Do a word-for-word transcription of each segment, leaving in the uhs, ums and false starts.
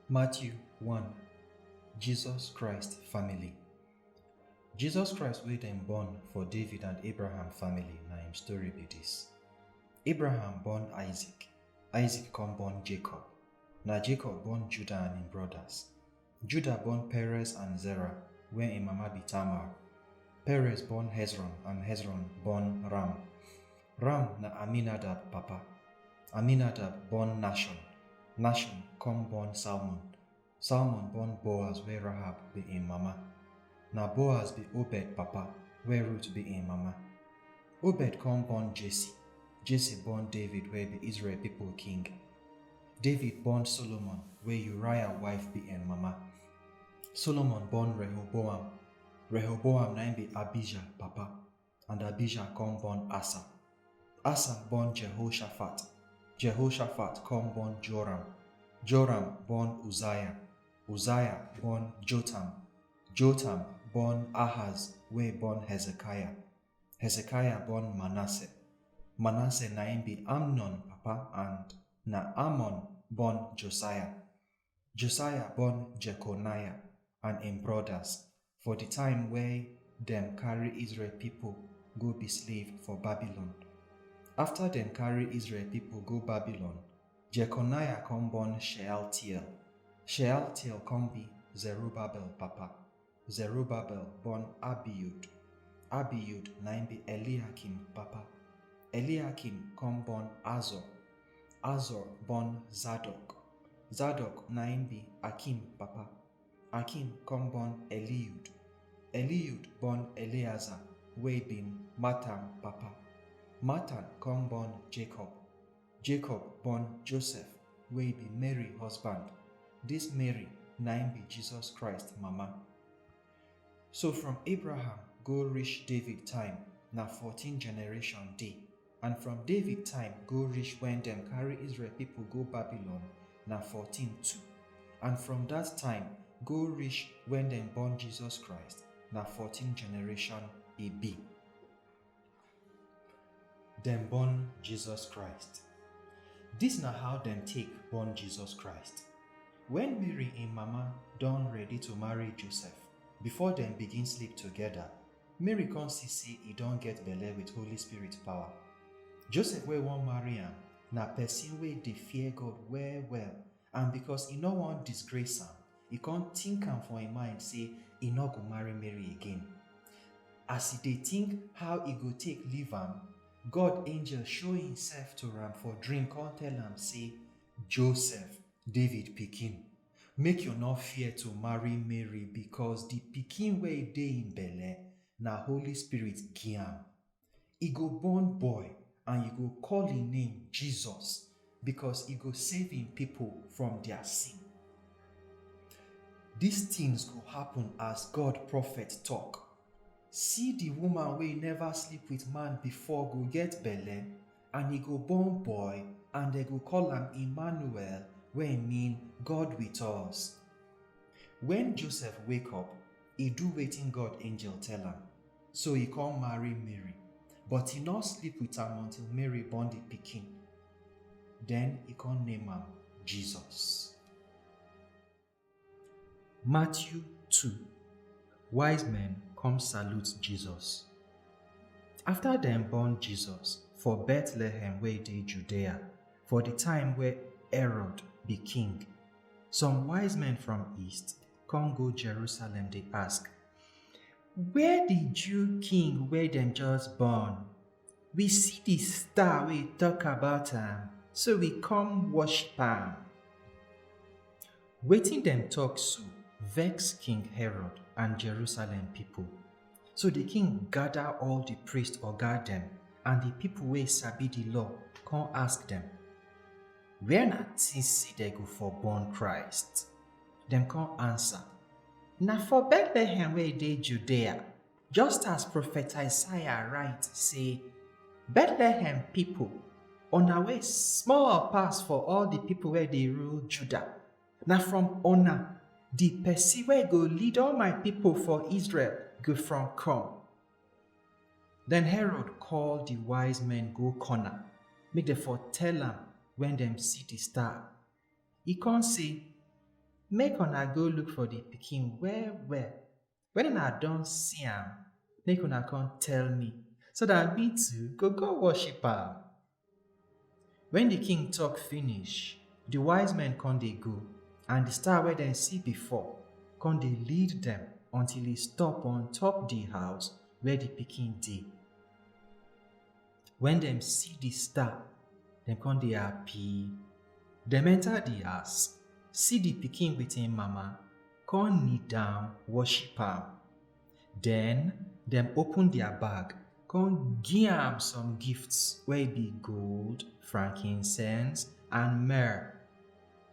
Matthew one. Jesus Christ family. Jesus Christ wey dem born for David and Abraham family, na im story be dis. Abraham born Isaac, Isaac come born Jacob, na Jacob born Judah and im brothers. Judah born Perez and Zerah, wey im mama be Tamar. Perez born Hezron and Hezron born Ram. Ram na Aminadab papa. Aminadab born Nahshon. Nahshon come born Salmon. Salmon born Boaz wey Rahab be im mama. Na Boaz be Obed papa wey Ruth be im mama. Obed come born Jesse. Jesse born David wey be Israel people king. David born Solomon wey Uriah wife be im mama. Solomon born Rehoboam. Rehoboam na im be Abijah papa. And Abijah come born Asa. Asa born Jehoshaphat. Jehoshaphat come born Joram. Joram born Uzziah. Uzziah born Jotham. Jotham born Ahaz wey born Hezekiah. Hezekiah born Manasseh. Manasseh na im be Amnon papa and na Amon born Josiah. Josiah born Jeconiah and im brothers for di time wey dem carry Israel pipo go be slave for Babylon. Afta dem carry Israel pipo go Babylon, Jeconiah come born Shealtiel. Shealtiel come be Zerubbabel papa. Zerubbabel born Abiud. Abiud na im be Eliakim papa. Eliakim come born Azor. Azor born Zadok. Zadok na im be Akim papa. Akim come born Eliud. Eliud born Eleazar wey be Matthan papa. Matthan come born Jacob. Jacob born Joseph wey be Mary husband. Dis Mary na im be Jesus Christ mama. So from Abraham go reach David time na fourteen generation dey, and from David time go reach wen dem carry Israel pipo go Babylon na fourteen too, and from dat time go reach wen dem born Jesus Christ na fourteen generation e be. Dem born Jesus Christ. Dis na how dem take born Jesus Christ. Wen Mary im mama don ready to marry Joseph, before dem begin sleep togeda, Mary come see sey e don get belle wit Holy Spirit power. Joseph wey wan marry am na pesin wey dey fear God well-well, and because e no wan disgrace am, e come tink am for im mind sey e no go marry Mary again. As e dey tink how e go take leave am, God angel show imsef to am for dream come tell am sey, Joseph, David pikin, make you no fear to marry Mary, because di pikin wey dey im belle na Holy Spirit gi am. E go born boy and you go call im name Jesus, because e go save im pipo from dia sin. Dis tins go happen as God prophet tok. See di woman wey neva sleep wit man before go get belle, and e go born boy, and dem go call am Emmanuel, wey mean God wit us. Wen Joseph wake up, e do wetin God angel tell am, so e come marry Mary, but e no sleep wit am until Mary born di pikin. Den e come name am Jesus. Matthew two. Wise men come salute Jesus. Afta dem born Jesus for Bethlehem wey dey Judea, for di time wey Herod be king, some wise men from east come go Jerusalem dey ask, where di Jew king wey dem just born? We see di star wey tok about am, so we come worship am. Wetin dem tok so vex King Herod and Jerusalem pipo. So di king gada all di priest oga dem and di pipo wey sabi di law, come ask dem, where na tins sey dem go for born Christ? Dem come ansa, na for Bethlehem wey dey Judea, just as prophet Isaiah write sey, Bethlehem pipo, una wey small pass for all di pipo wey dey rule Judah, Na from una di pesin wey go lead all my pipo for Israel go from come." Den Herod call di wise men go corner make dem for tell am wen dem see di star. E con say, "Make una go look for di pikin well-well. Wen una don see am, make una con tell me, so dat me too go go worship am." Wen di king tok finish, di wise men con dey go, and di star wey dem see before con dey lead dem until e stop on top di house where di pikin dey. Wen dem see di star, dem con dey happy. Dem enter di house, see di pikin with im mama, con kneel down worship am. Den dem open dia bag, con gi am some gifts wey be gold, frankincense, and myrrh.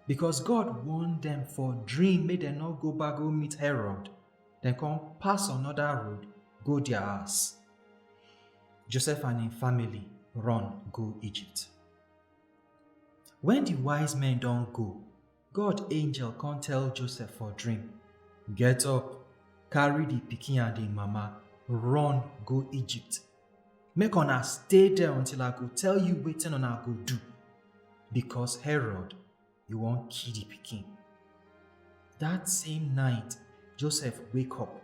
Because God warn dem for dream make dem no go back go meet Herod, dem con pass anoda road go dia house. Joseph and im family run go Egypt. Wen di wise men don go, God angel con tell Joseph for dream, "Get up, carry di pikin and im mama, run go Egypt. Make una stay there until I go tell you wetin una go do, because Herod, e wan kill di pikin." Dat same night, Joseph wake up,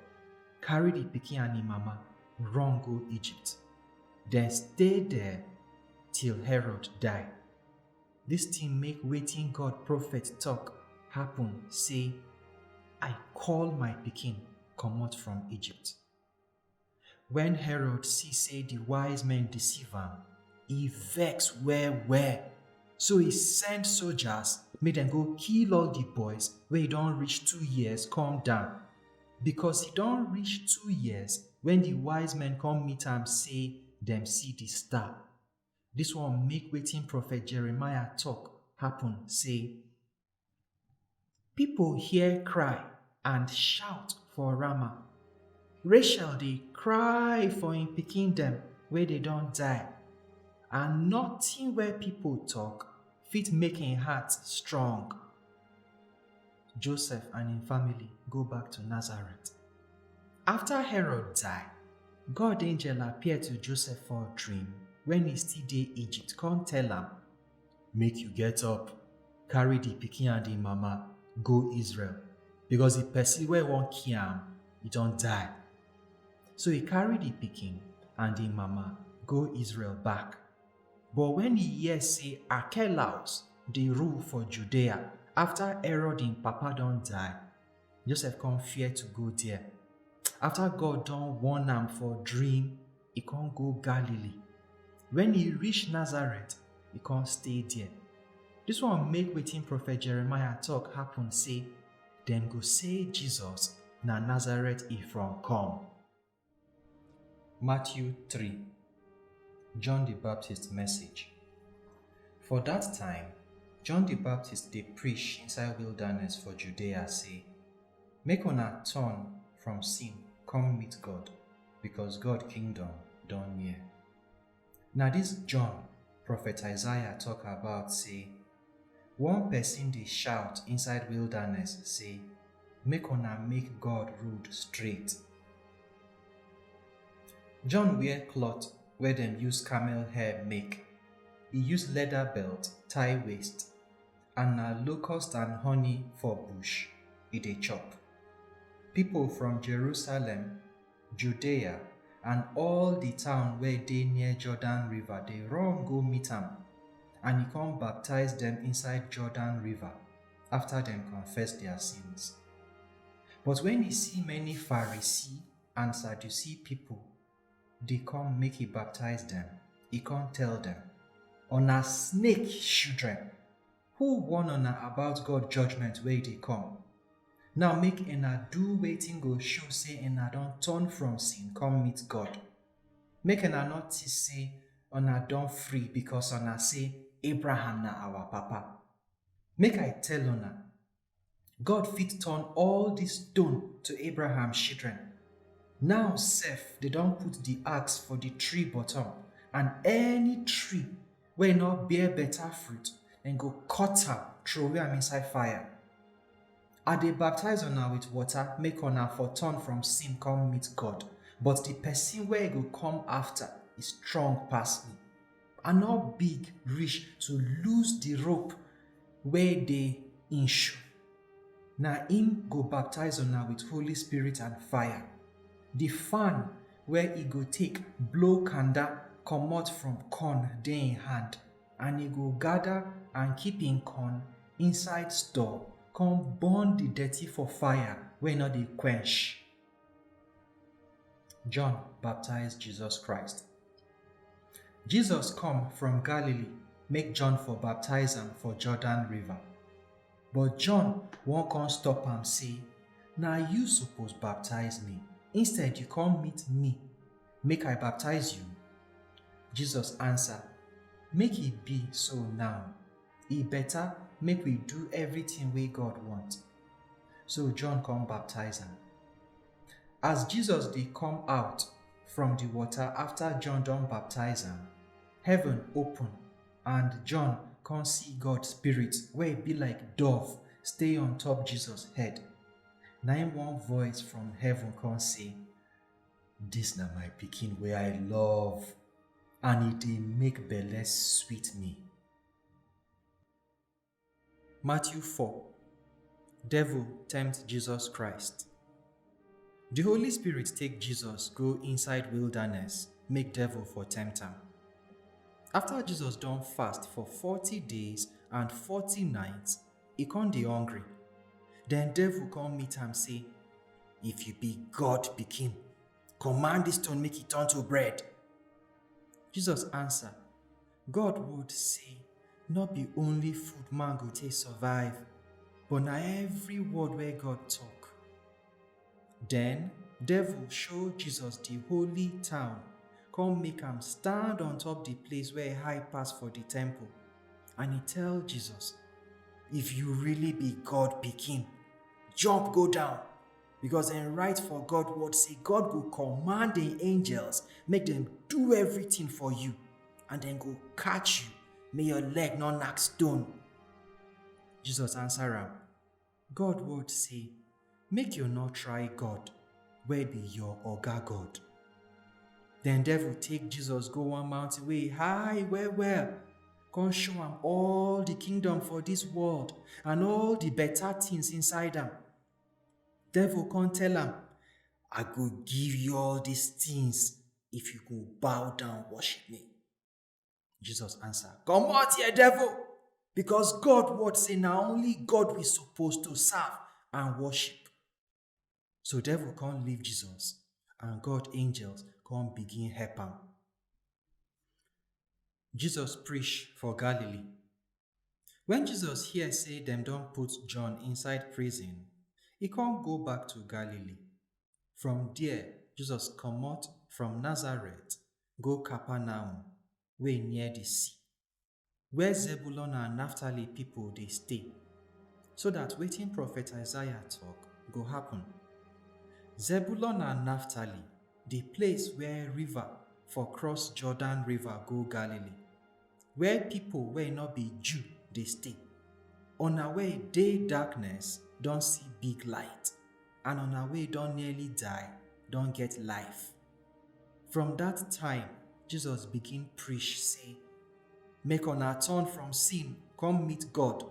carry di pikin and im mama, run go Egypt. Dem stay there till Herod die. Dis tin make wetin God prophet tok happen, say, "I call my pikin comot from Egypt." Wen Herod see say di wise men deceive am, e vex well-well. So e send soldiers make dem go kill all di boys wey don reach two years come down, because e don reach two years wen di wise men come meet am say dem see di star. Dis one make wetin prophet Jeremiah tok happen, say, "Pipo hear cry and shout for Ramah. Rachel dey cry for im pikin dem wey dey don die, and nothing wey pipo tok fit make im heart strong." Joseph and im family go back to Nazareth. After Herod die, God angel appear to Joseph for dream wen e still dey Egypt, come tell am, "Make you get up, carry di pikin and im mama go Israel, because di pesin wey wan kill am, e don die." So e carry di pikin and im mama go Israel back. But wen e hear say Archelaus dey rule for Judea after Herod im papa don die, Joseph come fear to go there. After God don warn am for dream, e come go Galilee. Wen e reach Nazareth, e come stay there. Dis one make wetin prophet Jeremiah tok happen, say, "Dem go say Jesus na Nazareth e from come." Matthew three. John the Baptist message. For dat time, John the Baptist dey preach inside wilderness for Judea, say, "Make una turn from sin come meet God, because God kingdom don near." Na dis John prophet Isaiah tok about, say, "One pesin dey shout inside wilderness, say, 'Make una make God road straight.'" John wear cloth wey dem use camel hair make. E use leather belt tie waist, and na locust and honey for bush e dey chop. Pipo from Jerusalem, Judea, and all di town wey dey near Jordan River dey run go meet am, and e come baptize dem inside Jordan River after dem confess dia sins. But wen e see many Pharisee and Sadducee pipo dey come make e baptize dem, e come tell dem, "Una snake children! Who warn una about God judgment wey dey come? Now make una do wetin go show say una don turn from sin come meet God. Make una no think say una don free because una say Abraham na our papa. Make I tell una, God fit turn all dis stone to Abraham children. Now sef, dem don put di axe for di tree bottom, and any tree wey no bear beta fruit, dem go cut am, throway am inside fire." I dey baptize una with water make una for turn from sin come meet God, but the person wey go come after is strong pass me. I no big reach to lose the rope wey dey im shoe. Na im go baptize una with Holy Spirit and fire. The fan wey e go take blow kanda comot from corn dey im hand, and e go gather and keep im corn inside store, come burn the dirty for fire wey no dey quench. John baptize Jesus Christ. Jesus come from Galilee make John for baptize am for Jordan River. But John wan come stop am say, "Na you suppose baptize me. Instead, you come meet me. Make I baptize you?" Jesus answer, "Make e be so now. E better make we do everything wey God want." So John come baptize am. As Jesus dey come out from the water after John don baptize am, heaven open and John come see God Spirit wey be like dove stay on top Jesus head. Na im one voice from heaven come say, "This na my pikin wey I love, and e dey make belle sweet me." Matthew four. Devil tempt Jesus Christ. The Holy Spirit take Jesus go inside wilderness make devil for tempt am. After Jesus don fast for forty days and forty nights, e come dey hungry. Then devil come meet am say, "If you be God pikin, command this stone make e turn to bread." Jesus answer, "God word say, no be only food man go take survive, but na every word wey God talk." Then devil show Jesus the holy town, come make am stand on top the place wey high pass for the temple, and e tell Jesus, "If you really be God pikin, jump go down, because dem write for God word say God go command im angels make dem do everything for you, and dem go catch you, make your leg no knack stone." Jesus answer am, "God word say, make you no try God wey be your oga God." Then devil take Jesus go one mountain wey high well well, come show am all the kingdom for this world and all the better things inside am. Devil come tell am, "I go give you all these things if you go bow down worship me." Jesus answer, "Comot here, devil, because God word say na only God we suppose to serve and worship." So devil come leave Jesus, and God angels come begin help am. Jesus preach for Galilee. When Jesus hear say dem don put John inside prison, e come go back to Galilee. From there, Jesus comot from Nazareth go Capernaum, wey near the sea, where Zebulun and Naphtali people dey stay, so that wetin prophet Isaiah talk go happen. Zebulun and Naphtali, the place where river for cross Jordan River go Galilee, where people wey no be Jew dey stay. Una wey dey darkness don see big light, and una wey don nearly die don get life. From that time, Jesus begin preach say, make una turn from sin come meet God,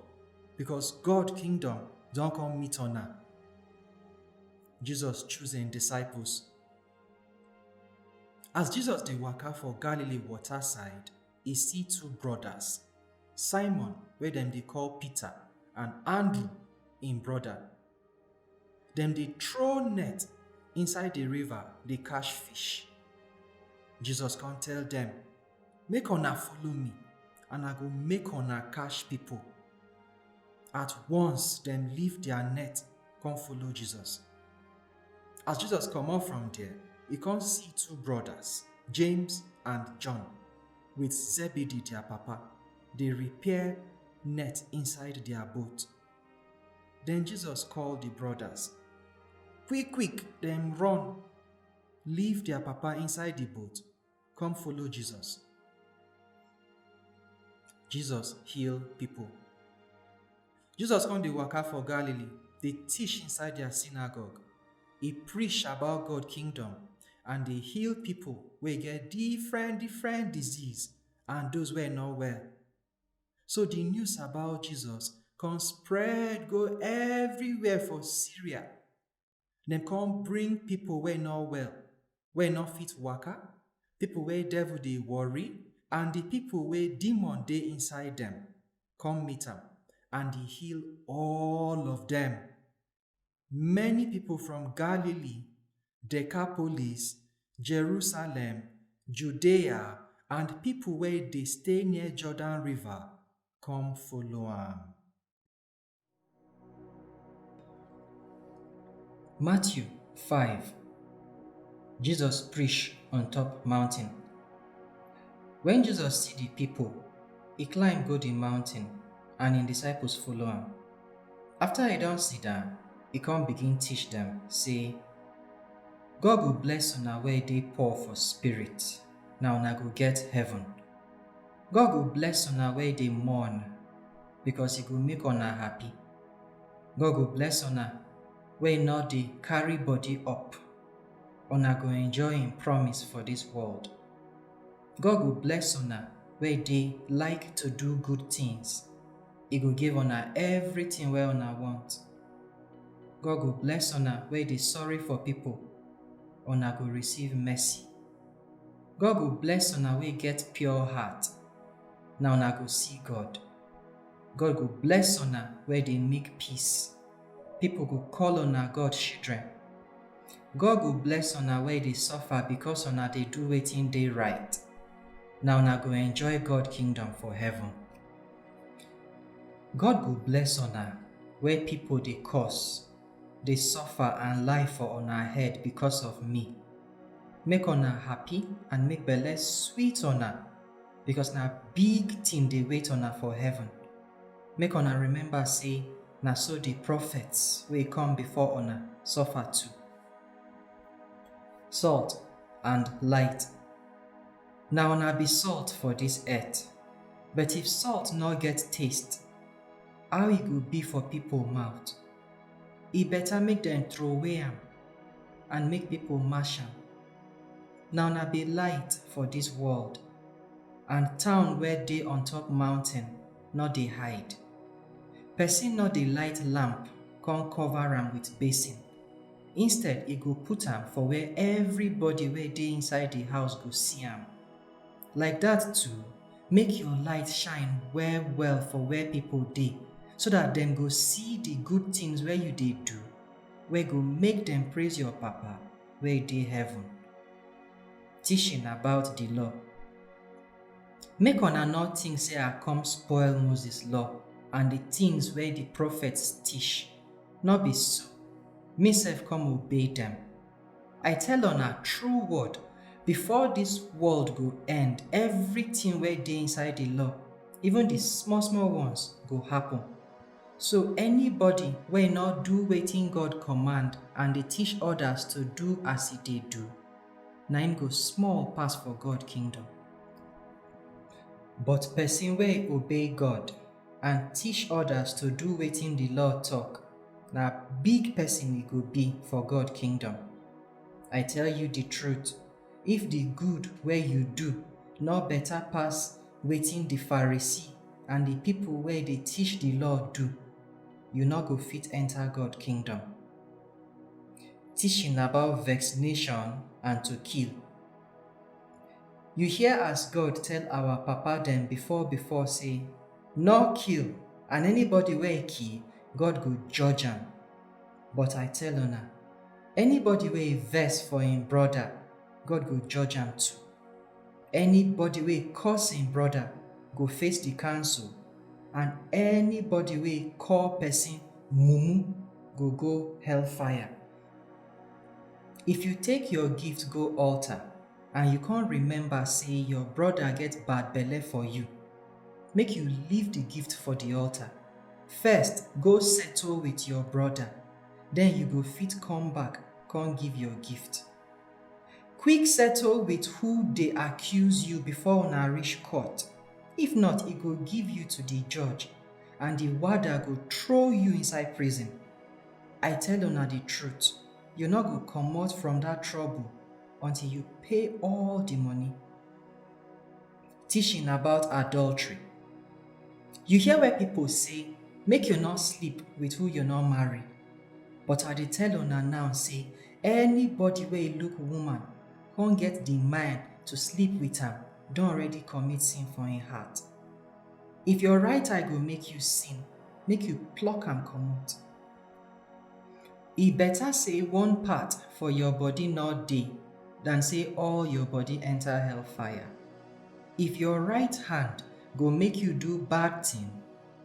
because God kingdom don come meet una. Jesus choose im disciples. As Jesus dey waka for Galilee water side, e see two brothers, Simon wey dem dey call Peter, and Andrew im brother. Dem dey throw net inside the river dey catch fish. Jesus come tell dem, make una follow me, and I go make una catch people. At once dem leave their net come follow Jesus. As Jesus comot from there, e come see two brothers, James and John, with Zebedee their papa, dey repair net inside their boat. Then Jesus call the brothers. Quick quick dem run, leave their papa inside the boat, come follow Jesus. Jesus heal people. Jesus come dey waka for Galilee. dey teach inside their synagogue. E preach about God kingdom and dey heal people wey get different different disease and those wey no well. So the news about Jesus come spread go everywhere for Syria. Dem come bring people wey no well, wey no fit waka, people wey devil dey worry, and the people wey demon dey inside them, come meet am, and he heal all of them. Many people from Galilee, Decapolis, Jerusalem, Judea, and people wey dey stay near Jordan River come follow am. Matthew five. Jesus preach on top mountain. When Jesus see the people, he climb go the mountain, and him disciples follow am. After he don sit down, he come begin teach them, say, God go bless una wey dey poor for spirit, na una go get heaven. God go bless una wey dey mourn, because he go make una happy. God go bless una wey no dey carry body up, una go enjoy him promise for this world. God go bless una wey dey like to do good things. He go give una everything wey una want. God go bless una wey dey sorry for people. Una go receive mercy. God go bless una wey get pure heart. Na una go see God. God go bless una wey dey make peace. People go call una God children. God go bless una wey dey suffer because una dey do wetin dey right. Na una go enjoy God kingdom for heaven. God go bless una wey people dey curse, dey suffer and lie for una head because of me. Make una happy and make belle sweet una, because na big thing dey wait una for heaven. Make una remember say na so the prophets wey come before una suffer too. Salt and light. Na una be salt for this earth, but if salt no get taste, how e go be for people mouth? E better make dem throw away am and make people mash am. Na una be light for this world, and town wey dey on top mountain no dey hide. Person no dey light lamp come cover am with basin. Instead, e go put am for where everybody wey dey inside the house go see am. Like that too, make your light shine well well for where people dey, so that dem go see the good things wey you dey do, wey go make dem praise your Papa wey dey heaven. Teaching about the law. Make una no think say I come spoil Moses law and the things wey the prophets teach. No be so. Me sef come obey dem. I tell una true word, before this world go end, everything wey dey inside the law, even the small small ones, go happen. So anybody wey no do wetin God command and dey teach others to do as e dey do, na him go small pass for God kingdom. But person wey obey God and teach others to do wetin the law talk, na big person e go be for God kingdom. I tell you the truth, if the good wey you do no better pass wetin the Pharisee and the people wey dey teach the law do, you no go fit enter God kingdom. Teaching about vaccination and to kill. You hear as God tell our papa dem before before say, no kill, and anybody wey kill, God go judge am. But I tell una, anybody wey vex for him brother, God go judge am too. Anybody wey curse him brother go face the council, and anybody wey call person mumu go go hellfire. If you take your gift go altar and you can't remember say your brother get bad belle for you, make you leave the gift for the altar. First, go settle with your brother, then you go fit come back, come give your gift. Quick settle with who dey accuse you before una reach court. If not, e go give you to the judge, and the warder go throw you inside prison. I tell una the truth, you no go comot from that trouble until you pay all the money. Teaching about adultery. You hear where people say, make you not sleep with who you not marry. But I dey tell una now say, anybody wey look woman, come get the mind to sleep with am, don already commit sin for im heart. If your right eye go make you sin, make you pluck am comot. E better say one part for your body no dey than say all your body enter hellfire. If your right hand go make you do bad thing,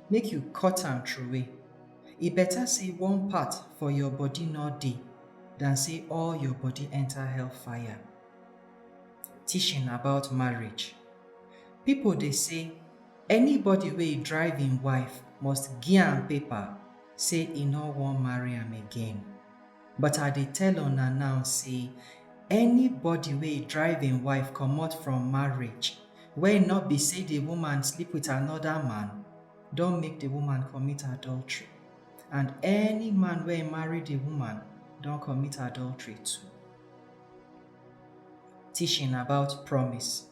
make you cut am throway. E better say one part for your body no dey than say all your body enter hellfire. Teaching about marriage. People dey say anybody wey drive im wife must give am paper say e no wan marry am again. But I dey tell una now say anybody wey drive im wife comot from marriage wey no be say the woman sleep with another man don make the woman commit adultery, and any man wey marry the woman don commit adultery too. Teaching about promise.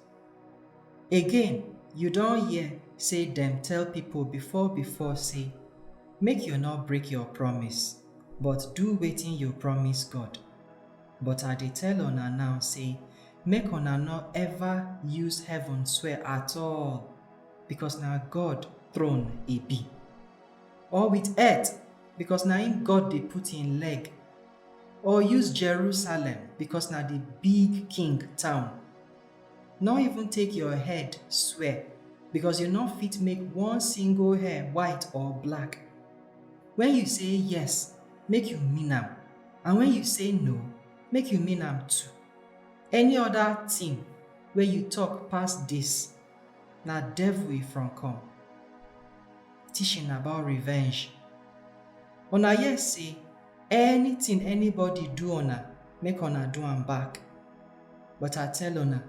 Again, you don hear say dem tell people before before say, make you no break your promise, but do wetin you promise God. But I dey tell una now say, make una no ever use heaven swear at all, because na God throne e be. Or with earth, because na im God dey put im leg. Or use Jerusalem, because na the big king town. No even take your head swear, because you no fit make one single hair white or black. When you say yes, make you mean am, and when you say no, make you mean am too. Any other thing wey you talk pass this, na devil e from come. Teaching about revenge. Una hear say anything anybody do una, make una do am back. But I tell una,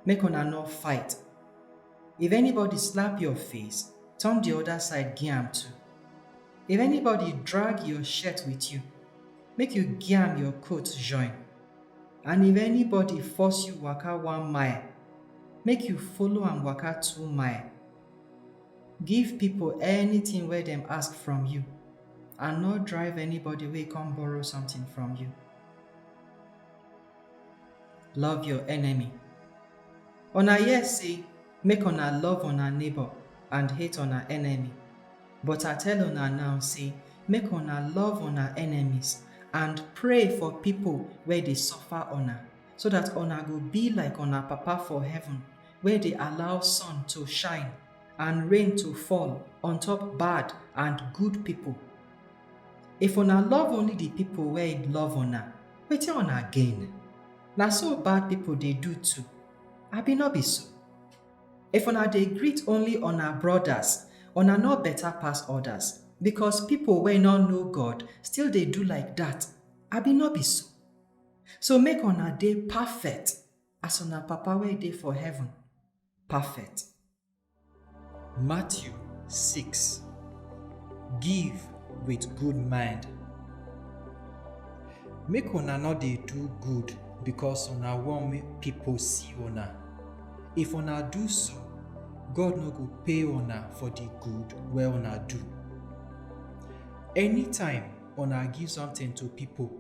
make una no fight. If anybody slap your face, turn the other side give am too. If anybody drag your shirt with you, make you give am your coat join. And if anybody force you waka one mile, make you follow am waka two mile. Give people anything wey dem ask from you, and no drive anybody wey come borrow something from you. Love your enemy. Una hear say, make una love una neighbor and hate una enemy. But I tell una now say, make una love una enemies and pray for people wey dey suffer una, so that una go be like una Papa for heaven, wey dey allow sun to shine and rain to fall on top bad and good people. If una love only the people wey love una, wetin una gain? Na so bad people dey do too. Abi no be so? If una dey greet only una brothers, una no better pass others, because people wey no know God still dey do like that. Abi no be so? So make una dey perfect as una Papa wey dey for heaven perfect. Matthew six. Give with good mind. Make una no dey do good because una wan make people see una. If una do so, God no go pay una for the good wey una do. Anytime una give something to people,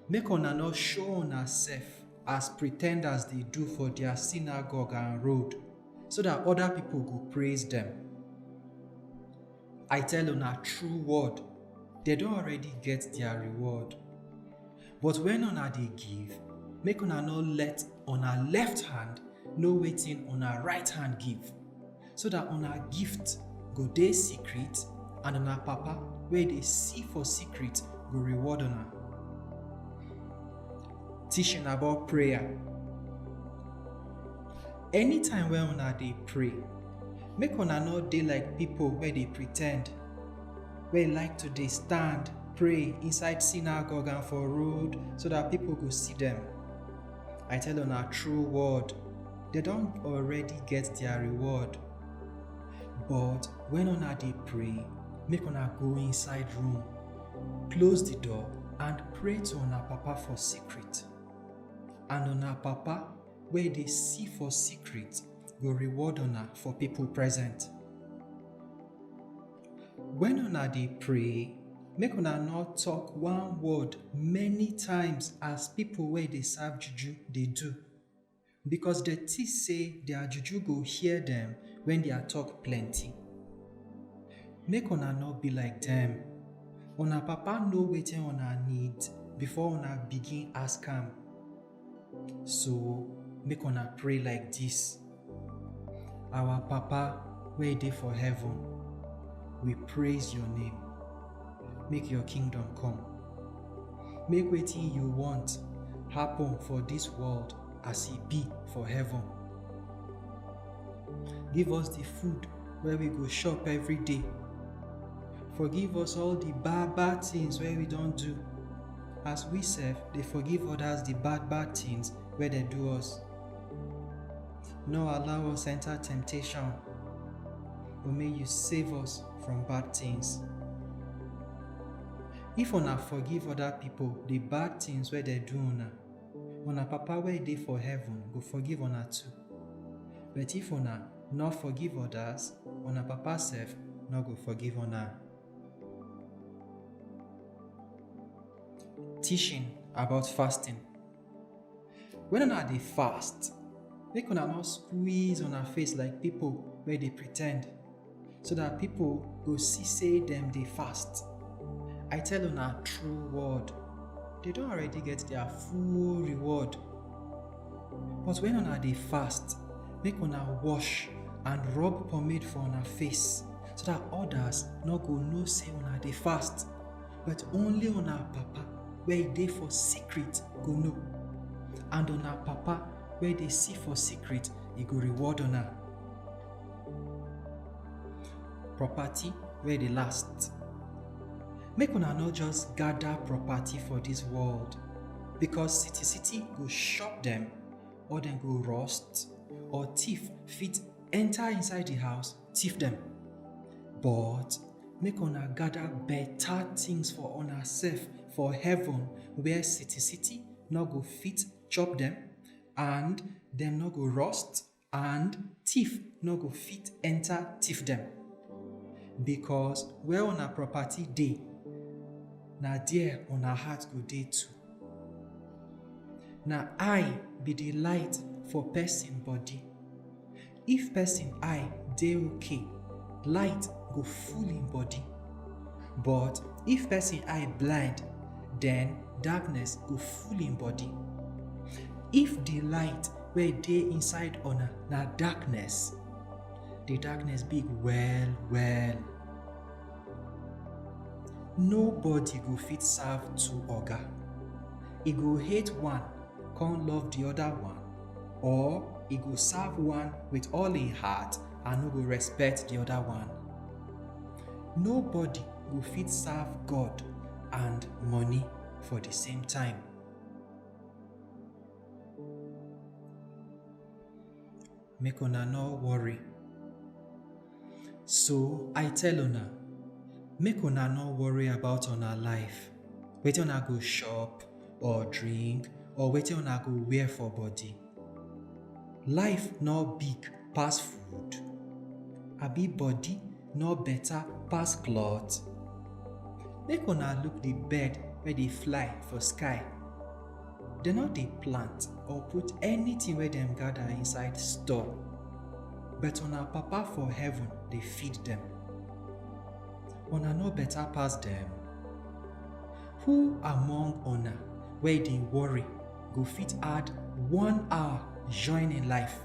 make una no show una self as pretenders dey do for their synagogue and road, so that other people go praise them. I tell una true word, they don already get their reward. But when una dey give, make una no let una left hand know wetin una right hand give, so that una gift go dey secret, and una Papa wey dey see for secret go reward una. Teaching about prayer. Anytime wey una dey pray, make una no dey like people wey dey pretend, wey like to dey stand pray inside synagogue and for road so that people go see them. I tell una true word, they don already get their reward. But when una dey pray, make una go inside room, Close the door and pray to una papa for secret. And una papa wey dey see for secret go reward una for people present. When una dey pray, make una no talk one word many times as people wey dey serve juju dey do, because dem think say their juju go hear dem when their talk plenty. Make una no be like dem. Una papa know wetin una need before una begin ask am. So make una pray like this. Our papa wey dey for heaven, we praise your name. Make your kingdom come. Make wetin you want happen for this world as e be for heaven. Give us the food wey we go chop every day. Forgive us all the bad bad things wey we don do, as we sef dey forgive others the bad bad things wey dem do us. No allow us enter temptation, but may you save us from bad things. If una forgive other people the bad things wey dem do una, una papa wey dey for heaven go forgive una too. But if una no forgive others, una papa sef no go forgive una. Teaching about fasting. When una dey fast, make una no squeeze una face like people wey dey pretend, so that people go see say dem dey fast. I tell una true word, they don already get their full reward. But when una dey fast, make una wash and rub pomade for una face, so that others no go know say una dey fast, but only una papa wey dey for secret go know. And una papa wey dey see for secret, e go reward una. Property wey dey last. Make una no just gather property for this world, because city city go chop them, or dem go rust, or thief fit enter inside the house thief them. But make una gather better things for una sef for heaven, where city city no go fit chop them, and dem no go rust, and thief no go fit enter thief them. Because where una property dey, na there una heart go dey too. Na eye be the light for person body. If person eye dey okay, light go full him body. But if person eye blind, then darkness go full him body. If the light wey dey inside una na darkness, the darkness big well well. Nobody go fit serve two oga. E go hate one, come love the other one, or e go serve one with all him heart and no go respect the other one. Nobody go fit serve God and money for the same time. Make una no worry. So I tell una, make una no worry about una life, wetin una go chop or drink, or wetin una go wear for body. Life no big pass food, abi body no better pass cloth? Make una look the bird wey dey fly for sky. Dem no dey plant or put anything wey dem gather inside store, but una papa for heaven dey feed dem. Una no better pass dem? Who among una wey dey worry go fit add one hour join im life?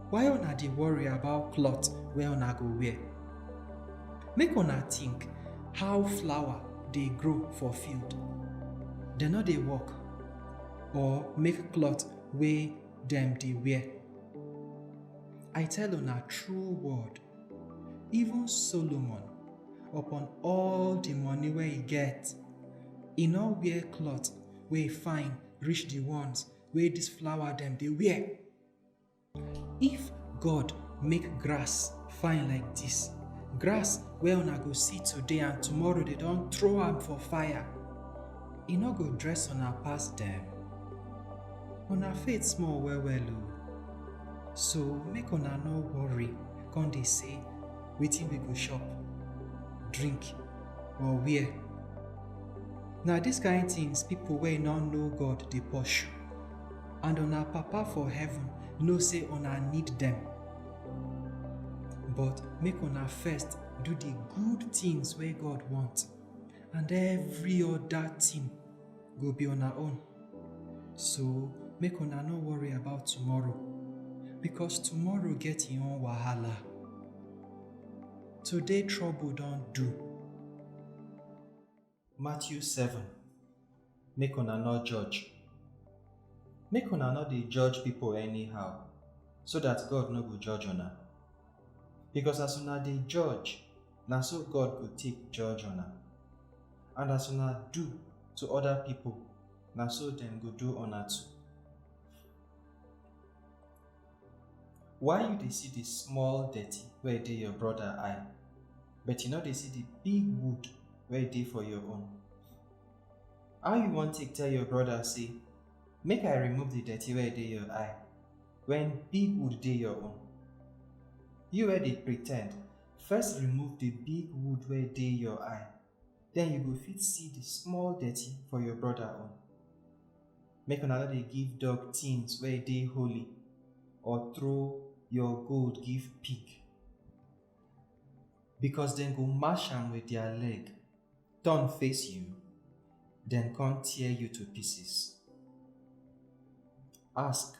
Why una dey worry about cloth wey una go wear? Make una think how flower dey grow for field. Dem no dey work or make cloth wey dem dey wear. I tell una true word, even Solomon, upon all the money wey he get, he no wear cloth wey fine reach the ones wey this flower dem dey wear. If God make grass fine like this, Grass wey una go see today and tomorrow dey don throw am for fire. E no go dress una pass dem. Una faith small well well o. So make una no worry come dey say wetin we go chop, drink or wear. Na dis kain tins pipo wey no know God dey pursue, and una Papa for heaven know sey una need dem. But make una first do di good tins wey God want, and every oda tin go be una own. So make una no worry about tomorrow, because tomorrow get im own wahala. Today trouble don do. Matthew seven. Make una no judge. Make una no dey judge pipo anyhow, so dat God no go judge una. Because as una dey judge, na so God go take judge una. And as una do to oda pipo, na so dem go do una too. Why you dey see di small dirty wey dey your broda eye, but you no dey see di big wood wey dey for your own? How you wan take tell your broda sey, make I remove di dirty wey dey your eye, wen big wood dey your own? You wey dey pretend, first remove di big wood wey dey your eye, den you go fit see di small dirty for your broda own. Make una no dey give dog tins wey dey holy, or throw your gold give pig, because dem go mash am with their leg, turn face you, dem come tear you to pieces. Ask,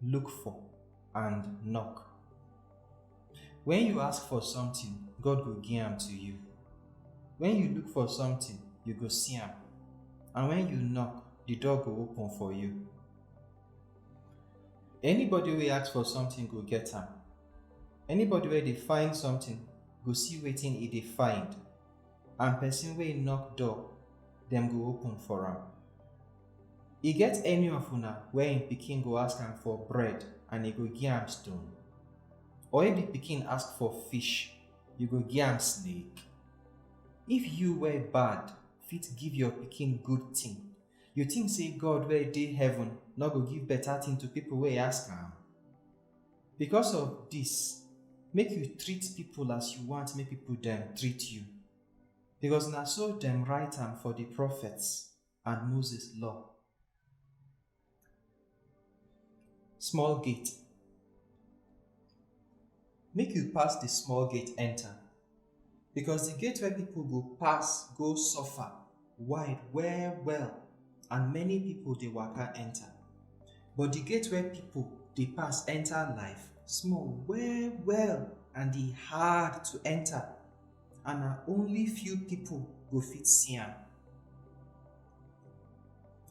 look for, and knock. When you ask for something, God go give am to you. When you look for something, you go see am. And when you knock, the door go open for you. Anybody wey ask for something go get am. Anybody wey dey find something go see wetin e dey find. And person wey knock door, dem go open for am. E get any of una wey im pikin go ask am for bread and e go give am stone? Or if the pikin ask for fish, you go give am snake? If you wey bad fit give your pikin good thing, you think say God wey dey heaven no go give better thing to people wey ask am? Because of this, make you treat people as you want make people dem treat you. Because na so dem write am for the prophets and Moses law. Small gate. Make you pass the small gate enter, because the gate where people go pass go suffer wide well well, and many people dey waka enter. But the gate where people dey pass enter life small well well, and e hard to enter, and na only few people go fit see am.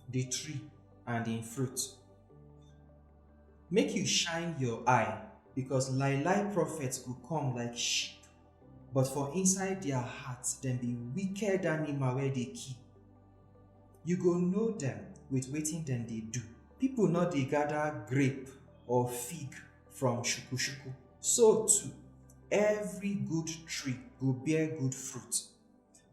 The tree and im fruit. Make you shine your eye, because lie lie prophets go come like sheep, but for inside their hearts dem be wicked animal wey dey kill. You go know dem with wetin dem dey do. People no dey gather grape or fig from shukushuku. So too, every good tree go bear good fruit,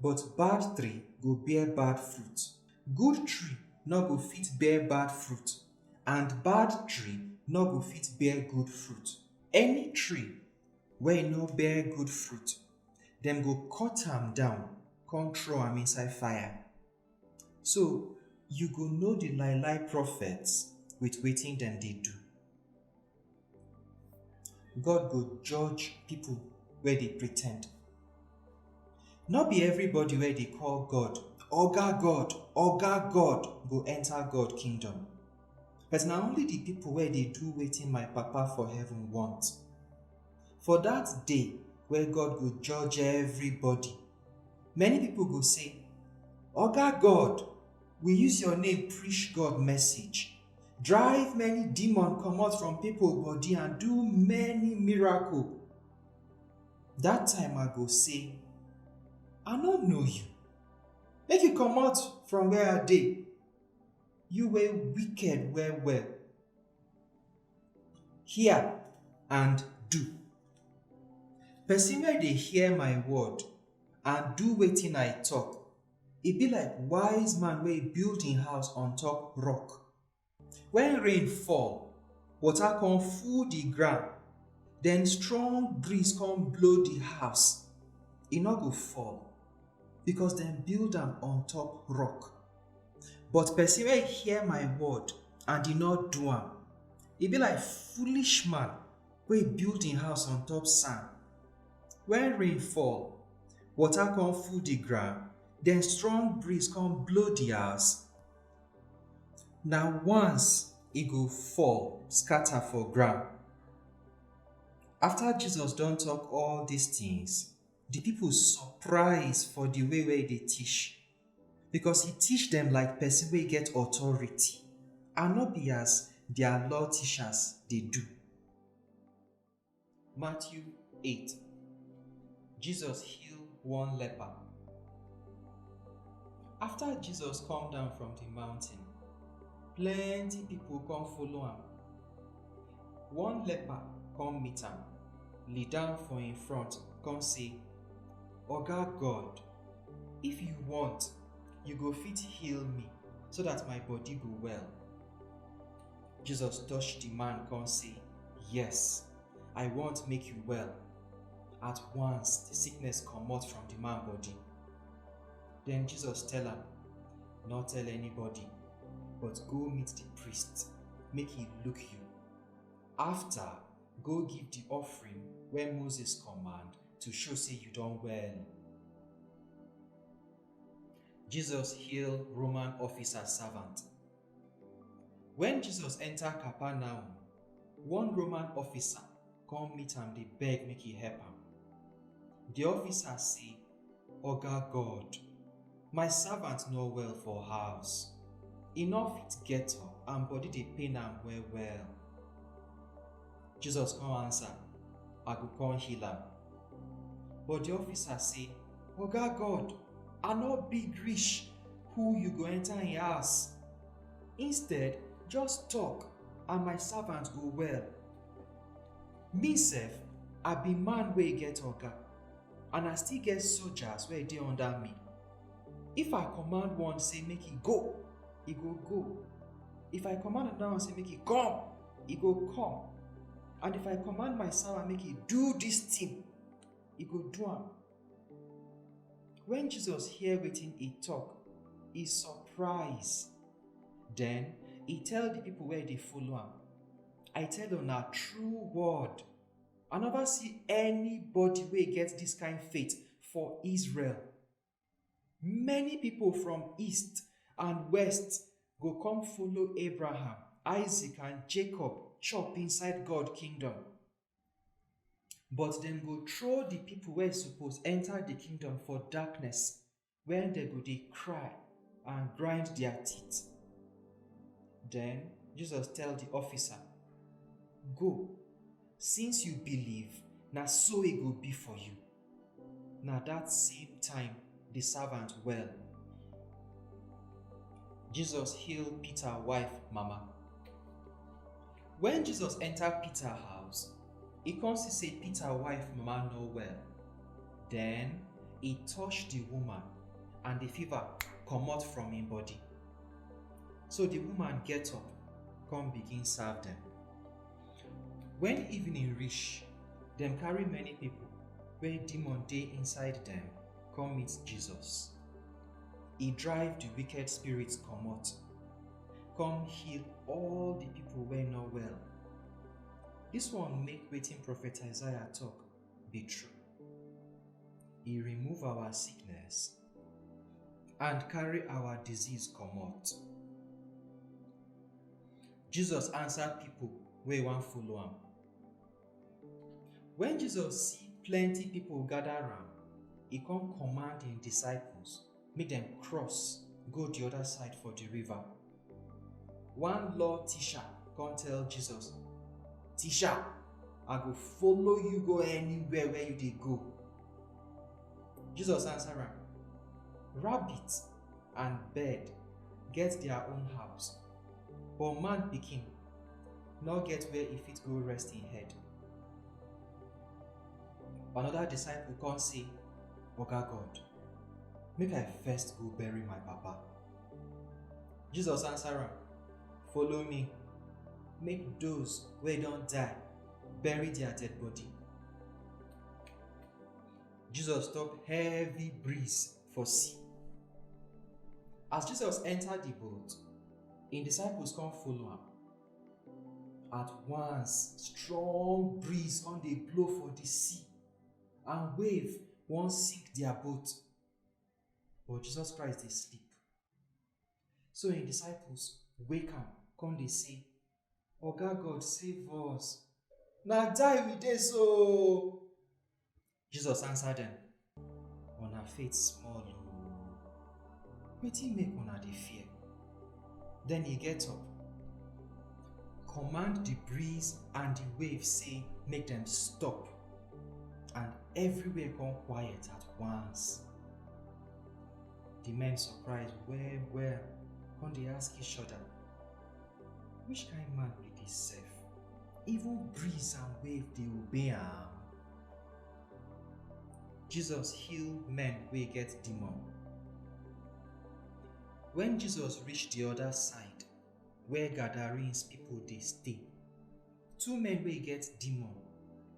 but bad tree go bear bad fruit. Good tree no go fit bear bad fruit, and bad tree no go fit bear good fruit. Any tree wey no bear good fruit, dem go cut am down, come throw am inside fire. So you go know the lie lie prophets with wetin dem dey do. God go judge people wey dey pretend. No be everybody wey dey call God, Oga God, Oga God, go enter God kingdom. But na only the people wey dey do wetin my Papa for heaven want. For that day wey God go judge everybody, many people go say, Oga God, we use your name preach God message, drive many demon comot from people body and do many miracle. That time I go say, I no know you. Make you comot from where I dey. You wey wicked well well. Hear and do. Person wey dey hear my word and do wetin I talk, e be like wise man wey build im house on top rock. When rain fall, water come full the ground, then strong breeze come blow the house. E no go fall because dem build am on top rock. But person wey hear my word and did not do am, e be like foolish man wey build im house on top sand. When rain fall, water come full the ground, then strong breeze come blow the house. Na once e go fall, scatter for ground. After Jesus don talk all these things, the people surprise for the way wey e dey teach, because e teach dem like person wey get authority and no be as their law teachers dey do. Matthew eight. Jesus heal one leper. After Jesus come down from the mountain, plenty people come follow am. One leper come meet am, lie down for im front, come say, "Oga God, if you want, you go fit heal me so that my body go well." Jesus touch the man, come say, "Yes, I want make you well." At once, the sickness comot from the man body. Then Jesus tell am, "No tell anybody, but go meet the priest, make he look you. After, go give the offering wey Moses command to show say you don well." Jesus heal Roman officer servant. When Jesus enter Capernaum, one Roman officer come meet am, dey beg make he help am. The officer say, "Oga God, my servant no well for house. E no fit get up and body dey pain am well well." Jesus come answer, "I go come heal am." But the officer say, "Oga God, I no big reach who you go enter im house. Instead, just talk and my servant go well. Me sef, I be man wey get oga, and I still get soldiers wey dey under me. If I command one say make e go, e go go. If I command another one say make e come, e go come. And if I command my servant make e do this thing, e go do am." When Jesus hear wetin e talk, e surprise. Then e tell the people wey dey follow am, "I tell una true word, I never see anybody wey get this kind faith for Israel. Many people from east and west go come follow Abraham, Isaac, and Jacob chop inside God kingdom. But dem go throw the people wey suppose enter the kingdom for darkness, where dem go dey cry and grind their teeth." Then Jesus tell the officer, "Go, since you believe, na so e go be for you." Na that same time the servant well. Jesus heal Peter wife mama. When Jesus enter Peter house, e come see say Peter wife mama no well. Then e touch the woman, and the fever comot from im body. So the woman get up, come begin serve them. When evening reach, dem carry many people wey demon dey inside dem come meet Jesus. E drive the wicked spirits comot, come heal all the people wey no well. This one make wetin prophet Isaiah talk be true. E remove our sickness and carry our disease comot. Jesus answer people wey wan follow am. When Jesus see plenty people gather am, e come command im disciples make dem cross go the other side for the river. One law teacher come tell Jesus, "Teacher, I go follow you go anywhere where you dey go." Jesus answer am, "Rabbit and bird get their own house, but man pikin no get where e fit go rest im head." Another disciple come say, "Oga God, make I first go bury my papa." Jesus answer am, "Follow me, make those wey don die bury their dead body." Jesus stop heavy breeze for sea. As Jesus enter the boat, im disciples come follow am. At once, strong breeze come dey blow for the sea, and wave wan sink their boat. But Jesus Christ dey sleep. So im disciples wake am, come dey say, "Oga God, save us. Na die we dey so." Jesus answer dem, "Una faith small o. Wetin make una dey fear?" Then he get up, command the breeze and the wave, say make dem stop. And everywhere come quiet at once. The men surprise well well, come dey ask each other, "Which kind man be this sef? Even breeze and wave dey obey am." Jesus heal men wey get demon. When Jesus reach the other side, where Gadarenes people dey stay, two men wey get demon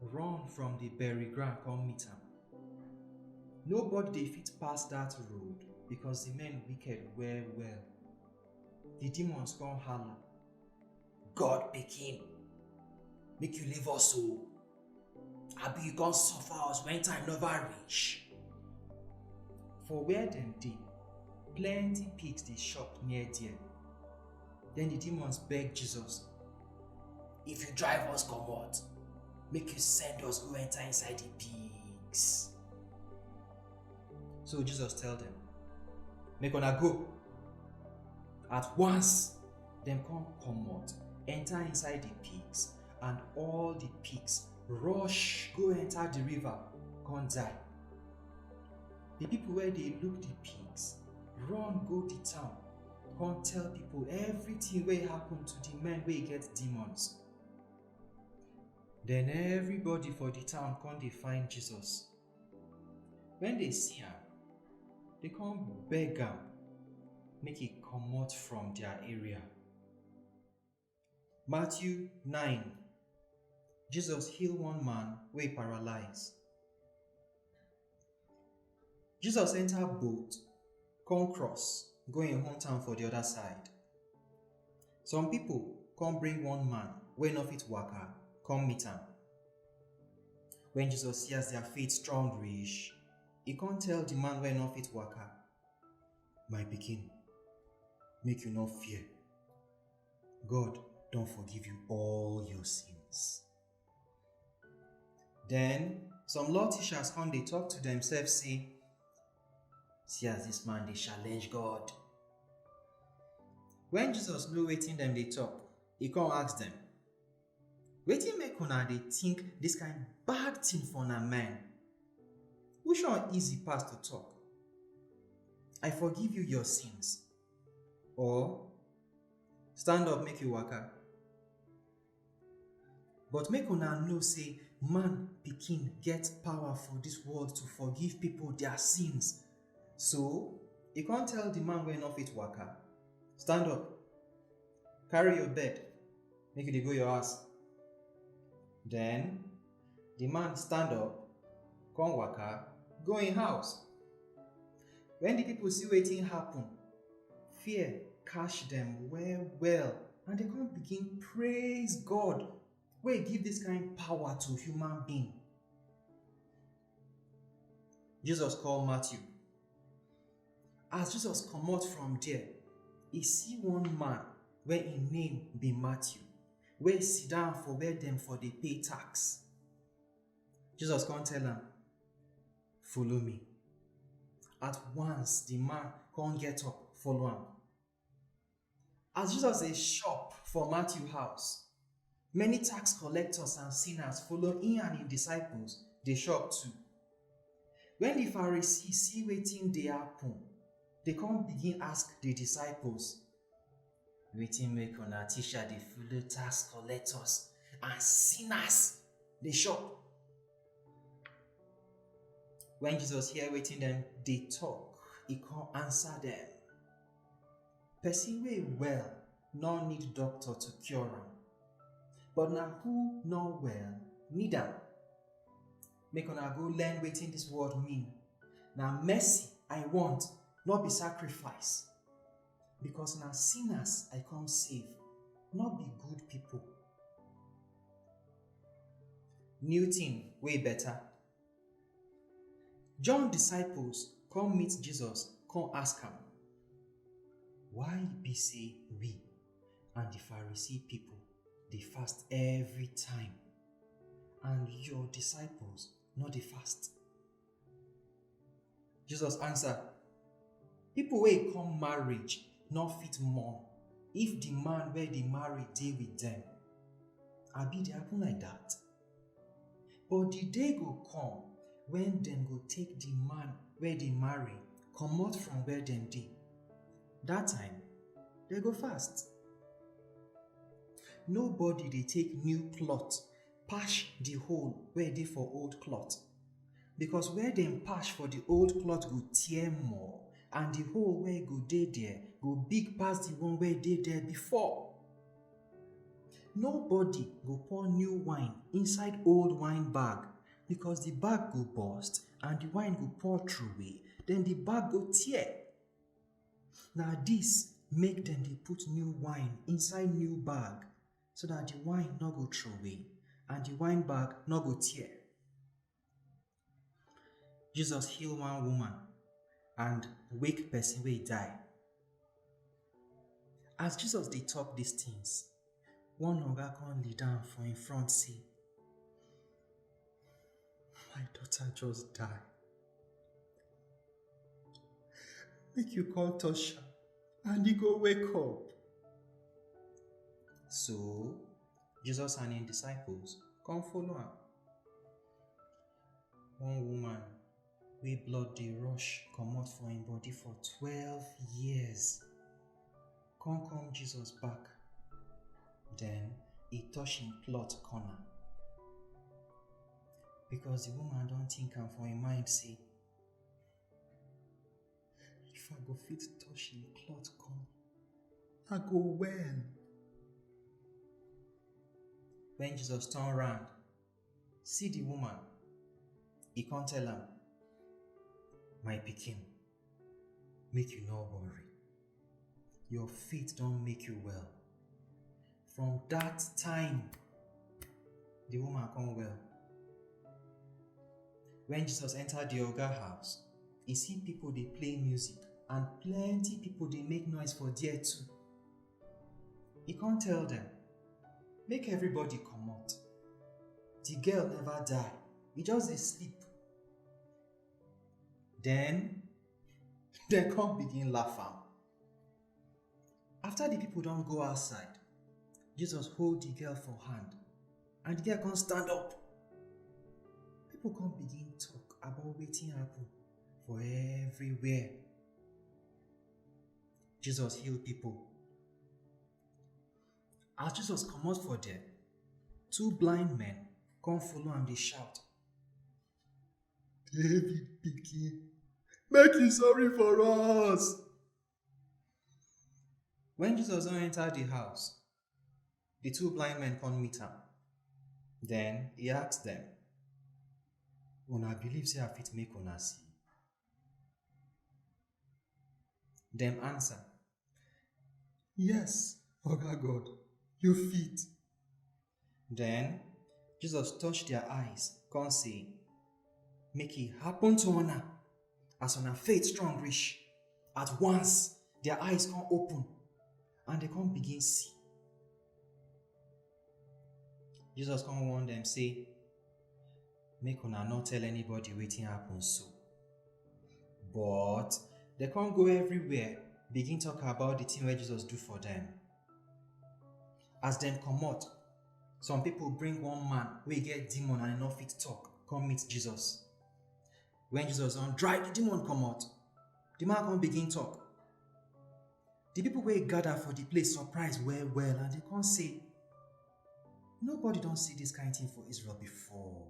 run from the bury ground come meet am. Nobody dey fit pass that road because the men wicked well well. The demons come holla, "God pikin, make you leave us o. Abi you come suffer us when time never reach?" For where dem dey, plenty pigs dey chop near there. Then the demons beg Jesus, "If you drive us comot, make you send us go enter inside the pigs." So Jesus tell them, "Make una go." At once, dem come comot, enter inside the pigs, and all the pigs rush go enter the river, come die. The people wey dey look the pigs run go the town, come tell people everything wey happen to the men wey get demons. Then everybody for the town come dey find Jesus. When they see am, they come beg am make he comot from their area. Matthew nine. Jesus heal one man wey paralyze. Jesus enter boat, come cross, go im hometown for the other side. Some people come bring one man wey no fit waka, come meet am. When Jesus see as their faith strong reach, he come tell the man wey no fit waka, "My pikin, make you no fear. God don forgive you all your sins." Then some law teachers come dey talk to themselves say, "See as this man dey challenge God." When Jesus know wetin dem dey talk, he come ask them, "Wetin make una dey think this kind bad thing for una mind? Which one easy pass to talk, 'I forgive you your sins,' or, 'Stand up, make you waka'? But make una know say man pikin get power for this world to forgive people their sins." So he come tell the man wey no fit waka, "Stand up, carry your bed, make you dey go your house." Then the man stand up, come waka, go im house. When the people see wetin happen, fear catch them well well, and they come begin praise God wey give this kind power to human being. Jesus call Matthew. As Jesus comot from there, he see one man wey im name be Matthew, wey sit down for where dem for dey pay tax. Jesus come tell am, "Follow me." At once, the man come get up, follow am. As Jesus dey shop for Matthew house, many tax collectors and sinners follow him and him disciples dey shop too. When the Pharisees see wetin dey happen, they come begin ask the disciples, "Wetin make una teacher dey follow tax collectors and sinners dey shop?" When Jesus hear wetin dem dey talk, e come answer dem. Person wey well no need doctor to cure am, but na who no well need am. Make una go learn wetin this word mean. Na mercy I want, no be sacrifice. Because na sinners I come save, no be good people. New thing wey better. John disciples come meet Jesus, come ask am, why e be say we and the Pharisee people dey fast every time, and your disciples no dey fast? Jesus answer, people wey come marriage no fit mourn if the man wey dey marry dey with them. Abi dey happen like that? But the day go come when dem go take the man wey dey marry comot from where dem dey. That time, dem go fast. Nobody dey take new cloth patch the hole wey dey for old cloth, because where dem patch for the old cloth go tear more, and the hole wey go dey there go big pass the one wey dey there before. Nobody go pour new wine inside old wine bag, because the bag go burst and the wine go pour through away, then the bag go tear. Na this make dem dey put new wine inside new bag, so that the wine no go throw away and the wine bag no go tear. Jesus heal one woman and wake person wey die. As Jesus dey talk these things, one oga come lead am for im front say, my daughter just die. Make you come touch her and e go wake up. So Jesus and im disciples come follow am. One woman wey blood dey rush comot for im body for twelve years come come Jesus back. Then e touch im cloth corner, because the woman don think am for im mind say, if I go fit touch im cloth corner, I go well. When Jesus turn round, see the woman, e come tell am, my pikin, make you no worry, your faith don make you well. From that time, the woman come well. When Jesus enter the oga house, e see people dey play music and plenty people dey make noise for there too. E come tell them, make everybody comot. The girl never die, e just dey sleep. Then dem come begin laugh am. After the people don go outside, Jesus hold the girl for hand and the girl come stand up. People come begin talk about wetin happen for everywhere. Jesus heal people. As Jesus comot for there, two blind men come follow am dey shout, David pikin, make you sorry for us. When Jesus don enter the house, the two blind men come meet am. Then he ask them, una believe say I fit make una see? Dem answer, yes, oga God, you fit. Then Jesus touch their eyes, come say, make e happen to una as una faith strong reach. At once, their eyes come open and they come begin see. Jesus come warn them say, make una no tell anybody wetin happen so. But they come go everywhere, begin talk about the thing wey Jesus do for them. As dem comot, some people bring one man wey get demon and e no fit talk come meet Jesus. When Jesus don drive the demon comot, the man come begin talk. The people wey gather for the place surprise well well and they come say, nobody don see this kind thing for Israel before.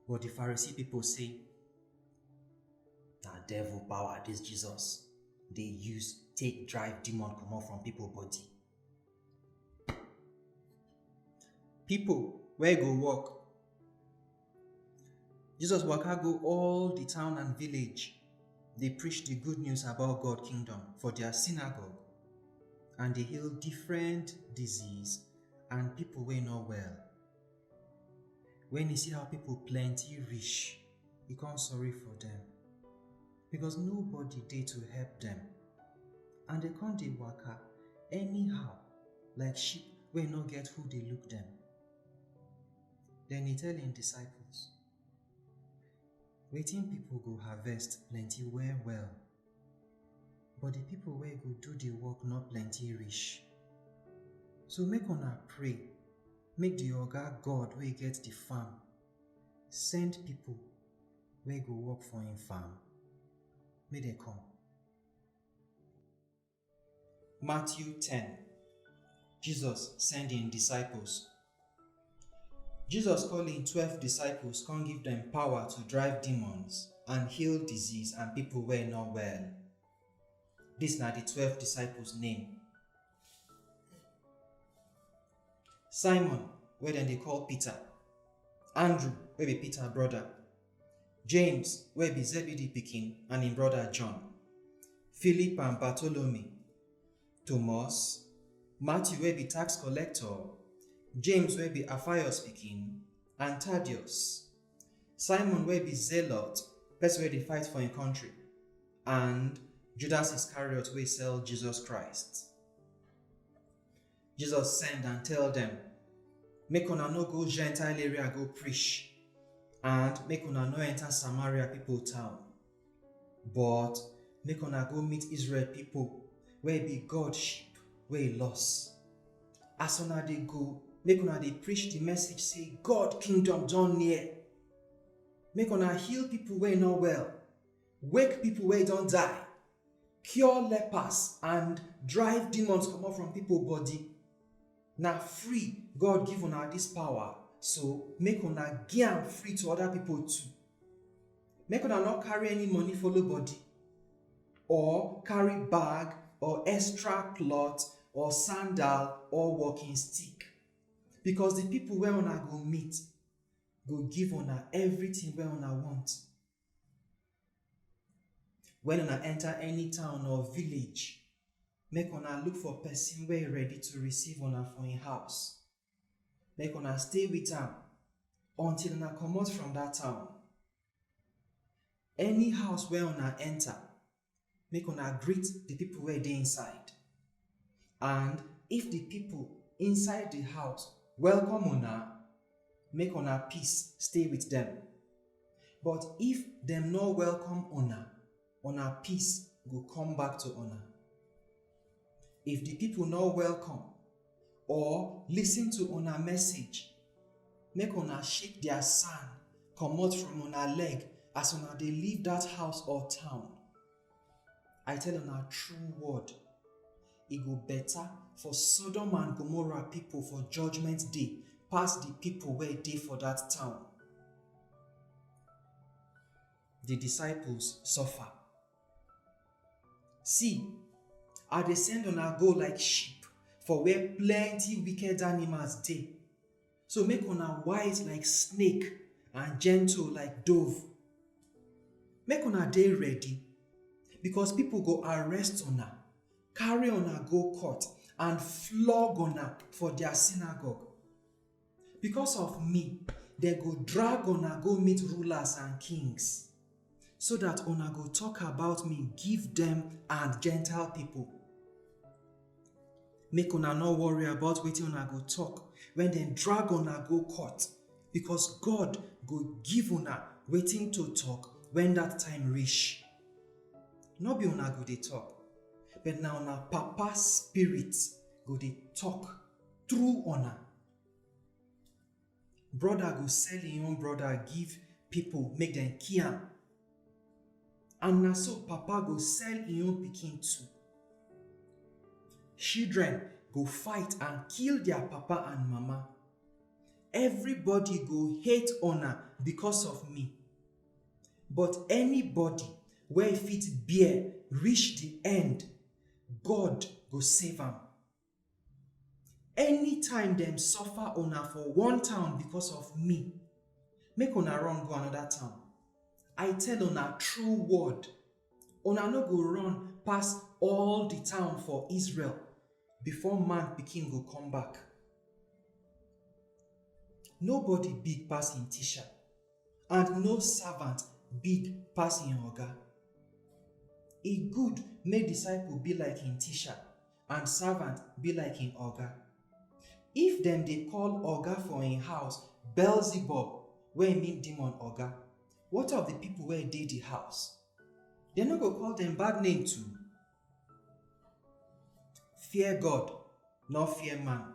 But the Pharisee people say, "Na devil power this Jesus dey use take drive demon comot from people body." People wey go work. Jesus waka go all the town and village, dey preach the good news about God kingdom for their synagogue, and dey heal different disease and people wey no well. When he see how people plenty reach, he come sorry for them, because nobody dey to help them, and they come dey waka anyhow like sheep wey no get who dey look them. Then he tell him disciples, "Wetin people go harvest plenty well well, but the people wey go do the work no plenty reach. So make una pray, make the oga God wey get the farm send people wey go work for him farm, make dem come." Matthew ten. Jesus send him disciples. Jesus call him twelve disciples, come give them power to drive demons and heal disease and people wey no well. This na the twelve disciples name. Simon, wey dem dey call Peter, Andrew, wey be Peter brother, James, wey be Zebedee pikin, and him brother John, Philip and Bartholomew, Thomas, Matthew, wey be tax collector, James, wey be Alphaeus pikin, and Thaddeus, Simon, wey be zealot, person wey dey fight for him country, and Judas Iscariot, wey sell Jesus Christ. Jesus send and tell them, "Make una no go Gentile area go preach, and make una no enter Samaria people town, but make una go meet Israel people wey be God sheep wey lost. As una dey go, make una dey preach the message say God kingdom don near. Make una heal people wey no well, wake people wey don die, cure lepers, and drive demons comot from people body. Na free God give una this power, so make una give am free to other people too. Make una no carry any money follow body, or carry bag, or extra cloth, or sandal, or walking stick, because the people wey una go meet go give una everything wey una want. When una enter any town or village, make una look for person wey ready to receive una for him house. Make una stay with am until una comot from that town. Any house wey una enter, make una greet the people wey dey inside. And if the people inside the house welcome una, make una peace stay with them. But if dem no welcome una, una peace go come back to una. If the people no welcome or listen to una message, make una shake their sand comot from una leg as una dey leave that house or town. I tell una true word, e go better for Sodom and Gomorrah people for judgment day pass the people wey dey for that town." The disciples suffer. "See, I dey send una go like sheep for where plenty wicked animals dey. So make una wise like snake and gentle like dove. Make una dey ready, because people go arrest una, carry una go court, and flog una for their synagogue. Because of me, dem go drag una go meet rulers and kings, so that una go talk about me give them and Gentile people. Make una no worry about wetin una go talk when dem drag una go court, because God go give una wetin to talk when that time reach. No be una go dey talk, but na una Papa Spirit go dey talk through una. Brother go sell him own brother give people make dem kill am. And na so papa go sell him own pikin too. Children go fight and kill their papa and mama. Everybody go hate una because of me. But anybody wey fit bear reach the end, God go save am. Anytime dem suffer una for one town because of me, make una run go another town. I tell una true word, una no go run pass all the town for Israel before man pikin go come back. Nobody big pass im teacher, and no servant big pass im oga. E good make disciple be like im teacher, and servant be like im oga. If dem dey call oga for im house Beelzebub, wey mean demon oga, what of the people wey dey the house? Dem no go call dem bad name too? Fear God, no fear man.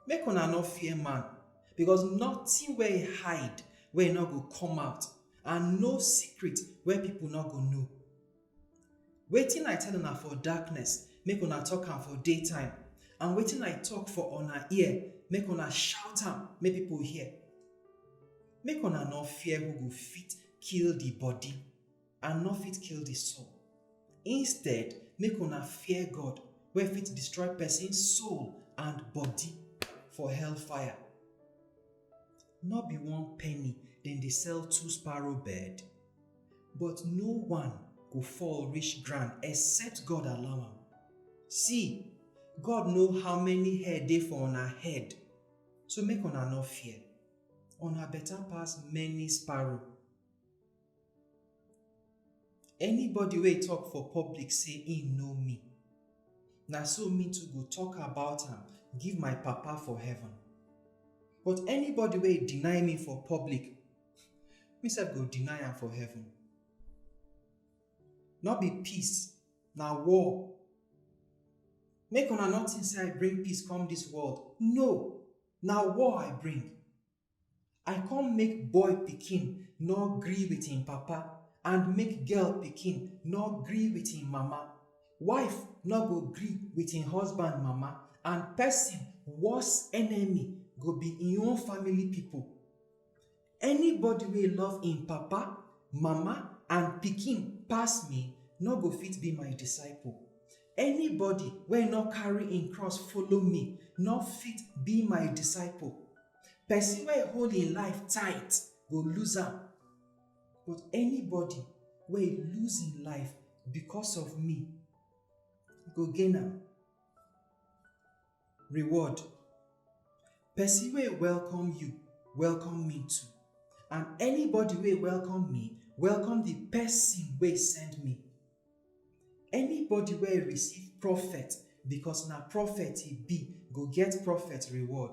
Make una no fear man, because nothing wey hide wey no go come out, and no secret wey people no go know. Wetin I tell una for darkness, make una talk am for daytime, and wetin I talk for una ear, make una shout am make people hear. Make una no fear who go fit kill the body and no fit kill the soul. Instead, make una fear God, wey fit destroy person soul and body for hellfire. No be one penny dem dey sell two sparrow bird, but no one go fall reach ground except God allow am. See, God know how many hair dey for una head, so make una no fear. Una better pass many sparrow. Anybody wey talk for public say im know me, na so me too go talk about am give my Papa for heaven. But anybody wey deny me for public, me sef go deny am for heaven. No be peace, na war. Make una no think say I bring peace come this world. No, na war I bring. I come make boy pikin no gree with im papa, and make girl pikin no gree with im mama. Wife no go gree with im husband mama, and person worst enemy go be im own family people. Anybody wey love im papa, mama, and pikin pass me no go fit be my disciple. Anybody wey no carry im cross follow me no fit be my disciple. Person wey hold im life tight go lose am, but anybody wey lose im life because of me go gain am. Reward. Person wey welcome you, welcome me too. And anybody wey welcome me, welcome the person wey send me. Anybody wey receive prophet, because na prophet e be, go get prophet reward.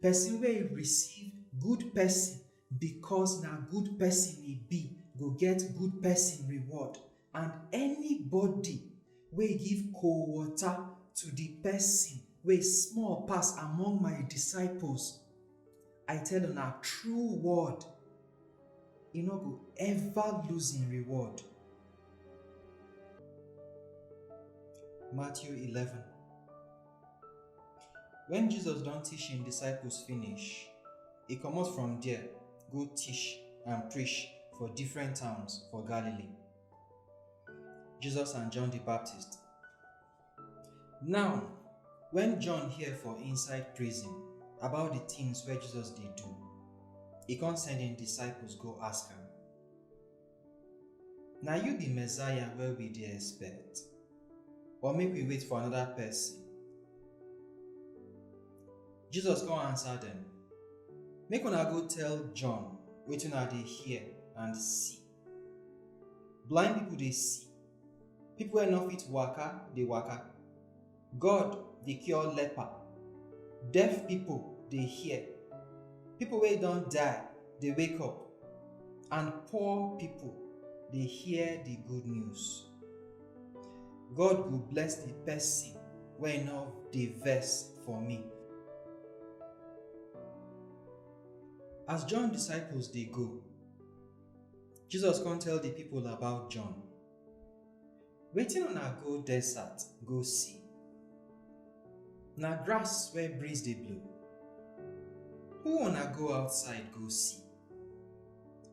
Person wey receive good person, because na good person e be, go get good person reward. And anybody wey give cold water to the person wey small pass among my disciples, I tell una true word, e no go ever lose im reward. Matthew eleven. When Jesus don teach im disciples finish, e comot from there go teach and preach for different towns for Galilee. Jesus and John the Baptist. Now, when John hear for inside prison about the things wey Jesus dey do, e come send im disciples go ask am, "Na you be Messiah wey we dey expect, or make we wait for another person?" Jesus come answer dem, "Make una go tell John wetin una dey hear and see. Blind people dey see, people wey no fit waka dey waka, God dey cure leper, deaf people dey hear, people wey don die dey wake up, and poor people dey hear the good news. God go bless the person wey no dey vex for me." As John disciples dey go, Jesus come tell the people about John. Wetin una go desert go see? Na grass wey breeze dey blow? Who una go outside go see?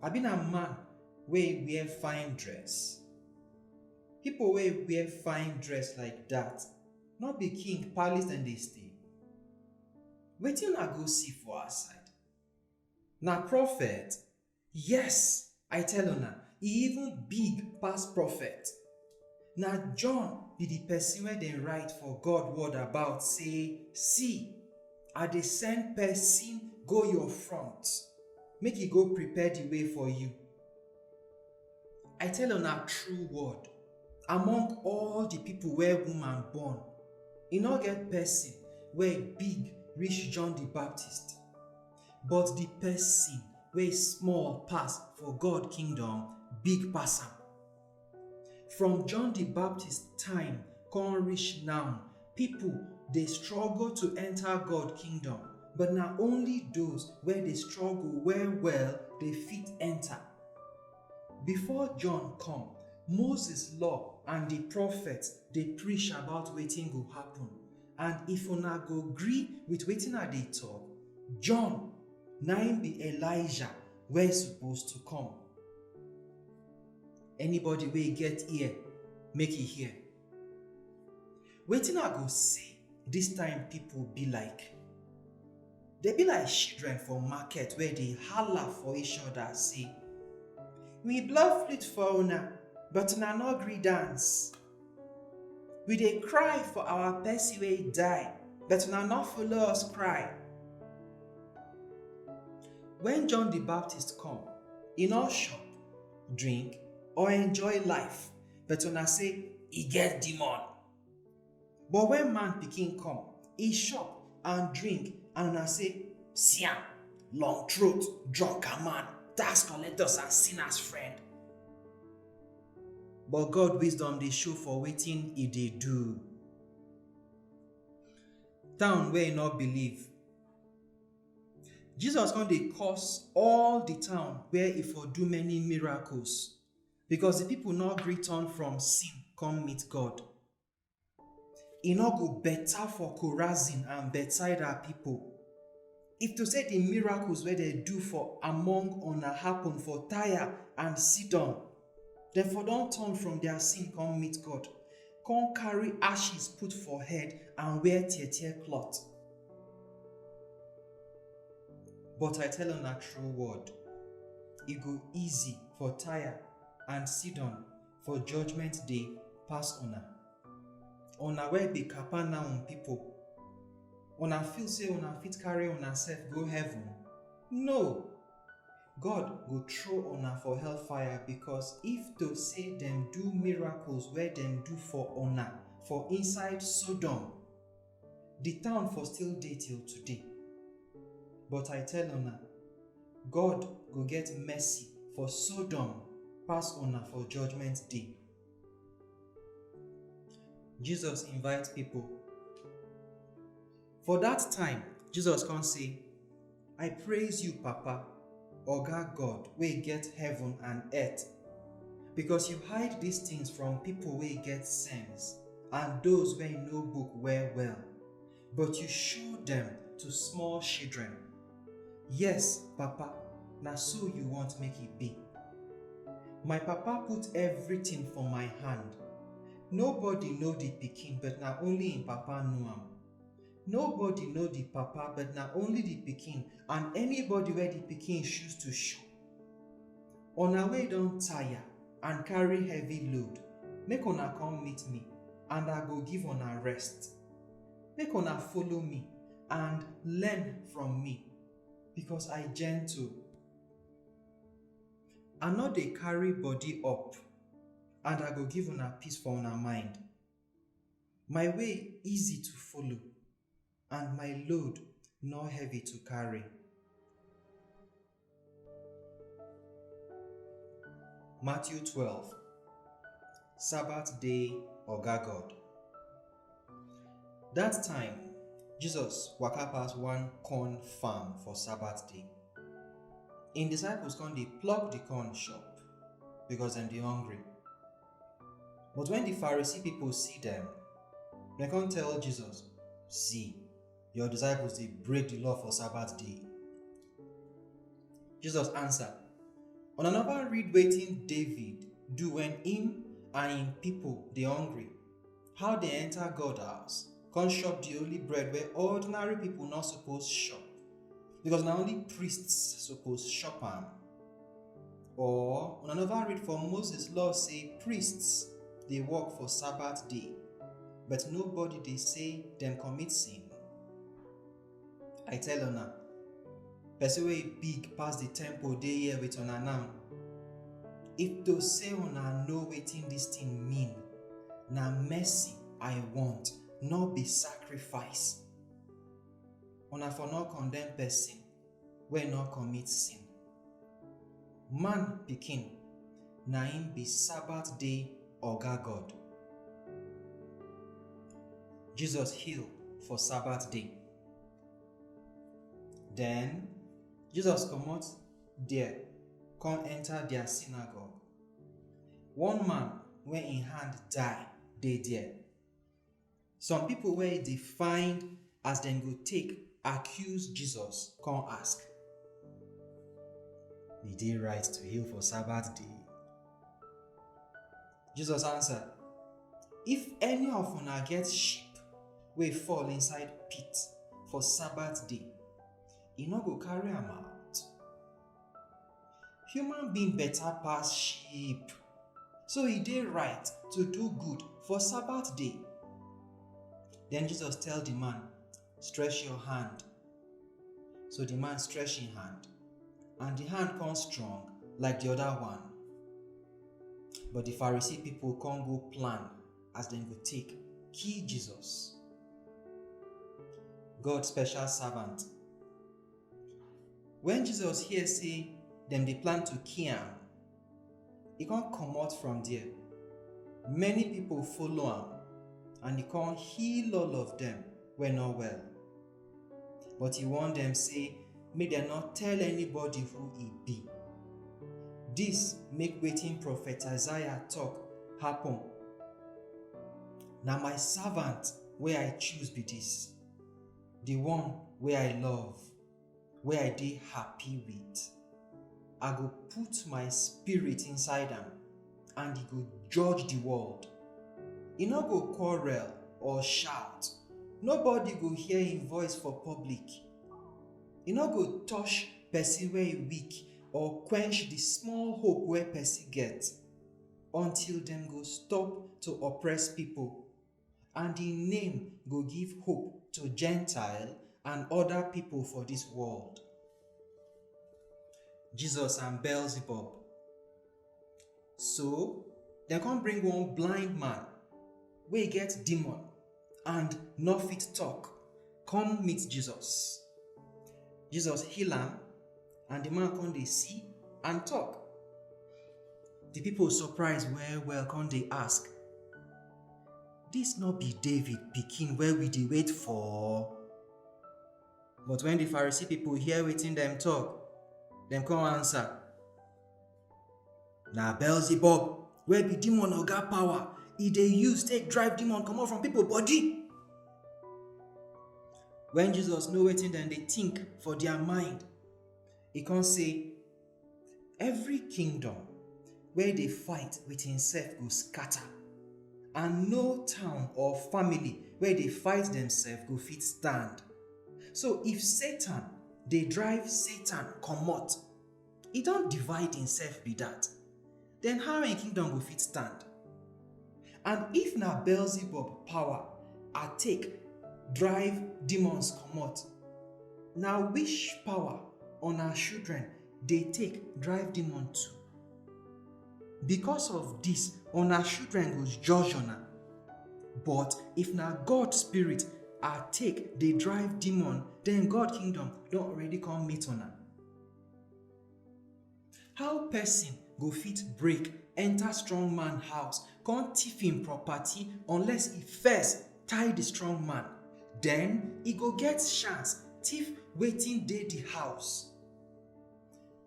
Abi na man wey wear fine dress? People wey wear fine dress like that, no be king palace dem dey stay? Wetin una go see for outside? Na prophet? Yes, I tell una, e even big pass prophet. Na John be the person wey dem write for God word about say, "See, I dey send person go your front, make e go prepare the way for you." I tell una true word, among all the people wey woman born, e no get person wey big reach John the Baptist. But the person wey small pass for God kingdom big pass am. From John the Baptist time come reach now, people dey struggle to enter God kingdom, but na only those wey dey struggle well well dey fit enter. Before John come, Moses law and the prophets dey preach about wetin go happen. And if una go gree with wetin I dey talk, John na im be Elijah wey suppose to come. Anybody wey get ear, make e hear. Wetin I go say this time, people be like, they be like children for market where they holler for each other, say, "We blow flute for una, but una no gree dance. We dey cry for our person wey die, but una no follow us cry." When John the Baptist come, e no chop, drink, or enjoy life, but una say e get demon. But when man pikin come, e chop and drink, and una say, "See am, long throat, drunken man, tax collectors and sinners friend." But God wisdom dey show for wetin e dey do. Town wey e no believe. Jesus come dey curse all the town where e for do many miracles, because the people no gree turn from sin come meet God. E no go better for Chorazin and Bethsaida people. If to say the miracles wey dem do for among una happen for Tyre and Sidon, dem for don turn from their sin come meet God, come carry ashes put for head and wear tear tear cloth. But I tell una true word, e go easy for Tyre and Sidon for judgment day pass una. Una wey be Capernaum people, una feel say una fit carry una sef go heaven? No! God go throw una for hellfire, because if to say dem do miracles wey dem do for una for inside Sodom, the town for still dey till today. But I tell una, God go get mercy for Sodom pass una for judgment day. Jesus invite people. For that time, Jesus come say, "I praise you, Papa, Oga God, wey get heaven and earth, because you hide these things from people wey get sense and those wey know book well well, but you show them to small children. Yes, Papa, na so you want make e be. My Papa put everything for my hand. Nobody know the pikin, but na only im Papa know am. Nobody know the Papa, but na only the pikin and anybody wey the pikin choose to show. Una wey don tire and carry heavy load, make una come meet me, and I go give una rest. Make una follow me and learn from me, because I gentle. I no dey carry body up, and I go give una peace for una mind. My way easy to follow, and my load no heavy to carry." Matthew twelve. Sabbath Day Oga God. That time, Jesus waka pass one corn farm for Sabbath day. Im disciples come dey pluck the corn chop, because dem dey hungry. But when the Pharisee people see them, they come tell Jesus, "See, your disciples dey break the law for Sabbath day Jesus answer, "Una never read wetin David do when him and him people dey hungry? How they enter God house, come chop the only bread where ordinary people not supposed chop, because na only priests supposed chop am? Or una never read for Moses law say priests dey work for Sabbath day, but nobody dey say dem commit sin? I tell una, person wey big pass the temple dey here with una now. If to say una know wetin this thing mean, na mercy I want, no be sacrifice. Una for no condemn person wey no commit sin. Man pikin na him be Sabbath day oga God." Jesus heal for Sabbath day. Then Jesus comot there, come enter their synagogue. One man wey him hand die dey there. Some people wey dey find as dem go take accuse Jesus come ask, "E dey right to heal for Sabbath day?" Jesus answer, "If any of una get sheep wey fall inside pit for Sabbath day, e no go carry am out? Human being better pass sheep, so e dey right to do good for Sabbath day." Then Jesus tell the man, "Stretch your hand." So the man stretch him hand, and the hand come strong like the other one. But the Pharisee people come go plan as dem go take kill Jesus. God special servant. When Jesus hear say dem dey plan to kill am, e come comot from there. Many people follow am, and e come heal all of dem wey no well. But e warn dem say make dem no tell anybody who e be. This make wetin prophet Isaiah talk happen. "Na my servant wey I choose be this, the one wey I love, wey I dey happy with. I go put my spirit inside am, and e go judge the world. E no go quarrel or shout. Nobody go hear him voice for public. E no go touch person wey weak or quench the small hope wey person get, until dem go stop to oppress people, and him name go give hope to Gentile and other people for this world." Jesus and Beelzebub. So dem come bring one blind man wey get demon and no fit talk come meet Jesus. Jesus heal am, and the man come dey see and talk. The people surprise well well, come dey ask, "This no be David pikin wey we dey wait for?" But when the Pharisee people hear wetin dem talk, dem come answer, "Na Beelzebub, wey be demon oga power, e dey use take drive demon comot from people body." When Jesus know wetin dem dey think for their mind, e come say, "Every kingdom wey dey fight with himself go scatter, and no town or family wey dey fight themselves go fit stand. So if Satan dey drive Satan comot, e don divide himself be that. Then how him kingdom go fit stand? And if na Beelzebub power I take drive demons comot, na which power una children dey take drive demon too? Because of this, una children go judge una. But if na God spirit I take dey drive demon, then God kingdom don already come meet una." How person go fit break enter strong man house, come thief him property, unless he first tie the strong man? Then he go get chance thief wetin dey the house.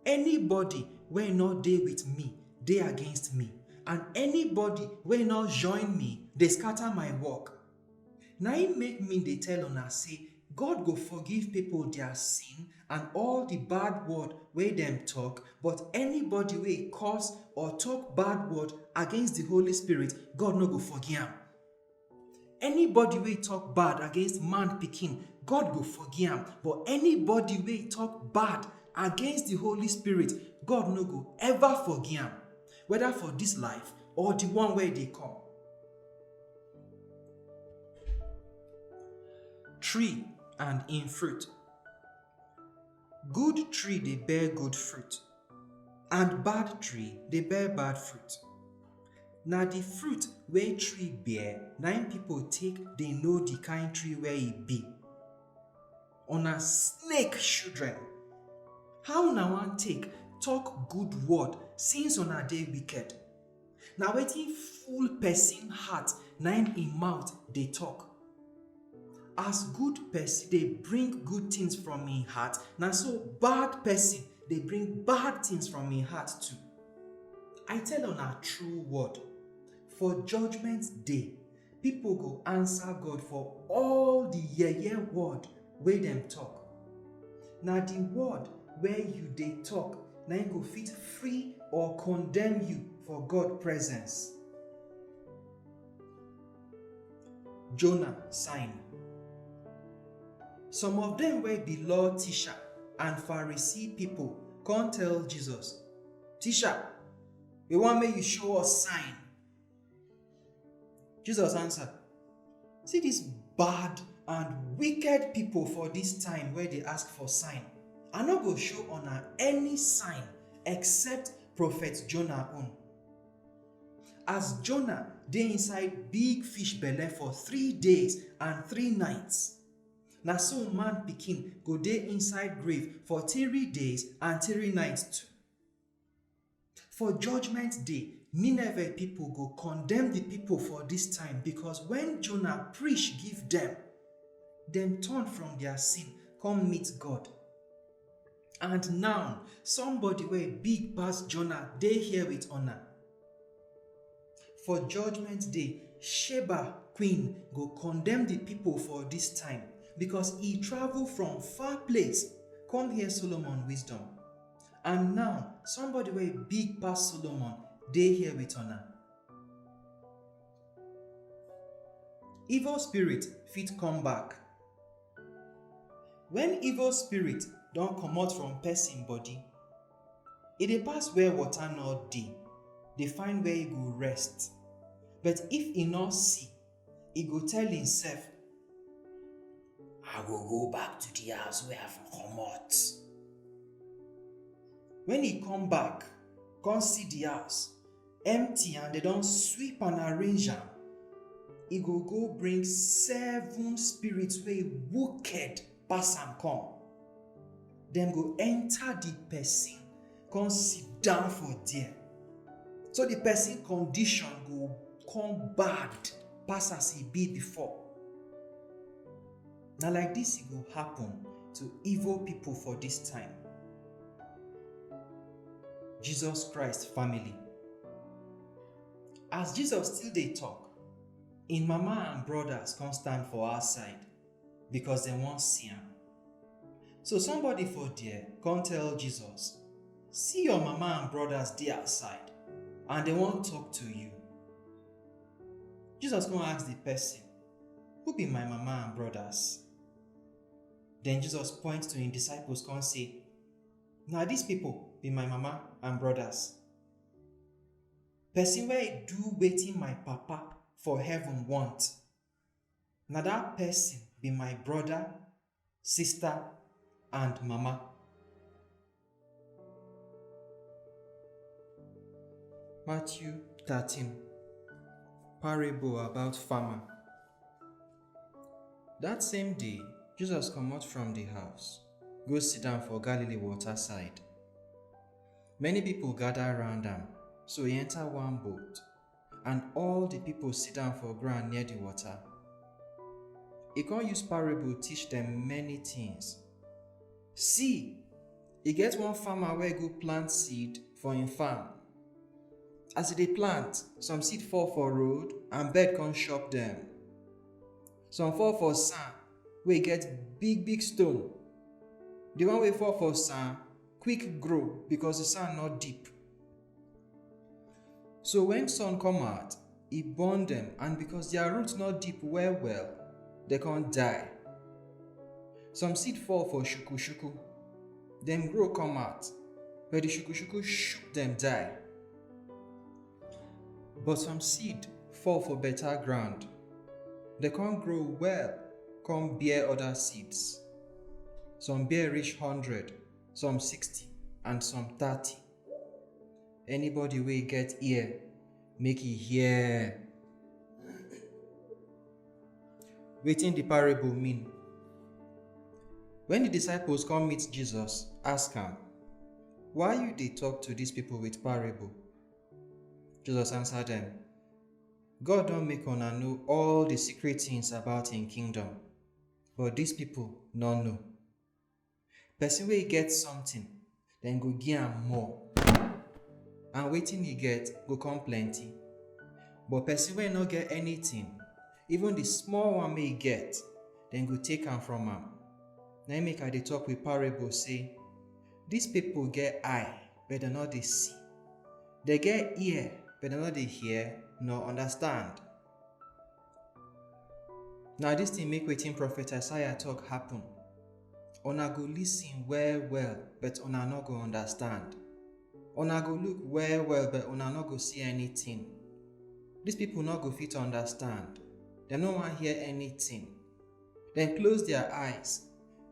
Anybody wey no dey with me dey against me, and anybody wey no join me dey scatter my work. Na im make me dey tell una say God go forgive people their sin and all the bad word wey dem talk, but anybody wey curse or talk bad word against the Holy Spirit, God no go forgive am. Anybody wey talk bad against man pikin, God go forgive am, but anybody wey talk bad against the Holy Spirit, God no go ever forgive am, whether for this life or the one wey dey come. Tree and im fruit. Good tree dey bear good fruit, and bad tree dey bear bad fruit. Na the fruit wey tree bear na im people take dey know the kind tree wey e be. Una snake children, how una wan take talk good word since una dey wicked? Na wetin full person heart na im im mouth dey talk. As good person dey bring good things from im heart, na so bad person dey bring bad things from im heart too. I tell una true word, for judgment day, people go answer God for all the yeye word wey dem talk. Na the word wey you dey talk na im go fit free or condemn you for God presence. Jonah sign. Some of them wey be law teacher and Pharisee people come tell Jesus, "Teacher, we wan make you show us sign." Jesus answer, "See this bad and wicked people for this time wey dey ask for sign. I no go show una any sign except prophet Jonah own." As Jonah dey inside big fish belle for three days and three nights, na so man pikin go dey inside grave for three days and three nights too. For judgment day, Nineveh people go condemn the people for this time, because when Jonah preach give them, dem turn from their sin come meet God. And now, somebody wey big pass Jonah dey here with una. For judgment day, Sheba queen go condemn the people for this time, because he travel from far place come hear Solomon wisdom. And now, somebody wey big pass Solomon dey here with una. Evil spirit fit come back. When evil spirit don comot from person body, e dey pass where water no dey, dey find where e go rest. But if e no see, e go tell himself, "I go go back to the house where I for comot." When e come back, come see the house empty and they don sweep and arrange am, e go go bring seven spirits wey wicked pass am come. Dem go enter the person, come sit down for there. So the person condition go come bad pass as e be before. Na like this e go happen to evil people for this time. Jesus Christ family. As Jesus still dey talk, im mama and brothers come stand for outside because dem wan see am. So somebody for there come tell Jesus, "See, your mama and brothers dey outside, and dem wan talk to you." Jesus come ask the person, "Who be my mama and brothers?" Then Jesus point to im disciples come say, "Na these people be my mama and brothers. Person wey do wetin my papa for heaven want, na that person be my brother, sister, and mama." Matthew thirteen. Parable about farmer. That same day, Jesus comot from the house, go sit down for Galilee water side. Many people gather round am, so he enter one boat, and all the people sit down for ground near the water. He come use parable teach them many things. See, e get one farmer wey go plant seed for im farm. As e dey plant, some seed fall for road and bird come chop them. Some fall for sand wey get big big stone. The one wey fall for sand quick grow because the sand no deep. So when sun come out, e burn them, and because their roots no deep well well, they can't die. Some seed fall for shuku shuku, dem grow come out, but the shuku shuku shook them die. But some seed fall for better ground, they can't grow well, come bear other seeds. Some bear reach hundred, some sixty, and some thirty. Anybody wey get ear, make e hear. Wetin the parable mean? When the disciples come meet Jesus, ask am, "Why you dey talk to these people with parable?" Jesus answer them, "God don make una know all the secret things about him kingdom, but these people no know. Person wey get something, dem go give am more, and wetin e get go come plenty. But person wey no get anything, even the small one wey e get, dem go take am from am. Na im make I dey talk with parable say, these people get eye, but dem no dey see. They get ear, but dem no dey hear nor understand." Now this thing make wetin prophet Isaiah talk happen. "Una go listen well well, but una no go understand. Una go look well well, but una no go see anything. These people no go fit understand. Dem no wan hear anything. Dem close their eyes,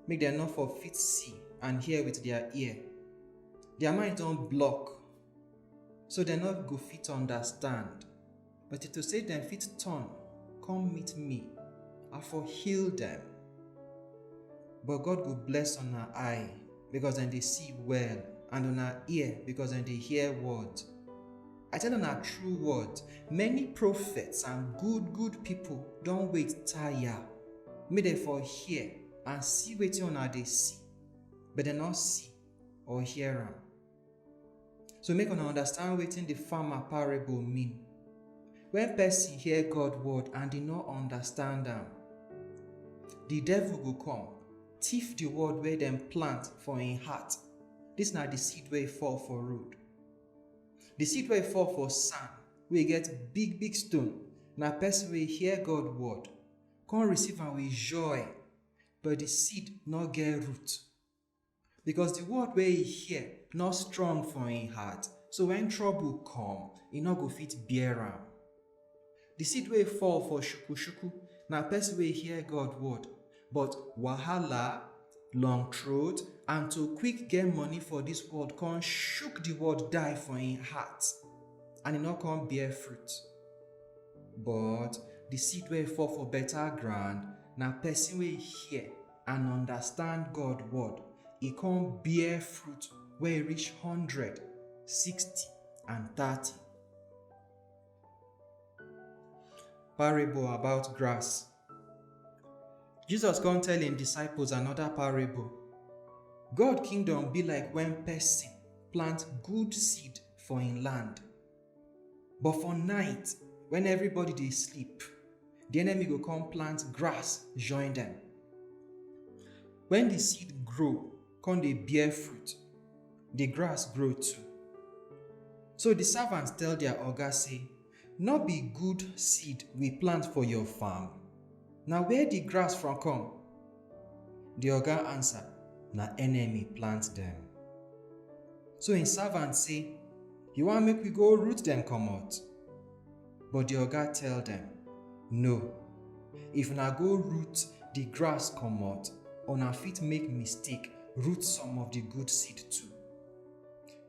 make dem no for fit see and hear with their ear. Their mind don block, so dem no go fit understand. But if to say dem fit turn, come meet me, I for heal them." But God go bless una eye, because dem dey see well, and una ear, because dem dey hear word. I tell una true word, many prophets and good good people don wait tire, make dem for hear and see wetin una dey see, but dem no see or hear am. So make una understand wetin the farmer parable mean. When person hear God word and e no understand am, the devil go come, thief the word wey dem plant for im heart. This na the seed wey fall for road. The seed wey fall for sand, wey get big big stone, na person wey hear God word, come receive am with joy, but the seed no get root. Because the word wey e hear no strong for im heart, so when trouble come, e no go fit bear am. The seed wey fall for shuku shuku na person wey hear God word, but wahala, long throat, and to quick get money for this world come shook the word die for im heart, and e no come bear fruit. But the seed wey fall for better ground na person wey hear and understand God word, e come bear fruit wey reach hundred, sixty, and thirty. Parable about grass. Jesus come tell im disciples another parable. God kingdom be like when person plant good seed for im land. But for night, when everybody dey sleep, the enemy go come plant grass join them. When the seed grow, come dey bear fruit, the grass grow too. So the servants tell their oga say, "No be good seed we plant for your farm? Na where the grass from come?" The oga answer, "Na enemy plant them." So im servant say, "You wan make we go root them comot?" But the oga tell them, "No. If una go root the grass comot, una fit make mistake root some of the good seed too.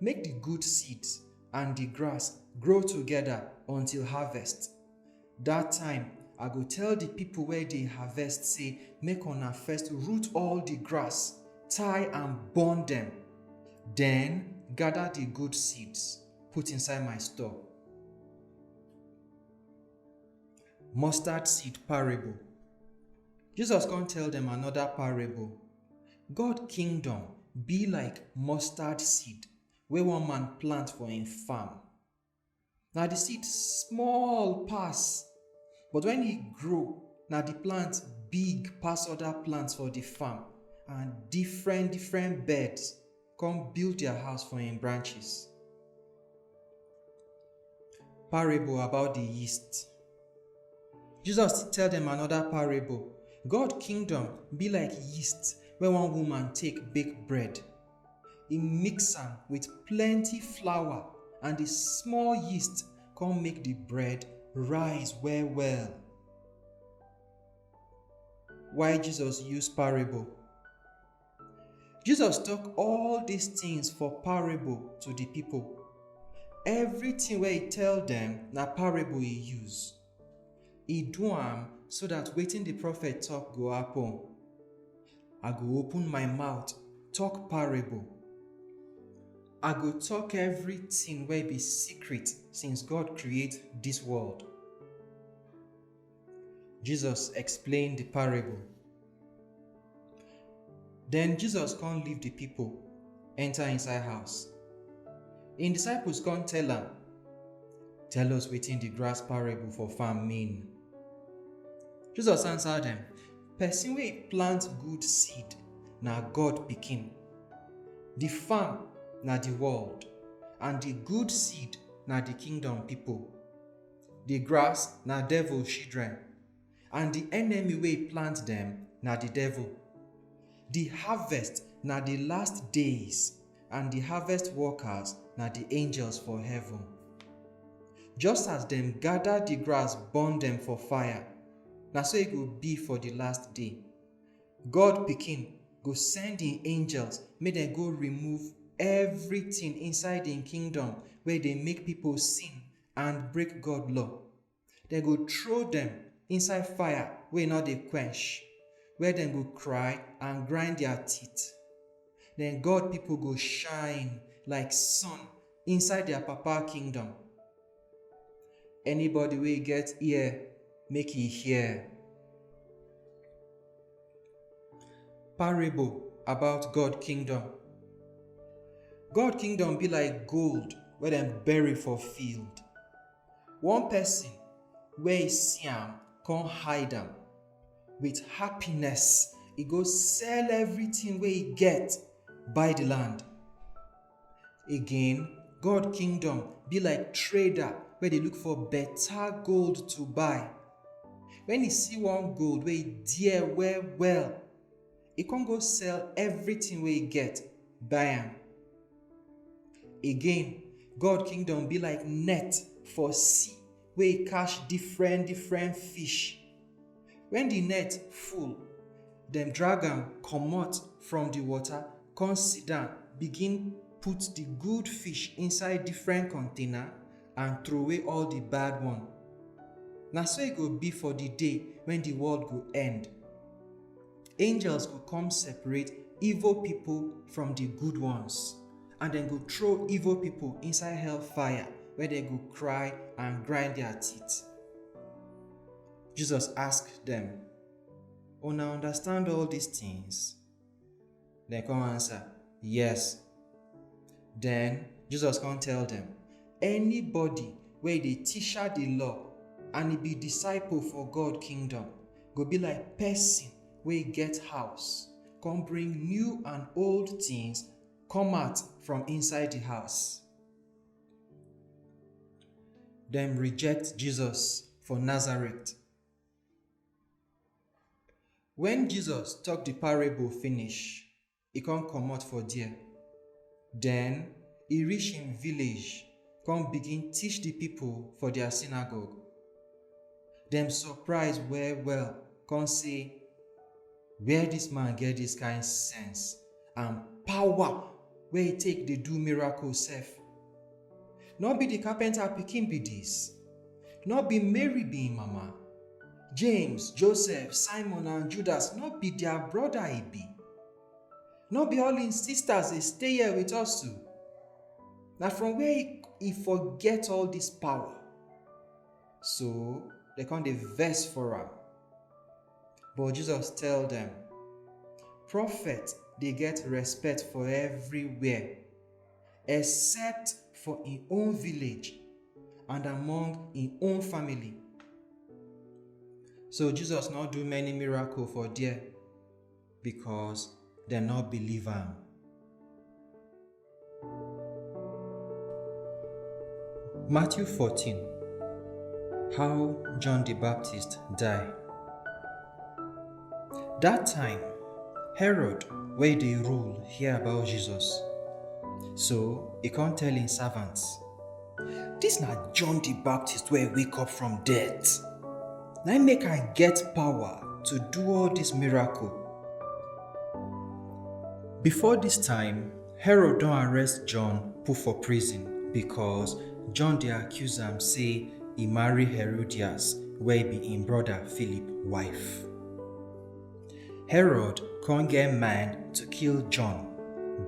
Make the good seeds and the grass grow together until harvest. That time, I go tell the people wey dey harvest say make una first root all the grass, tie and burn them. Then gather the good seeds, put inside my store." Mustard seed parable. Jesus come tell them another parable. God kingdom be like mustard seed wey one man plant for im farm. Na the seed small pass, but when e grow, na the plant big pass other plants for the farm, and different different birds come build their house for im branches. Parable about the yeast. Jesus tell them another parable. God kingdom be like yeast wey one woman take bake bread. He mix am with plenty flour, and the small yeast come make the bread rise well well. Why Jesus use parable? Jesus talk all these things for parable to the people. Everything wey he tell them na parable he use. He do am so that wetin the prophet talk go happen. "I go open my mouth, talk parable. I go talk everything wey be secret since God create this world." Jesus explain the parable. Then Jesus come leave the people, enter inside house. Im disciples come tell am, "Tell us wetin the grass parable for farm mean." Jesus answer them, "Person wey plant good seed na God pikin. The farm na the world, and the good seed na the kingdom people. The grass na devil children, and the enemy wey plant them na the devil. The harvest na the last days, and the harvest workers na the angels for heaven. Just as them gather the grass, burn them for fire, na so e go be for the last day. God pikin go send im angels make dem go remove everything inside im kingdom wey dey make people sin and break God law. Dem go throw them inside fire wey no dey quench, where dem go cry and grind their teeth. Then God people go shine like sun inside their papa kingdom. Anybody wey get ear, make e hear. Parable about God kingdom. God kingdom be like gold wey dem bury for field. One person wey see am come hide am. With happiness, e go sell everything wey e get, buy the land. Again, God kingdom be like trader wey dey look for better gold to buy. When e see one gold wey e dear well well, e come go sell everything wey e get, buy am. Again, God kingdom be like net for sea wey e catch different different fish. When the net full, dem drag am comot from the water, come sit down, begin put the good fish inside different container and throw away all the bad one. Na so e go be for the day when the world go end. Angels go come separate evil people from the good ones, and dem go throw evil people inside hell fire where dem go cry and grind their teeth. Jesus ask them, "Una understand all these things?" Dem come answer, "Yes." Then Jesus come tell them, "Anybody wey dey teach the law and e be disciple for God kingdom go be like person wey get house, come bring new and old things come out from inside the house." Dem reject Jesus for Nazareth. When Jesus talk the parable finish, e come comot for there. Then e reach im village, come begin teach the people for their synagogue. Dem surprise well well, come say, "Where this man get this kind sense and power wey e take dey do miracle sef? No be the carpenter pikin be this? No be Mary be im mama? James, Joseph, Simon and Judas, no be their brother e be? No be all im sisters dey stay here with us too? Na from where e, e for get all this power?" So dem come dey vex for am. But Jesus tell them, "Prophet dey get respect for everywhere, except for im own village and among im own family." So Jesus no do many miracle for there because dem no believe am. Matthew fourteen. How John the Baptist die. That time, Herod wey dey rule hear about Jesus. So e come tell im servants, "This na John the Baptist wey wake up from death. Na im make am get power to do all this miracle." Before this time, Herod don arrest John, put for prison because John dey accuse am say e marry Herodias, wey be im brother Philip wife. Herod come get mind to kill John,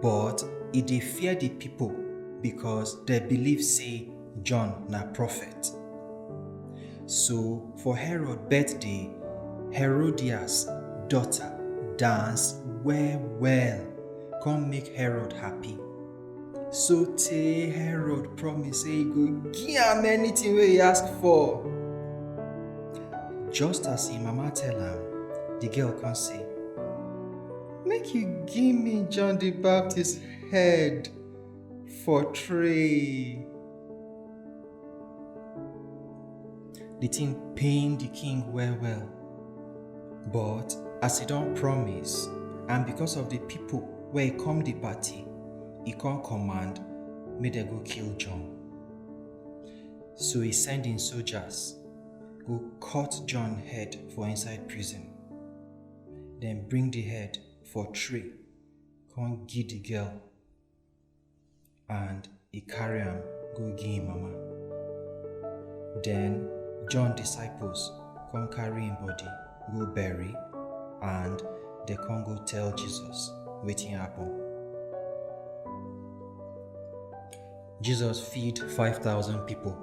but e dey fear the people because dem believe say John na prophet. So for Herod birthday, Herodias daughter dance well well, come make Herod happy. So tey Herod promise say e go give am anything wey e ask for. Just as im mama tell am, the girl come say, "Make you give me John the Baptist head for tray." The thing pain the king well well. But as e don promise, and because of the people wey come the party, e come command make dem go kill John. So e send im soldiers go cut John head for inside prison. Dem bring the head for tray, come give the girl, and e carry am go give im mama. Then John disciples come carry im body go bury, and dem come go tell Jesus wetin happen. Jesus feed five thousand people.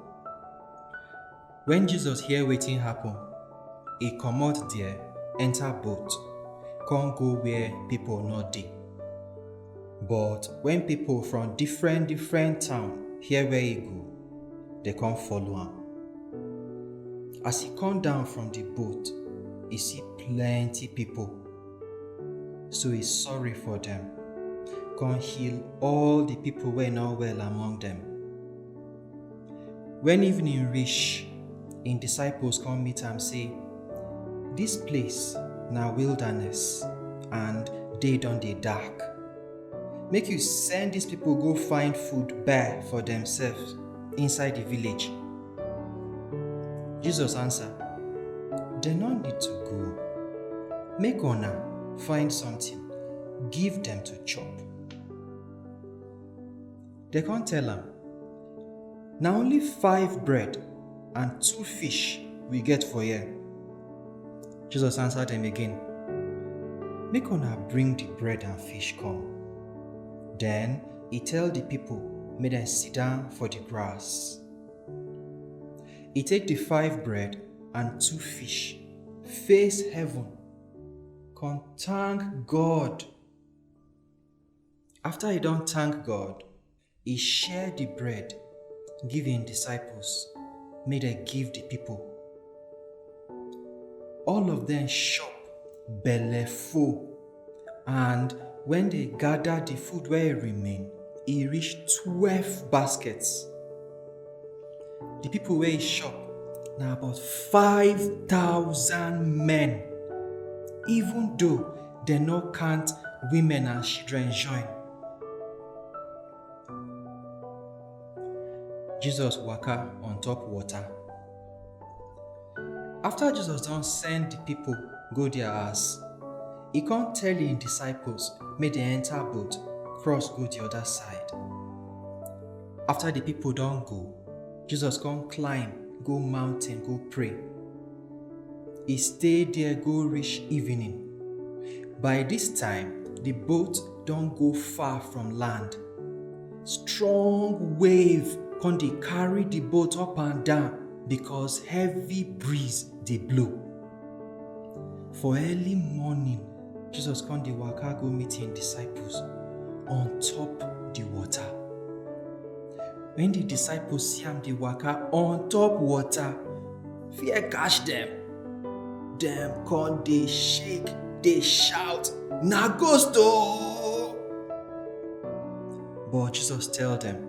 When Jesus hear wetin happen, e comot there, enter boat, come go where people no dey. But when people from different different town hear where e go, dem come follow am. As e come down from the boat, e see plenty people. So e sorry for them, come heal all the people wey no well among them. When evening reach, im disciples come meet am say, "This place na wilderness, and day don dey dark. Make you send these people go find food buy for themselves inside the village." Jesus answer, "Dem no need to go. Make una find something, give them to chop." Dem come tell am, "Na only five bread and two fish we get for here." Jesus answer them again, "Make una bring the bread and fish come." Then e tell the people make dem sit down for the grass. E take the five bread and two fish, face heaven, come thank God. After e don thank God, e share the bread, give im disciples, make dem give the people. All of them chop belle full, and when dem gather the food wey remain, e reach twelve baskets. The people wey e chop na about five thousand men, even though dem no count women and children join. Jesus waka on top water. After Jesus don send the people go their house, e come tell im disciples make dem enter boat, cross go the other side. After the people don go, Jesus come climb go mountain go pray. E stay there go reach evening. By this time, the boat don go far from land. Strong wave come dey carry the boat up and down because heavy breeze dey blow. For early morning, Jesus come dey waka go meet im disciples on top the water. When the disciples see am dey waka on top water, fear catch them. Dem come dey shake, dey shout, "Na ghost o!" But Jesus tell dem,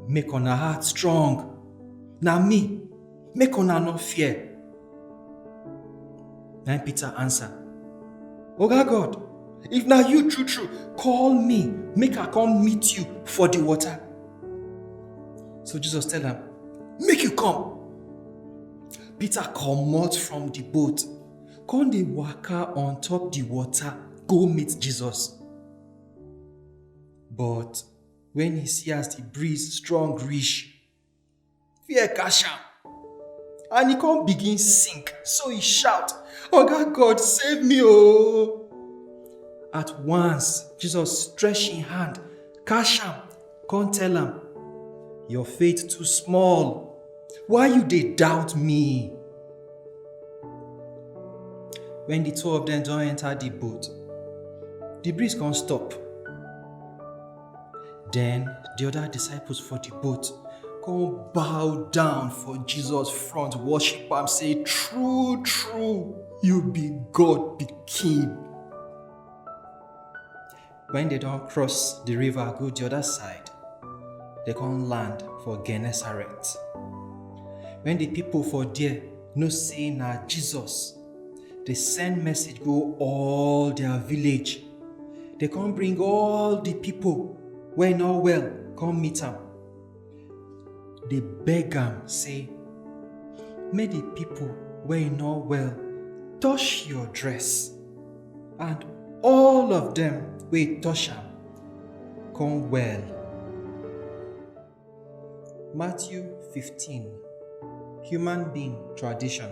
"Make una heart strong. Na me. Make una no fear." Na Peter answer, "Oga God, if na you true true, call me, make I come meet you for the water." So Jesus tell am, "Make you come." Peter comot from the boat, come dey waka on top the water, go meet Jesus. But when he see as the breeze strong reach, fear catch am, and he come begin sink. So he shout, "Oga God, save me o!" At once, Jesus stretch him hand, catch am, come tell am, "Your faith too small. Why you dey doubt me?" When the two of them don enter the boat, the breeze come stop. Then the other disciples for the boat come bow down for Jesus front, worship am, say, "True true, you be God pikin." When they don cross the river go the other side, they come land for Gennesaret. When the people for there know say na Jesus, they send message go all their village. They come bring all the people wey no well come meet am. They beg am say, "Make the people wey no well touch your dress." And all of them wey touch am come well. Matthew fifteen. Human being tradition.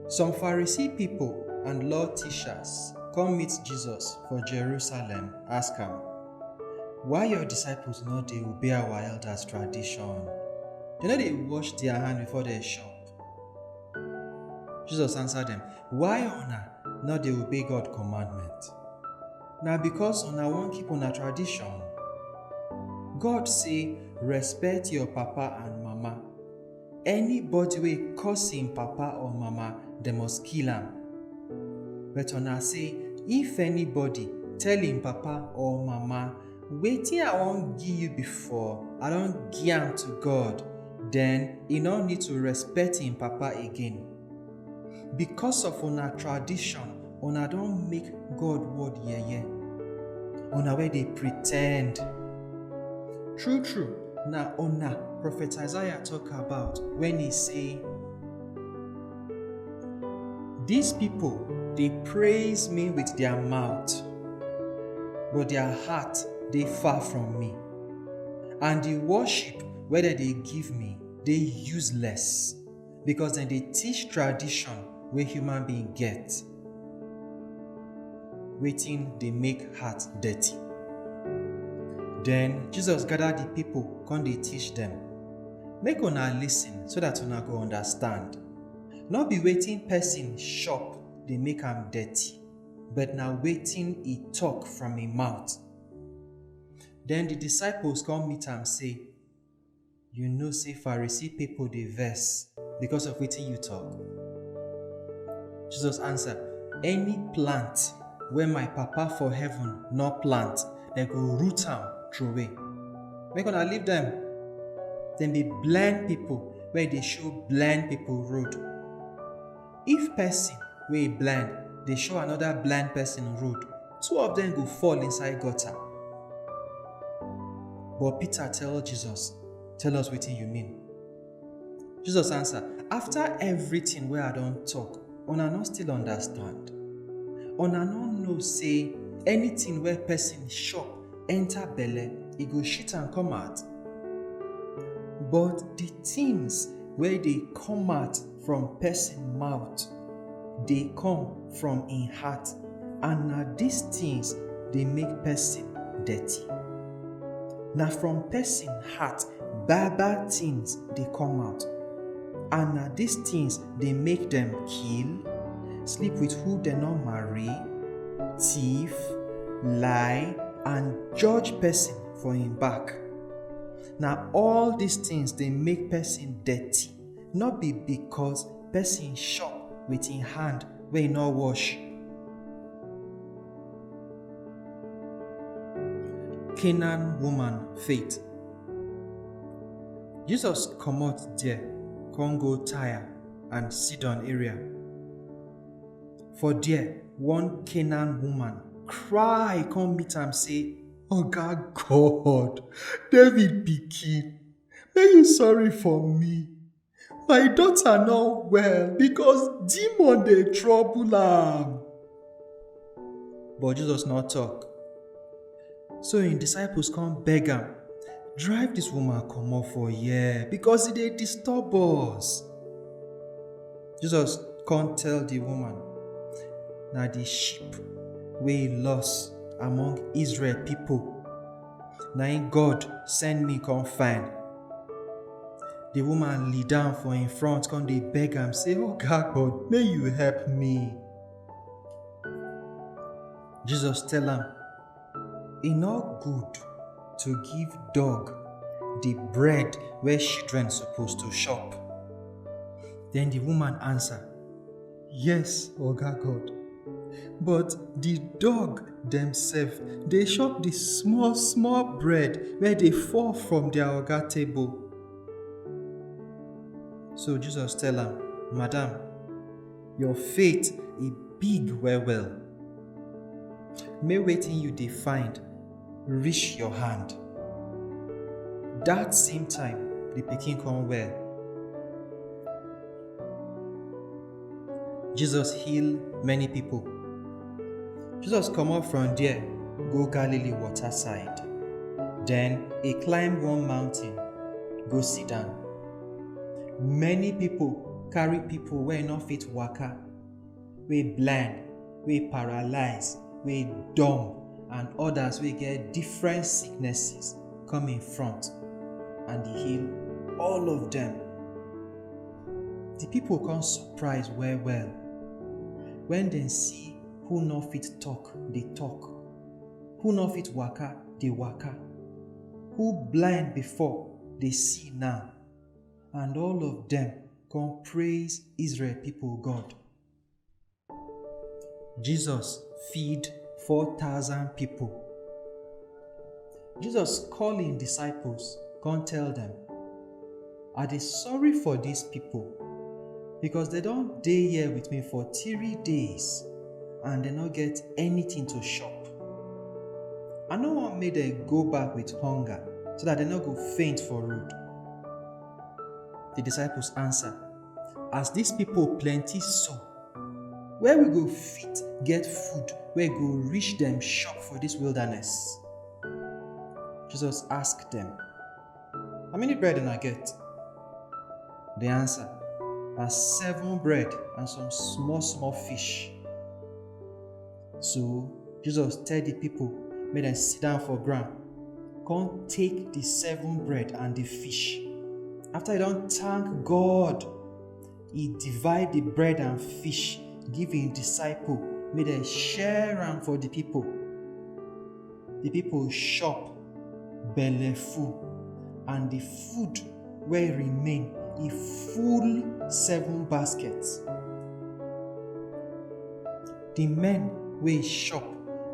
Some Pharisee people and law teachers come meet Jesus for Jerusalem, ask am, "Why your disciples no dey obey our elders tradition? They no dey wash their hand before they chop." Jesus answer them, "Why una no dey obey God commandment? Na because una wan keep una tradition. God say, 'Respect your papa and mama.' Anybody wey curse him papa or mama, they must kill am. But una say, 'If anybody tell him papa or mama, 'Wetin I wan give you before, I don give am to God,' then he no need to respect him papa again." Because of una tradition, una don make God word yeye. Una wey dey pretend. True true, na una prophet Isaiah talk about when he say, "These people dey praise me with their mouth, but their heart dey far from me. And the worship wey dem dey give me dey useless, because dem dey teach tradition wey human being get." Wetin dey make heart dirty. Then Jesus gather the people, come dey teach them, "Make una listen so that una go understand. No be wetin person chop dey make am dirty, but na wetin he talk from him mouth." Then the disciples come meet am say, "You know say Pharisee people dey vex because of wetin you talk." Jesus answer, "Any plant wey my papa for heaven no plant, dem go root am throway. Make una leave them. Dem be blind people wey dey show blind people road. If person wey blind dey show another blind person road, two of them go fall inside gutter." But Peter tell Jesus, "Tell us wetin you mean." Jesus answer, "After everything wey I don talk, una no still understand? Una no know say anything wey person chop enter belle, e go shit am come out? But the things wey dey come out from person mouth dey come from im heart, and na these things dey make person dirty. Na from person heart bad bad things dey come out, and na these things dey make dem kill, sleep with who dem no marry, thief, lie, and judge person for im back. Na all these things dey make person dirty, no be because Person chop with him hand wey no wash. Canaan woman faith. Jesus comot there, come go Tyre and Sidon area. For there, one Canaan woman cry come meet am say, "Oga God, David pikin, make you sorry for me. My daughter no well because demon dey trouble am." But Jesus no talk. So him disciples come beg am, "Drive this woman comot for here because e dey disturb us." Jesus come tell the woman, "Na the sheep wey lost among Israel people, na im God send me come find." The woman lead down for him front, come dey beg am, say, "Oh God, God, may you help me." Jesus tell am, "E no good to give dog the bread where children supposed to chop." Then the woman answer, "Yes, Oga God, but the dog themselves, they chop the small, small bread where they fall from their Oga table." So Jesus tell am, "Madam, your faith e big well well. May waiting you dey find reach your hand." That same time, the pikin come well. Jesus heal many people. Jesus comot from there, go Galilee water side. Then he climb one mountain, go sit down. Many people carry people wey no fit waka, wey blind, wey paralyze, wey dumb, and others wey get different sicknesses come in front, and he heal all of them. The people come surprise well well when dem see who no fit talk dey talk, who no fit waka dey waka, who blind before dey see now, and all of them come praise Israel people God. Jesus feed four thousand people. Jesus call him disciples, come tell them, "I dey sorry for these people because they don dey here with me for three days and they no get anything to chop. I no wan make them go back with hunger so that they no go faint for road." The disciples answer, "As these people plenty so, where we go fit get food wey go reach them chop for this wilderness?" Jesus ask them, "How many bread una get?" They answer, "Na seven bread and some small small fish." So Jesus tell the people make dem sit down for ground, come take the seven bread and the fish. After he don thank God, he divide the bread and fish, give him disciple, make dem share am for the people. The people chop belle full, and the food wey remain e full seven baskets. The men wey chop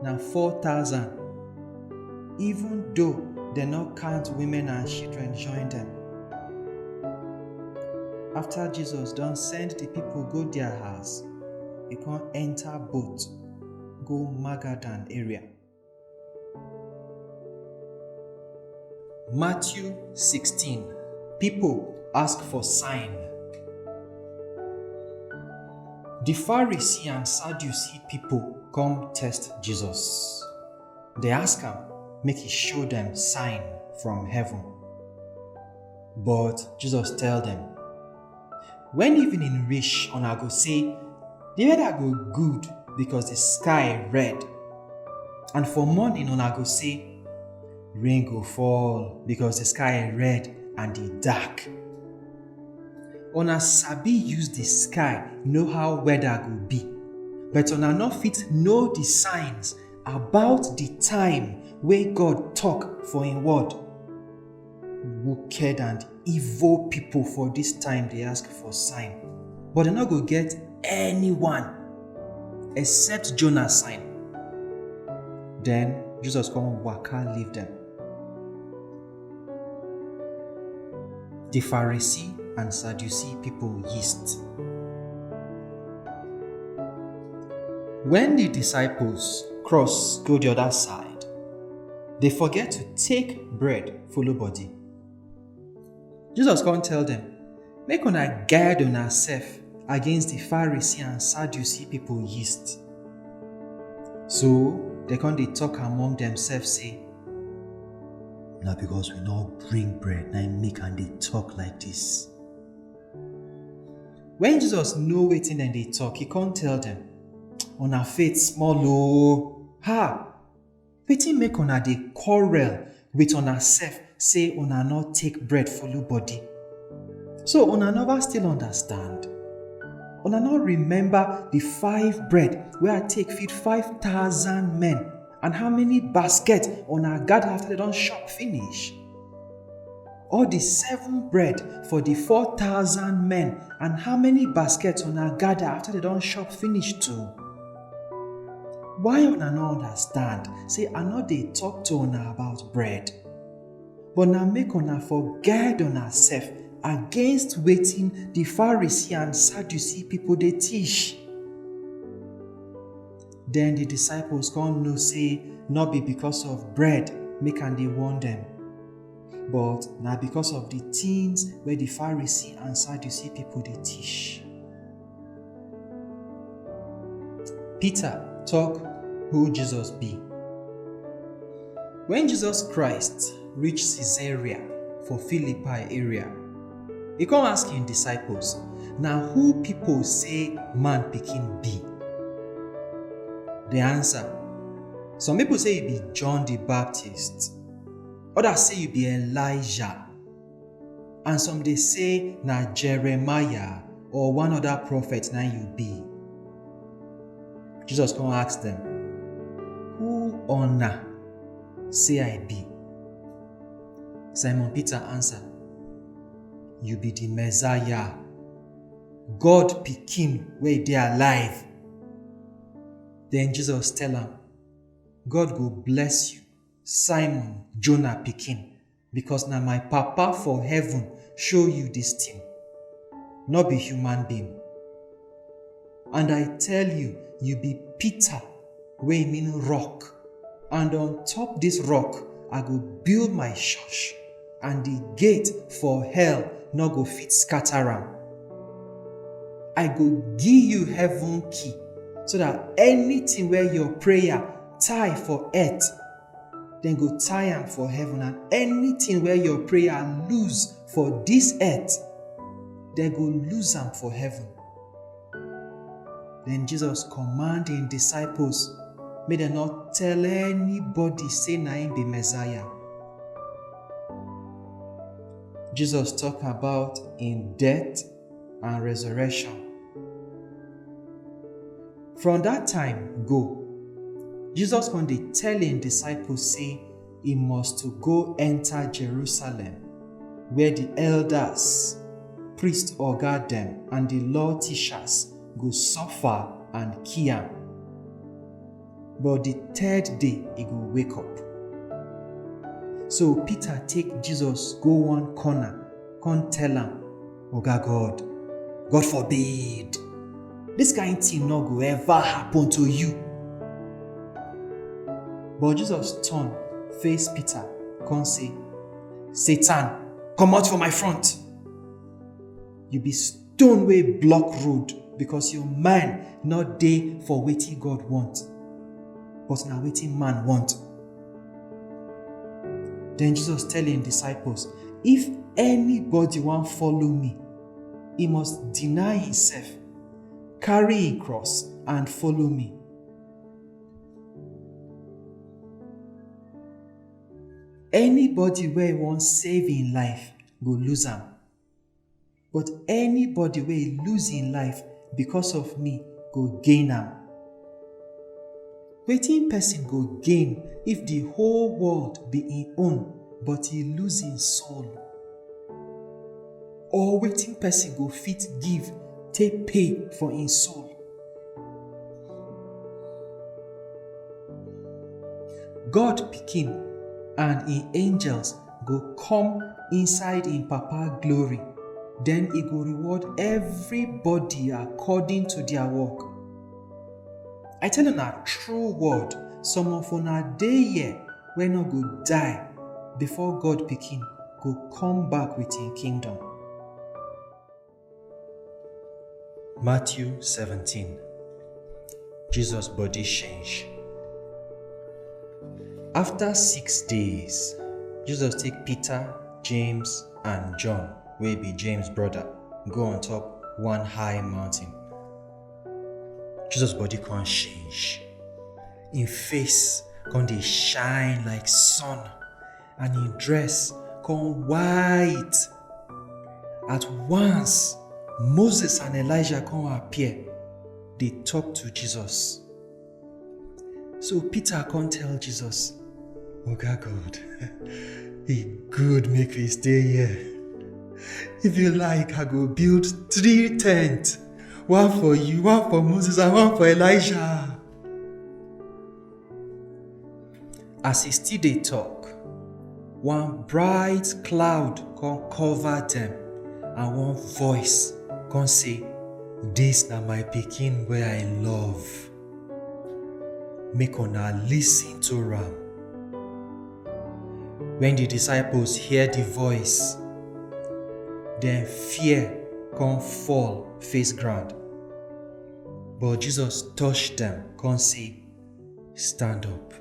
na four thousand, even though dem no count women and children join them. After Jesus don send the people go their house, he come enter boat go Magadan area. Matthew sixteen. People ask for sign. The Pharisee and Sadducee people come test Jesus. They ask am make he show them sign from heaven. But Jesus tell them, "When evening reach, una go say, 'The weather go good because the sky red.' And for morning, una go say, 'Rain go fall because the sky red and e dark.' Una sabi use the sky know how weather go be, but una no fit know the signs about the time wey God talk for him word." Wicked and evil people for this time dey ask for sign. but dem no go get anyone except Jonah sign. Then Jesus come waka leave dem. The Pharisee and Sadducee people yeast. When the disciples cross go the other side, they forget to take bread follow body. Jesus come tell them, make una guide una self against the Pharisee and Sadducee people yeast. So they come dey talk among themselves say, na because we no bring bread na im make am dey talk like this. When Jesus know wetin dem dey talk, he come tell them, una faith small o. Ha! Wetin make una dey quarrel with una self say una no take bread follow body? So una never still understand? Una no remember the five bread wey I take feed five thousand men, and how many basket una gather after they don chop finish? Or the seven bread for the four thousand men, and how many basket una gather after they don chop finish too? Why una no understand say I no dey talk to una about bread? But na make una for guide una self against wetin the Pharisee and Sadducee people dey teach. Then the disciples come know say no be because of bread make am dey warn them, but na because of the things wey the Pharisee and Sadducee people dey teach. Peter talk who Jesus be. When Jesus Christ reach Caesarea for Philippi area, he come ask him disciples, na who people say man pikin be? They answer, some people say you be John the Baptist, others say you be Elijah, and some dey say na Jeremiah or one other prophet na you be. Jesus come ask them, who una say I be? Simon Peter answer, you be the Messiah, God pikin wey dey alive. Then Jesus tell am, God go bless you, Simon Jonah pikin, because na my Papa for heaven show you this thing, no be human being. And I tell you, you be Peter, wey mean rock, and on top this rock I go build my church, and the gate for hell no go fit scatter am. I go give you heaven key, so that anything where your prayer tie for earth, then go tie am for heaven, and anything where your prayer lose for this earth, they go lose am for heaven. Then Jesus command him disciples, make dem not tell anybody say na him be Messiah. Jesus talk about him death and resurrection. From that time go, Jesus come dey tell him disciples say he must to go enter Jerusalem, where the elders, priest oga dem, and the law teachers go suffer and kill am. But the third day he go wake up. So Peter take Jesus go one corner, come tell am, Oga God, God forbid, this kind thing no go ever happen to you. But Jesus turn face Peter, come say, Satan, come out for my front. You be stone wey block road, because your mind no dey for wetin God want, but na wetin man want. Then Jesus tell him disciples, if anybody wan follow me, he must deny himself, carry him cross and follow me. Anybody wey wan save him life go lose am, but anybody wey lose him life because of me go gain am. Wetin person go gain if the whole world be him own, but he lose him soul? Or wetin person go fit give take pay for im soul. God pikin and im angels go come inside im papa glory, then e go reward everybody according to their work. I tell una true word, some of una dey here wey no go die before God pikin go come back with im kingdom. Matthew seventeen. Jesus body change. After six days, Jesus take Peter, James, and John, wey be James brother, go on top one high mountain. Jesus body come change. Im face come dey shine like sun, and im dress come white. At once, Moses and Elijah come appear, dey talk to Jesus. So Peter come tell Jesus, "Oga God, e good make we stay here. If you like, I go build three tents, one for you, one for Moses, and one for Elijah." As e still dey talk, one bright cloud come cover dem, and one voice come say, "Dis na my pikin wey I love. Make una listen to am." When the disciples hear the voice, dem fear come fall face ground. But Jesus touch dem, come say, "Stand up,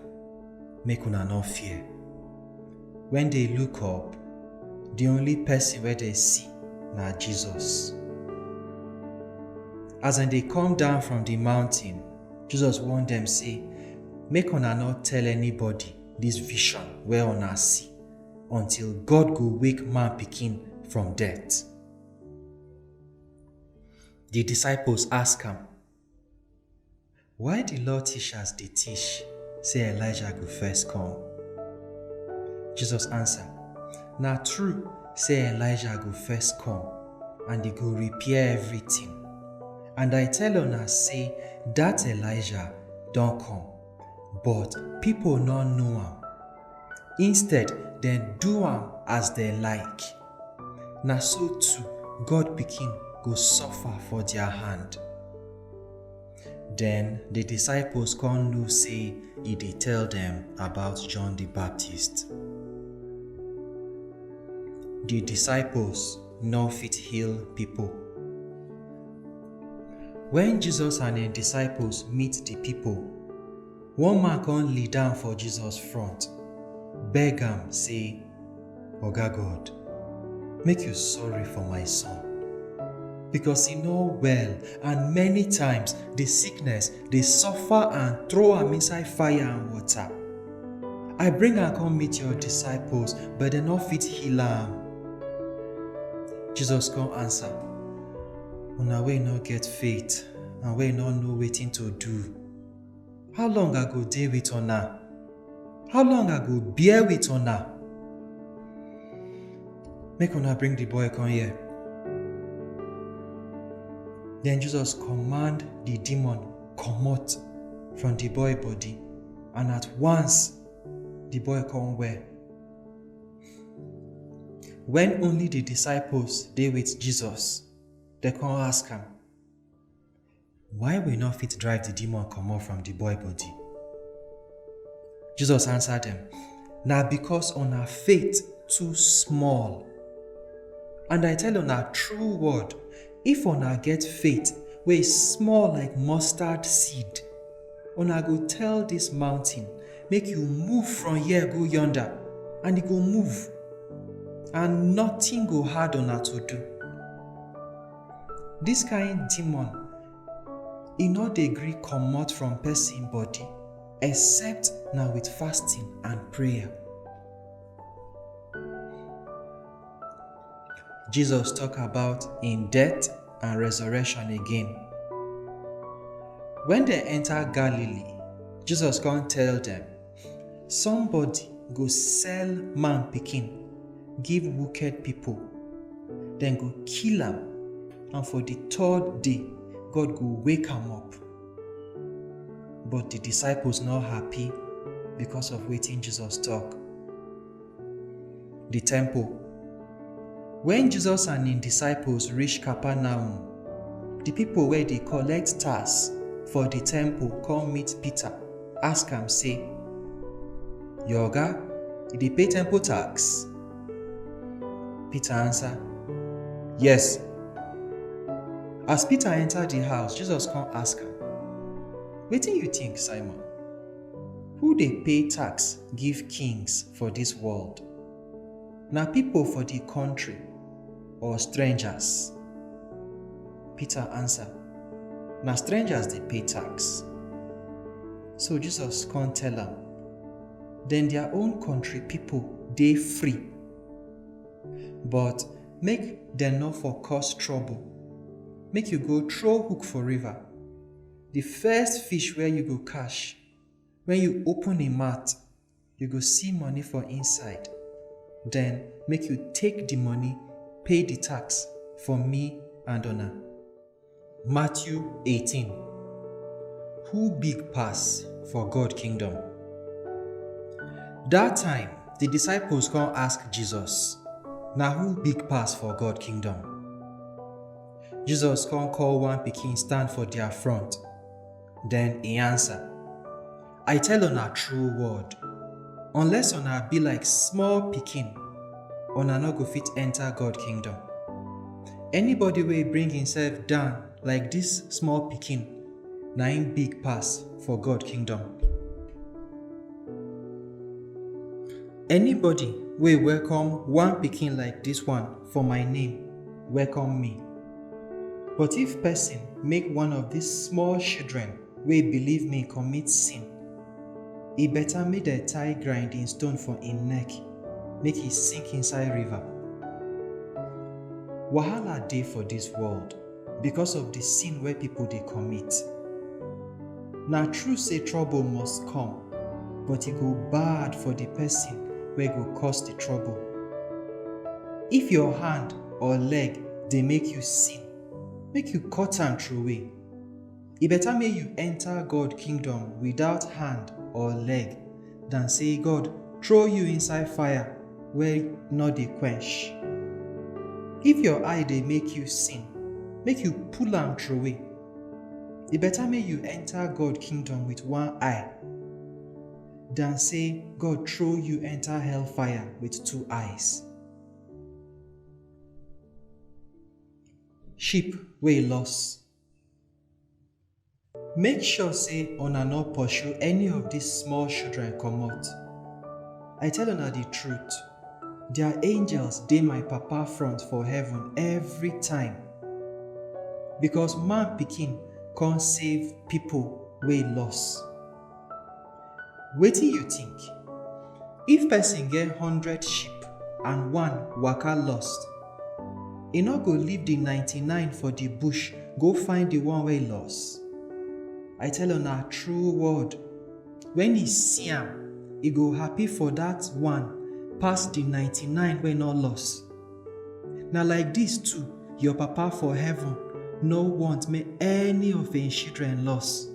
make una no fear." When they look up, the only person wey they see na Jesus. As dem dey come down from the mountain, Jesus warn dem say, "Make una no tell anybody this vision wey una see, until God go wake man pikin from death." The disciples ask am, "Why the law teachers dey teach say Elijah go first come?" Jesus answer, "Na true say Elijah go first come, and e go repair everything. And I tell una say that Elijah don come, but people no know am. Instead, dem do am as dem like. Na so too God pikin go suffer for their hand." Then the disciples come know say e dey tell them about John the Baptist. The disciples no fit heal people. When Jesus and im disciples meet the people, one man come kneel down for Jesus front, beg am say, "Oga God, make you sorry for my son, because he no well, and many times the sickness dey suffer and throw am inside fire and water. I bring am come meet your disciples, but dem no fit heal am." Jesus come answer, "Una wey no get faith and wey no know wetin to do, how long I go dey with una? How long I go bear with una? Make una bring the boy come here." Then Jesus command the demon comot from the boy body, and at once the boy come well. When only the disciples dey with Jesus, dem come ask am, "Why we no fit drive the demon comot from the boy body?" Jesus answer dem, "Na because una faith too small. And I tell una true word, if una get faith wey small like mustard seed, una go tell this mountain, 'Make you move from here go yonder,' and e go move, and nothing go hard una to do." This kind demon, e no dey gree comot from person body except na with fasting and prayer. Jesus talk about im death and resurrection again. When dem enter Galilee, Jesus come tell dem, "Somebody go sell man pikin give wicked people. Dem go kill am, and for the third day, God go wake am up. But the disciples no happy because of wetin Jesus talk. The temple. When Jesus and im disciples reach Capernaum, the people wey dey collect tax for the temple come meet Peter, ask am say, "Your oga, you dey pay temple tax?" Peter answer, "Yes." As Peter enter the house, Jesus come ask am, "Wetin you think, Simon? Who dey pay tax give kings for this world? Na people for the country or strangers?" Peter answer, "Na strangers dey pay tax." So Jesus come tell am, "Then their own country people dey free. But make dem no for cause trouble. Make you go throw hook for river. The first fish wey you go catch, when you open im mouth, you go see money for inside. Then make you take the money, pay the tax for me and una." Matthew eighteen. Who big pass for God kingdom? That time, the disciples come ask Jesus, "Na who big pass for God kingdom?" Jesus come call one pikin stand for their front. Then he answer, "I tell una true word, unless una be like small pikin, una no go fit enter God kingdom. Anybody wey bring himself down like this small pikin, na him big pass for God kingdom. Anybody wey welcome one pikin like this one for my name, welcome me. But if person make one of these small children wey believe me commit sin, e better make dem tie grinding stone for im neck, make e sink inside river." Wahala dey for this world because of the sin wey people dey commit. Na true say trouble must come, but e go bad for the person wey go cause the trouble. If your hand or leg dey make you sin, make you cut am throway. E better make you enter God kingdom without hand or leg than say God throw you inside fire wey no dey quench. If your eye dey make you sin, make you pull am throway. E better make you enter God kingdom with one eye than say God throw you enter hellfire with two eyes. Sheep wey lost. Make sure say una no pursue any of these small children comot. I tell una the truth, their angels dey my Papa front for heaven every time. Because man pikin come save people wey lost. Wetin you think? If person get hundred sheep and one waka lost, e no go leave the ninety-nine for the bush go find the one wey lost? I tell una true word, when e see am, e go happy for that one pass the ninety-nine wey no lost. Na like this too, your Papa for heaven no want make any of im children lost.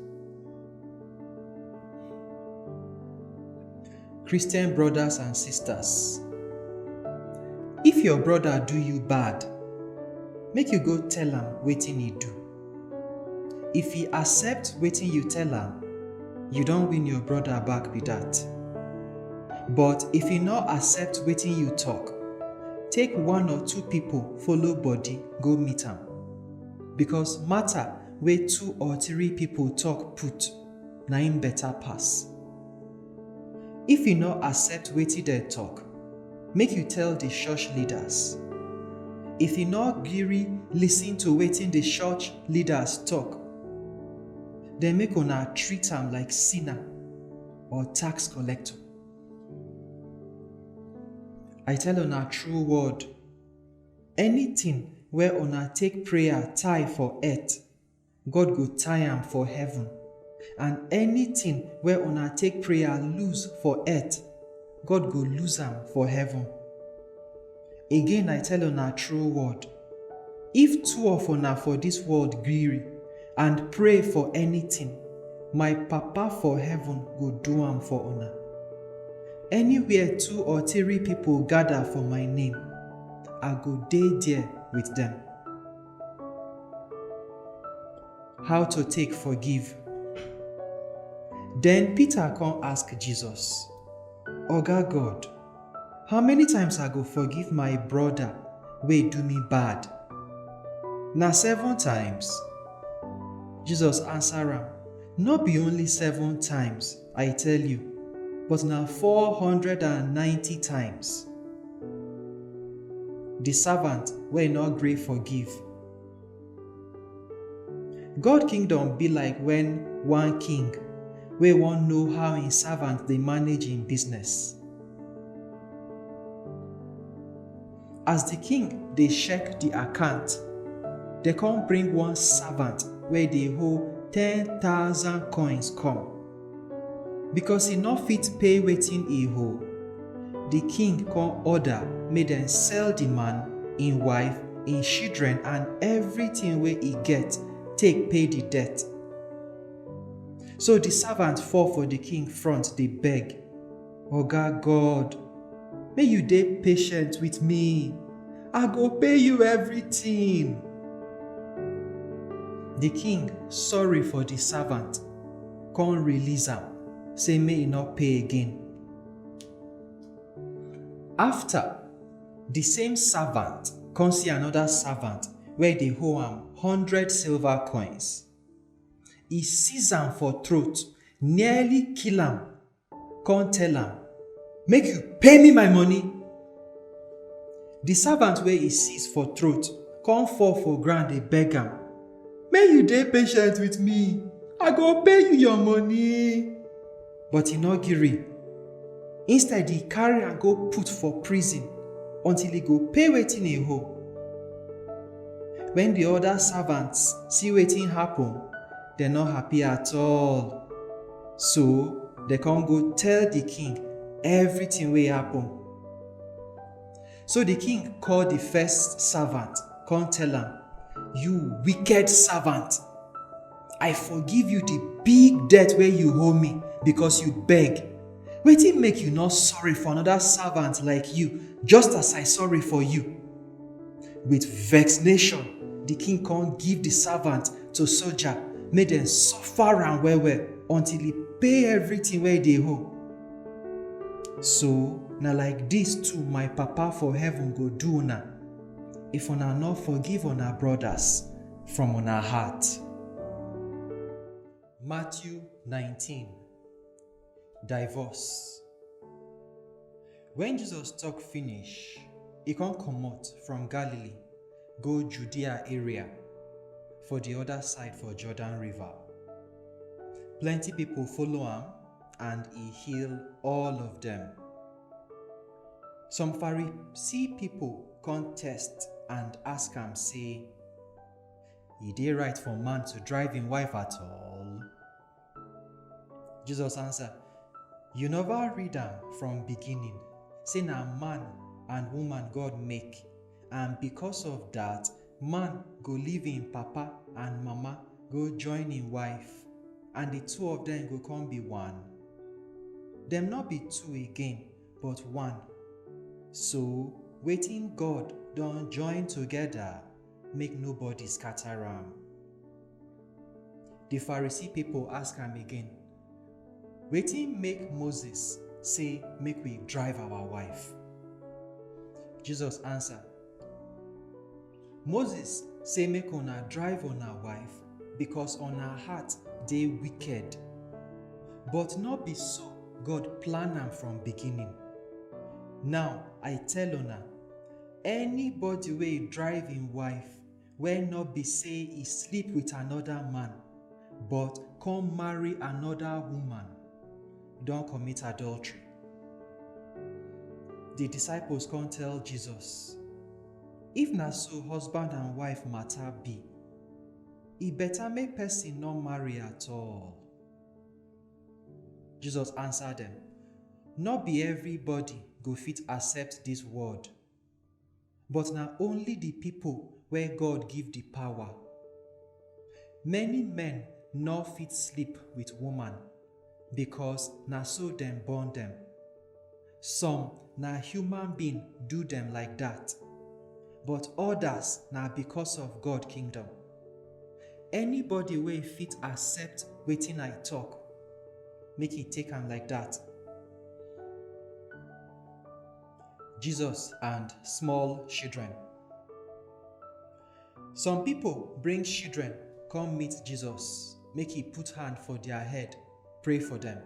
Christian brothers and sisters, if your brother do you bad, make you go tell am wetin e do. If he accept wetin you tell am, you don win your brother back be that. But if he no accept wetin you talk, take one or two people follow body go meet am. Because matter wey two or three people talk put, na im better pass. If you no accept wetin dem talk, make you tell the church leaders. If you no gree listen to wetin the church leaders talk, then make una treat am like sinner or tax collector. I tell una true word, anything wey una take prayer tie for earth, God go tie am for heaven. And anything wey una take prayer lose for earth, God go lose am for heaven. Again, I tell una true word. If two of una for dis world gree and pray for anytin, my Papa for heaven go do am for una. Anywhere two or three pipo gada for my name, I go dey there wit dem. How to take forgive? Den Peter come ask Jesus, Oga God, how many times I go forgive my broda wey do me bad? Na seven times? Jesus answer am, no be only seven times, I tell you, but na four hundred and ninety times. Di servant wey no gree forgive. God kingdom be like when one king wey wan know how im servant dey manage im business. As di king dey check di account, dem come bring one servant wey dey hold ten thousand coins come. Because e no fit pay wetin e owe, di king come order make dem sell di man, im wife, im children and everything wey e get take pay di debt. So di servant fall for di king front dey beg, Oga God, make you dey patient with me, I go pay you everything. Di king sorry for di servant, come release am, say make e no pay again. After, di same servant come see another servant wey dey owe am hundred silver coins. E seize am for throat, nearly kill am, come tell am, make you pay me my money. Di servant wey e seize for throat come fall for ground dey beg am, make you dey patient with me, I go pay you your money. But e no gree. Instead, e carry am go put for prison until e go pay wetin e owe. When di other servants see wetin happen, dem no happy at all. So, dem come go tell di king everything wey happen. So di king call di first servant, come tell am, you wicked servant, I forgive you di big debt wey you owe me because you beg. Wetin make you no sorry for another servant like you, just as I sorry for you? With vexation, di king come give di servant to soldier make dem suffer am well well until e pay everything wey e dey owe. So na like dis too my Papa for heaven go do una, if una no forgive una brothers from una heart. Matthew nineteen. Divorce. Wen Jesus tok finish, e come comot from Galilee go Judea area, for di oda side for Jordan River. Plenty pipo follow am, and e heal all of dem. Some Pharisee pipo come test and ask am sey, e dey right for man to drive im wife at all? Jesus answer, you neva read am from beginning sey na man and woman God make, and because of dat, man go leave im papa and mama go join im wife, and di two of dem go come be one? Dem no be two again, but one. So, wetin God don join togeda, make nobody scatter am. Di Pharisee pipo ask am again, wetin make Moses say make we drive our wife? Jesus answer, Moses say make una drive una wife because una heart dey wicked. But no be so God plan am from beginning. Now I tell una, anybody wey drive im wife wey no be say e sleep with another man, but come marry another woman, don commit adultery. Di disciples come tell Jesus, if na so husband and wife matter be, e better make person no marry at all. Jesus answer dem, no be everybody go fit accept dis word, but na only di pipo wey God give the power. Many men no fit sleep with woman because na so dem born dem. Some na human being do dem like that, but others na because of God kingdom. Anybody wey fit accept wetin I talk, make e take am like that. Jesus and small children. Some people bring children come meet Jesus, make he put hand for their head, pray for them.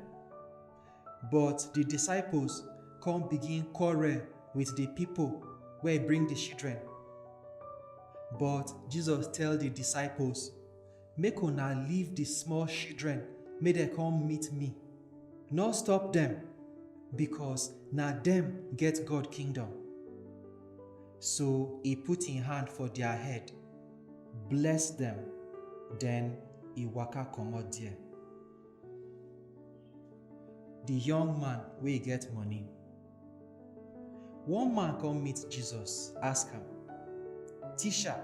But the disciples come begin quarrel with the people wey bring the children. But Jesus tell the disciples, make una leave the small children, make dem come meet me. No stop them, because na them get God kingdom. So he put him hand for their head, bless them, then he waka comot there. The young man wey get money. One man come meet Jesus, ask am, teacher,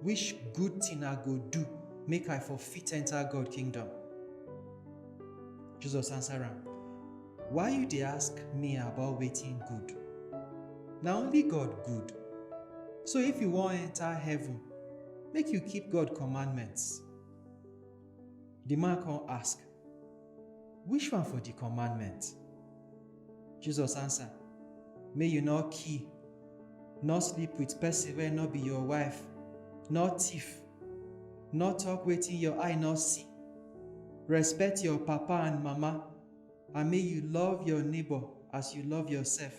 which good thing I go do make I for fit enter God kingdom? Jesus answer am, why you dey ask me about wetin good? Na only God good. So if you wan enter heaven, make you keep God commandments. The man come ask, which one for the commandment? Jesus answer, make you no kill, no sleep with person wey no be your wife, no thief, no talk wetin your eye no see, respect your papa and mama, and make you love your neighbor as you love yourself.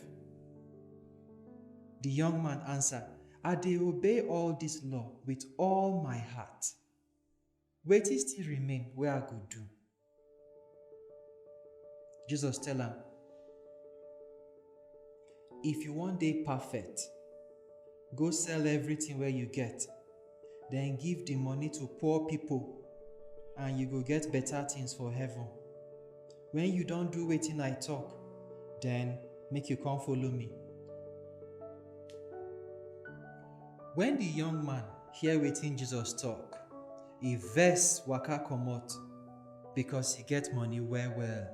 The young man answer, I dey obey all this law with all my heart. Wetin still remain wey I go do? Jesus tell am, if you wan dey perfect, go sell everything wey you get, then give the money to poor people, and you go get better things for heaven. When you don do wetin I talk, then make you come follow me. When the young man hear wetin Jesus talk, he vex waka comot, because he get money well well.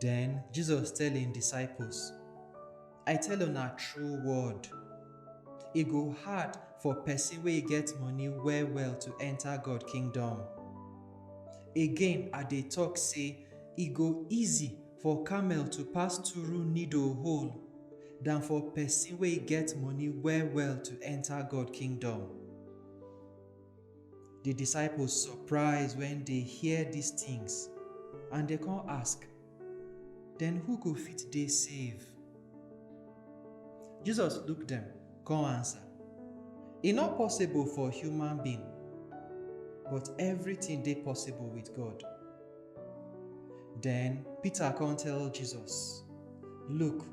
Then Jesus tell him disciples, I tell una true word, e go hard for person wey get money well well to enter God kingdom. Again, I dey talk say e go easy for camel to pass through needle hole than for person wey get money well well to enter God kingdom. The disciples surprise when they hear these things, and they come ask, then who go fit dey save? Jesus look them, come answer, e not possible for human being, but everything dey possible with God. Then Peter come tell Jesus, look,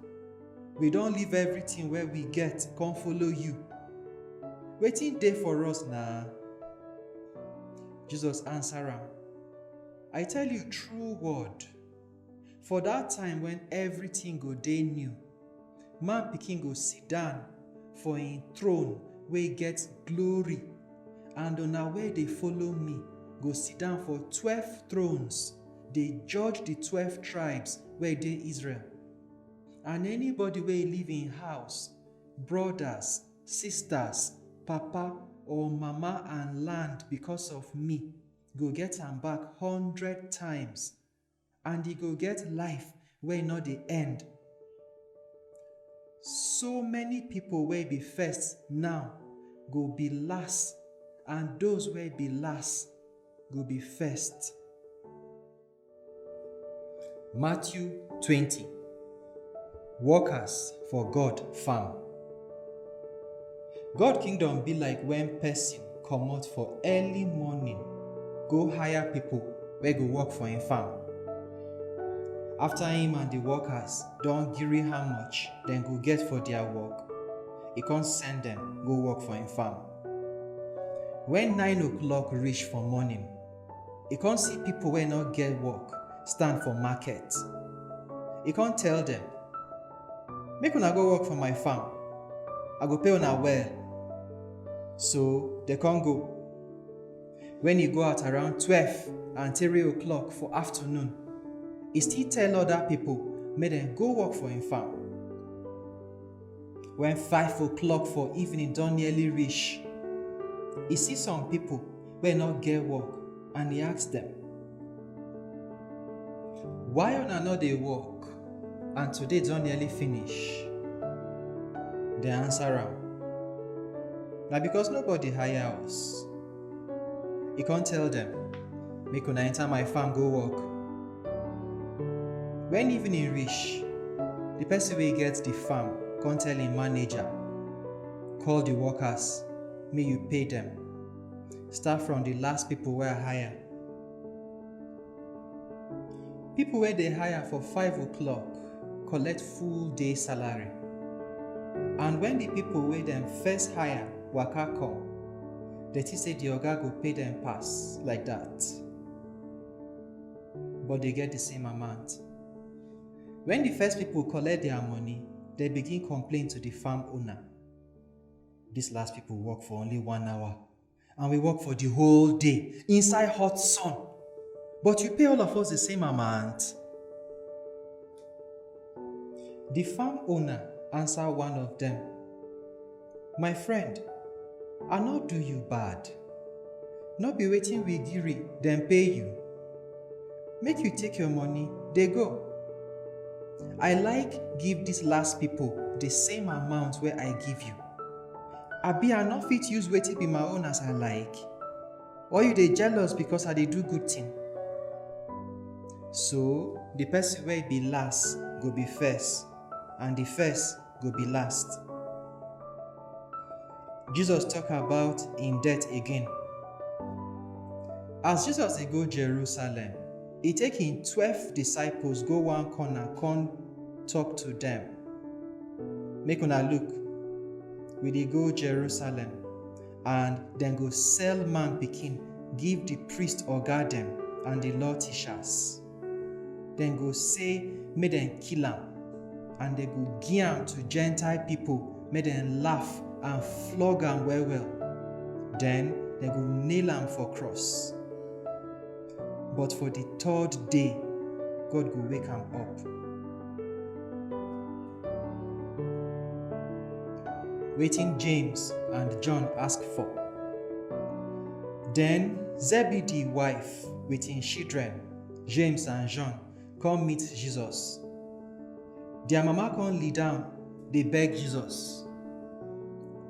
we don leave everything wey we get come follow you. Wetin dey for us na? Jesus answer am, I tell you true word, for that time when everything go dey new, man pikin go sit down for him throne wey get glory, and una wey dey follow me go sit down for twelve thrones, dey judge the twelve tribes wey dey Israel. And anybody wey leave him house, brothers, sisters, papa or mama and land because of me, go get am back hundred times, and e go get life wey no dey end. So many people wey be first now go be last, and those wey be last go be first. Matthew twenty. Workers for God farm. God kingdom be like when person comot for early morning go hire people wey go work for him farm. After him and the workers don gree how much dem go get for their work, he come send them go work for him farm. When nine o'clock reach for morning, he come see people wey no get work stand for market. He come tell them, make una go work for my farm, I go pay una well. So dem come go. When e go out around twelve and three o'clock for afternoon, e still tell other people make dem go work for im farm. When five o'clock for evening don nearly reach, e see some people wey no get work and e ask dem, "Why una no dey work and today don nearly finish?" Dem answer am, "Na because nobody hire us." E come tell dem, "Make una enter my farm go work." When evening reach, the person wey get the farm come tell im manager, "Call the workers, make you pay them. Start from the last people wey I hire." People wey dem hire for five o'clock collect full day salary. And when the people wey dem first hire waka come, dem think say the oga go pay dem pass like that. But dem get the same amount. When the first people collect their money, dem begin complain to the farm owner. "These last people work for only one hour, and we work for the whole day inside hot sun. But you pay all of us the same amount." The farm owner answer one of them, "My friend, I no do you bad. No be wetin we gree dem pay you. Make you take your money, dey go. I like give these last people the same amount wey I give you. Abi I no fit use wetin be my own as I like? Or you dey jealous because I dey do good thing?" So the person wey be last go be first, and the first go be last. Jesus talk about im death again. As Jesus dey go Jerusalem, e take im twelve disciples go one corner come talk to dem, "Make una look, we dey go Jerusalem, and dem go sell man pikin give the priest oga dem and the law teachers. Dem go say make dem kill am, and dem go give am to Gentile people make dem laugh and flog am well well. Then dem go nail am for cross. But for the third day, God go wake am up." Wetin James and John ask for. Then Zebedee wife with im children, James and John, come meet Jesus. Their mama come kneel down, dey beg Jesus.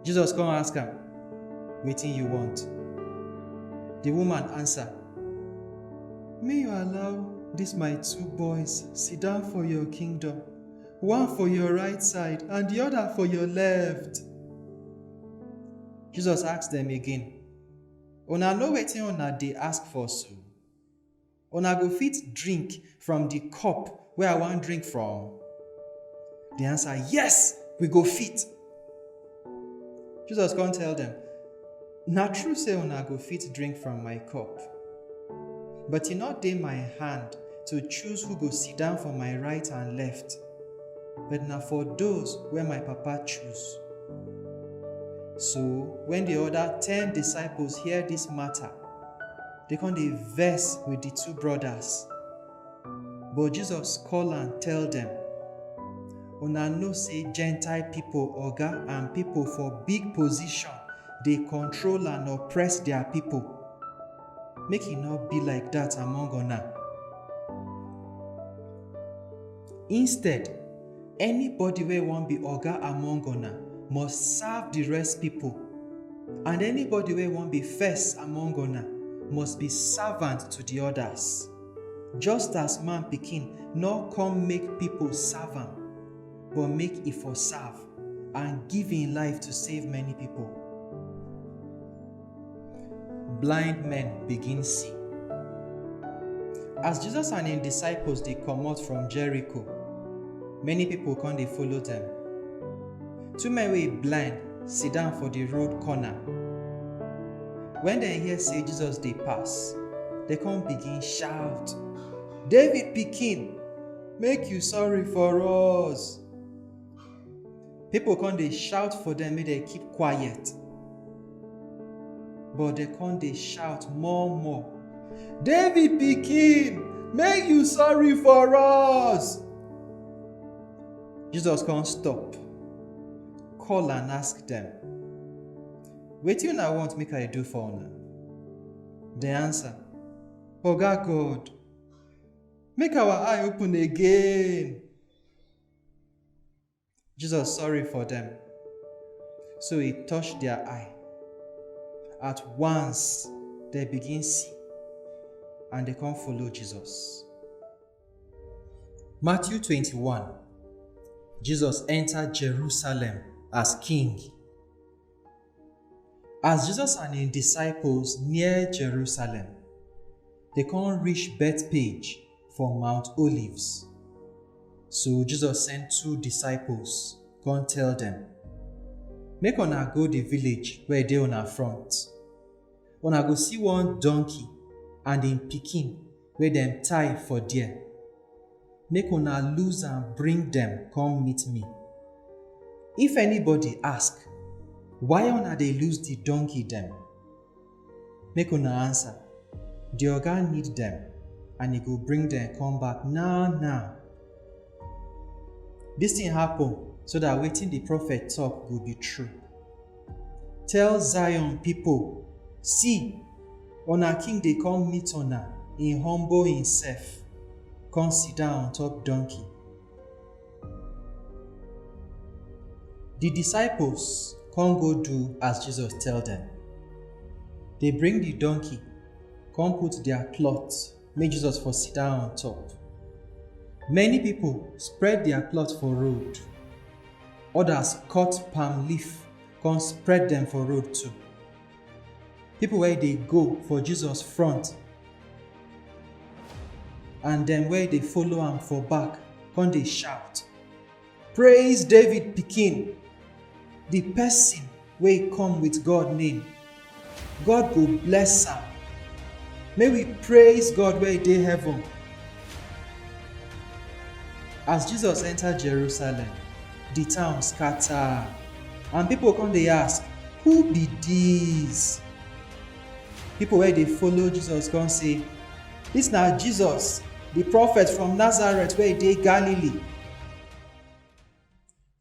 Jesus come ask am, "Wetin you want?" The woman answer, "May you allow these my two boys sit down for your kingdom, one for your right side and the other for your left." Jesus ask dem again, "Una know wetin una dey ask for so? Una go fit drink from the cup wey I wan drink from?" Dem answer, "Yes, we go fit." Jesus come tell dem, "Na true say una go fit drink from my cup, but e no dey my hand to choose who go sit down for my right and left, but na for those wey my papa choose." So when the other ten disciples hear this matter, dem come dey vex with the two brothers. But Jesus call and tell dem, "Una know say Gentile people oga and people for big position dey control and oppress their people. Make e no be like that among una. Instead, anybody wey wan be oga among una must serve the rest people, and anybody wey wan be first among una must be servant to the others. Just as man pikin no come make people serve am, but make e for serve and give im life to save many people." Blind men begin see. As Jesus and im disciples dey comot from Jericho, many people come dey follow dem. Two men wey blind sit down for the road corner. When dem hear say Jesus dey pass, dem come begin shout, "David pikin, make you sorry for us." People come dey shout for dem make dem keep quiet. But dem come dey shout more more, "David pikin, make you sorry for us!" Jesus come stop, call and ask dem, "Wetin una want make I do for una?" Dem answer, "Oga God, make our eye open again." Jesus sorry for dem, so he touch their eye. At once, dem begin see and dem come follow Jesus. Matthew twenty-one. Jesus enter Jerusalem as king. As Jesus and him disciples near Jerusalem, dem come reach Bethphage for Mount Olives. So Jesus send two disciples come tell dem, "Make una go the village wey dey una front. Una go see one donkey and him pikin wey dem tie for there. Make una loose and bring dem come meet me. If anybody ask, 'Why una dey loose the donkey dem?' Make una answer, 'The oga need dem, and he go bring dem come back now now.'" This thing happen so that wetin the prophet talk go be true. "Tell Zion people, 'See, una king dey come meet una, he humble himself, come sit down on top donkey.'" The disciples come go do as Jesus tell them. They bring the donkey, come put their cloth, make Jesus for sit down on top. Many people spread their cloth for road. Others cut palm leaf, come spread them for road too. People wey dey go for Jesus front and dem wey dey follow am for back come dey shout, "Praise David pikin, the person wey come with God name. God go bless am. May we praise God wey dey heaven." As Jesus enter Jerusalem, the town scatter, and people come dey ask, "Who be this?" People wey dey follow Jesus come say, "This na Jesus, the prophet from Nazareth wey dey Galilee."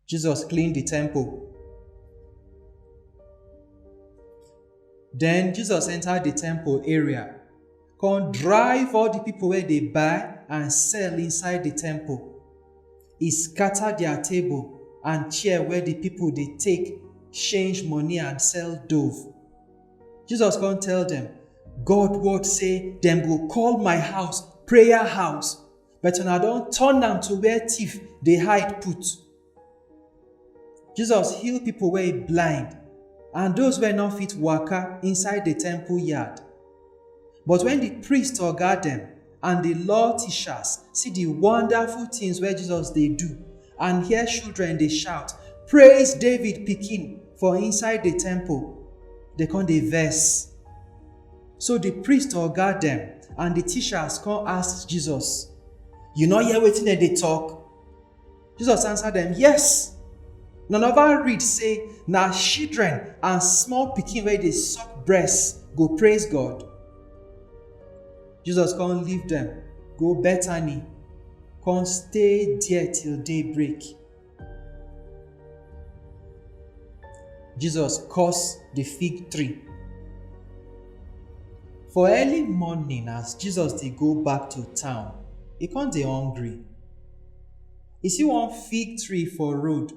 Jesus clean the temple. Then Jesus enter the temple area, come drive all the people wey dey buy and sell inside the temple. He scatter their table and chair where the people dey take change money and sell dove. Jesus come tell them, "God word say dem go call my house prayer house, but una don turn am to where thief dey hide put." Jesus heal people wey blind and those wey no fit waka inside the temple yard. But when the priest oga dem and the law teachers see the wonderful things wey Jesus dey do and hear children dey shout, "Praise David pikin," for inside the temple, they come dey vex. So the priest oga dem and the teachers come ask Jesus, "You no hear wetin dem dey talk?" Jesus answer them, "Yes. Una never read say na children and small pikin wey dey suck breast go praise God?" Jesus come leave them, go Bethany, come stay there till day break. Jesus curse the fig tree. For early morning, as Jesus dey go back to town, he come dey hungry. He see one fig tree for road,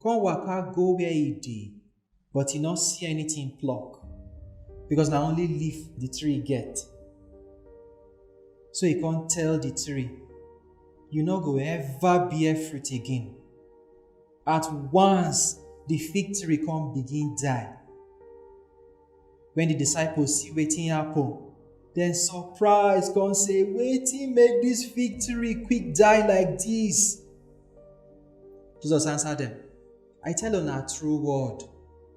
come waka go where he dey, but he no see anything pluck, because na only leaf the tree get. So he come tell the tree, "You no go ever bear fruit again." At once, the fig tree come begin die. When the disciples see wetin happen, dem surprise come say, "Wetin make this fig tree quick die like this?" Jesus answer them, "I tell una true word,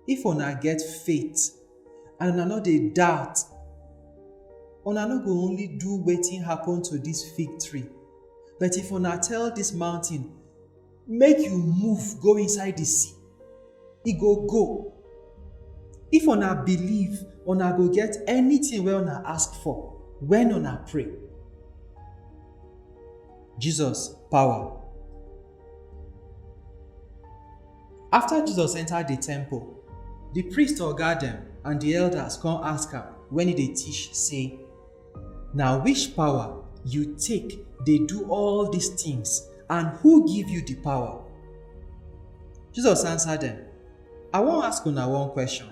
if una get faith and una no dey doubt, una no go only do wetin happen to this fig tree, but if una tell this mountain, 'Make you move go inside the sea,' e go go. If una believe, una go get anything wey una ask for when una pray. Jesus power. After Jesus enter the temple, the priest oga dem and the elders come ask am when he dey teach say, "Na which power you take dey do all these things, and who give you the power?" Jesus answer dem, "I wan ask una one question.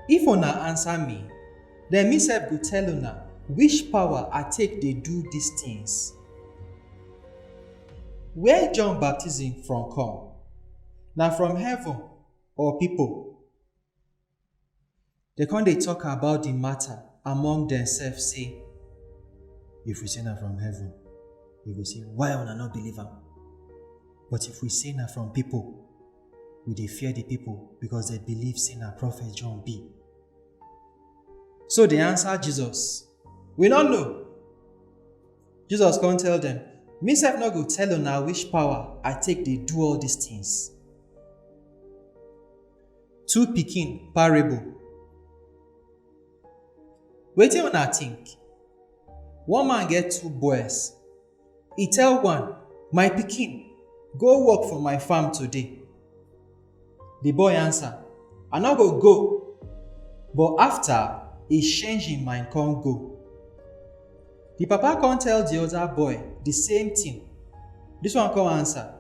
If una answer me, then me sef go tell una which power I take dey do these things. Where John baptism from come? Na from heaven or people?" They come dey talk about the matter among themselves, say, "If we say na from heaven, you go say, 'Why una no believe am?' But if we say na from people, we dey fear the people, because they believe say na prophet John be." So they answer Jesus, "We no know." Jesus come tell them, "Me sef no go tell una which power I take dey do all these things." Two pikin parable. Wetin una think? One man get two boys. He tell one, "My pikin, go work for my farm today." The boy answer, "I no go go." But after, he change him mind, come go. The papa come tell the other boy the same thing. This one come answer,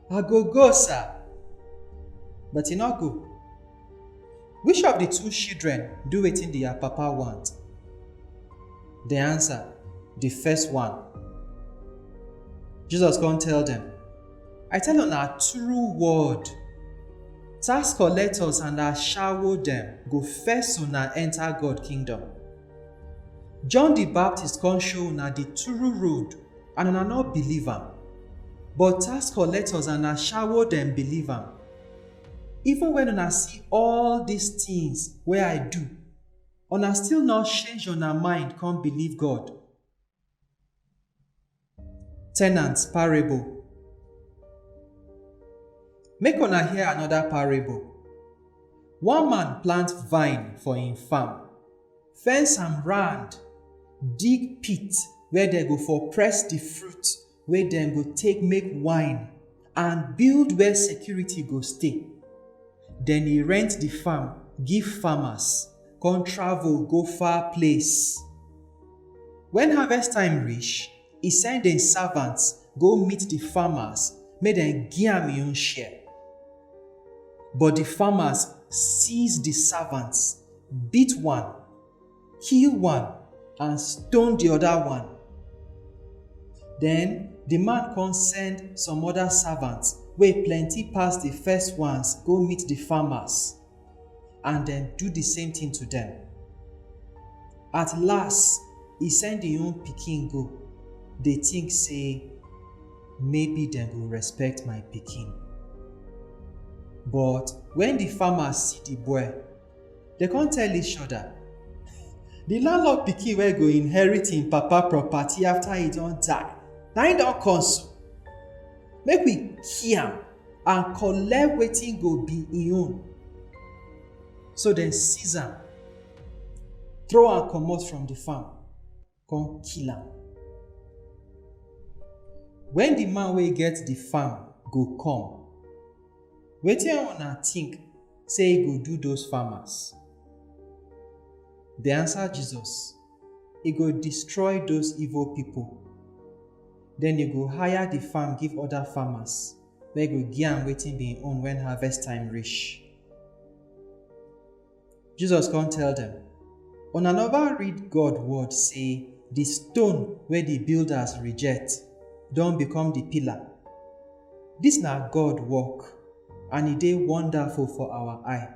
"I go go, sir." But he no go. Which of the two children do wetin their papa want? They answer, "The first one." Jesus come tell them, "I tell una true word, tax collectors and ashawo dem go first una enter God kingdom. John the Baptist come show una the true road, and una no believe am. But tax collectors and ashawo dem believe am. Even when una see all these things wey I do, una still no change una mind come believe God." Tenants parable. Make una hear another parable. One man plant vine for him farm, fence am round, dig pit where dem go for press the fruit wey dem go take make wine, and build where security go stay. Then he rent the farm give farmers, come travel go far place. When harvest time reach, he send him servants go meet the farmers, make dem give am him own share. But the farmers seize the servants, beat one, kill one, and stone the other one. Then the man come send some other servants wey plenty pass the first ones go meet the farmers, and dem do the same thing to them. At last, he send him own pikin go, dey think say maybe dem go respect my pikin. But when the farmers see the boy, dem come tell each other, "The landlord pikin wey go inherit him papa property after he don die, na him don come so. Make we kill am and collect wetin go be him own." So dem seize am, throw am comot from the farm, come kill am. When the man wey get the farm go come, wetin una think say he go do those farmers? They answer Jesus, "He go destroy those evil people. Then he go hire the farm give other farmers, wey go give am wetin be him own when harvest time reach." Jesus come tell them, "Una never read God word say the stone wey the builders reject don become the pillar? This na God work, and e dey wonderful for our eye.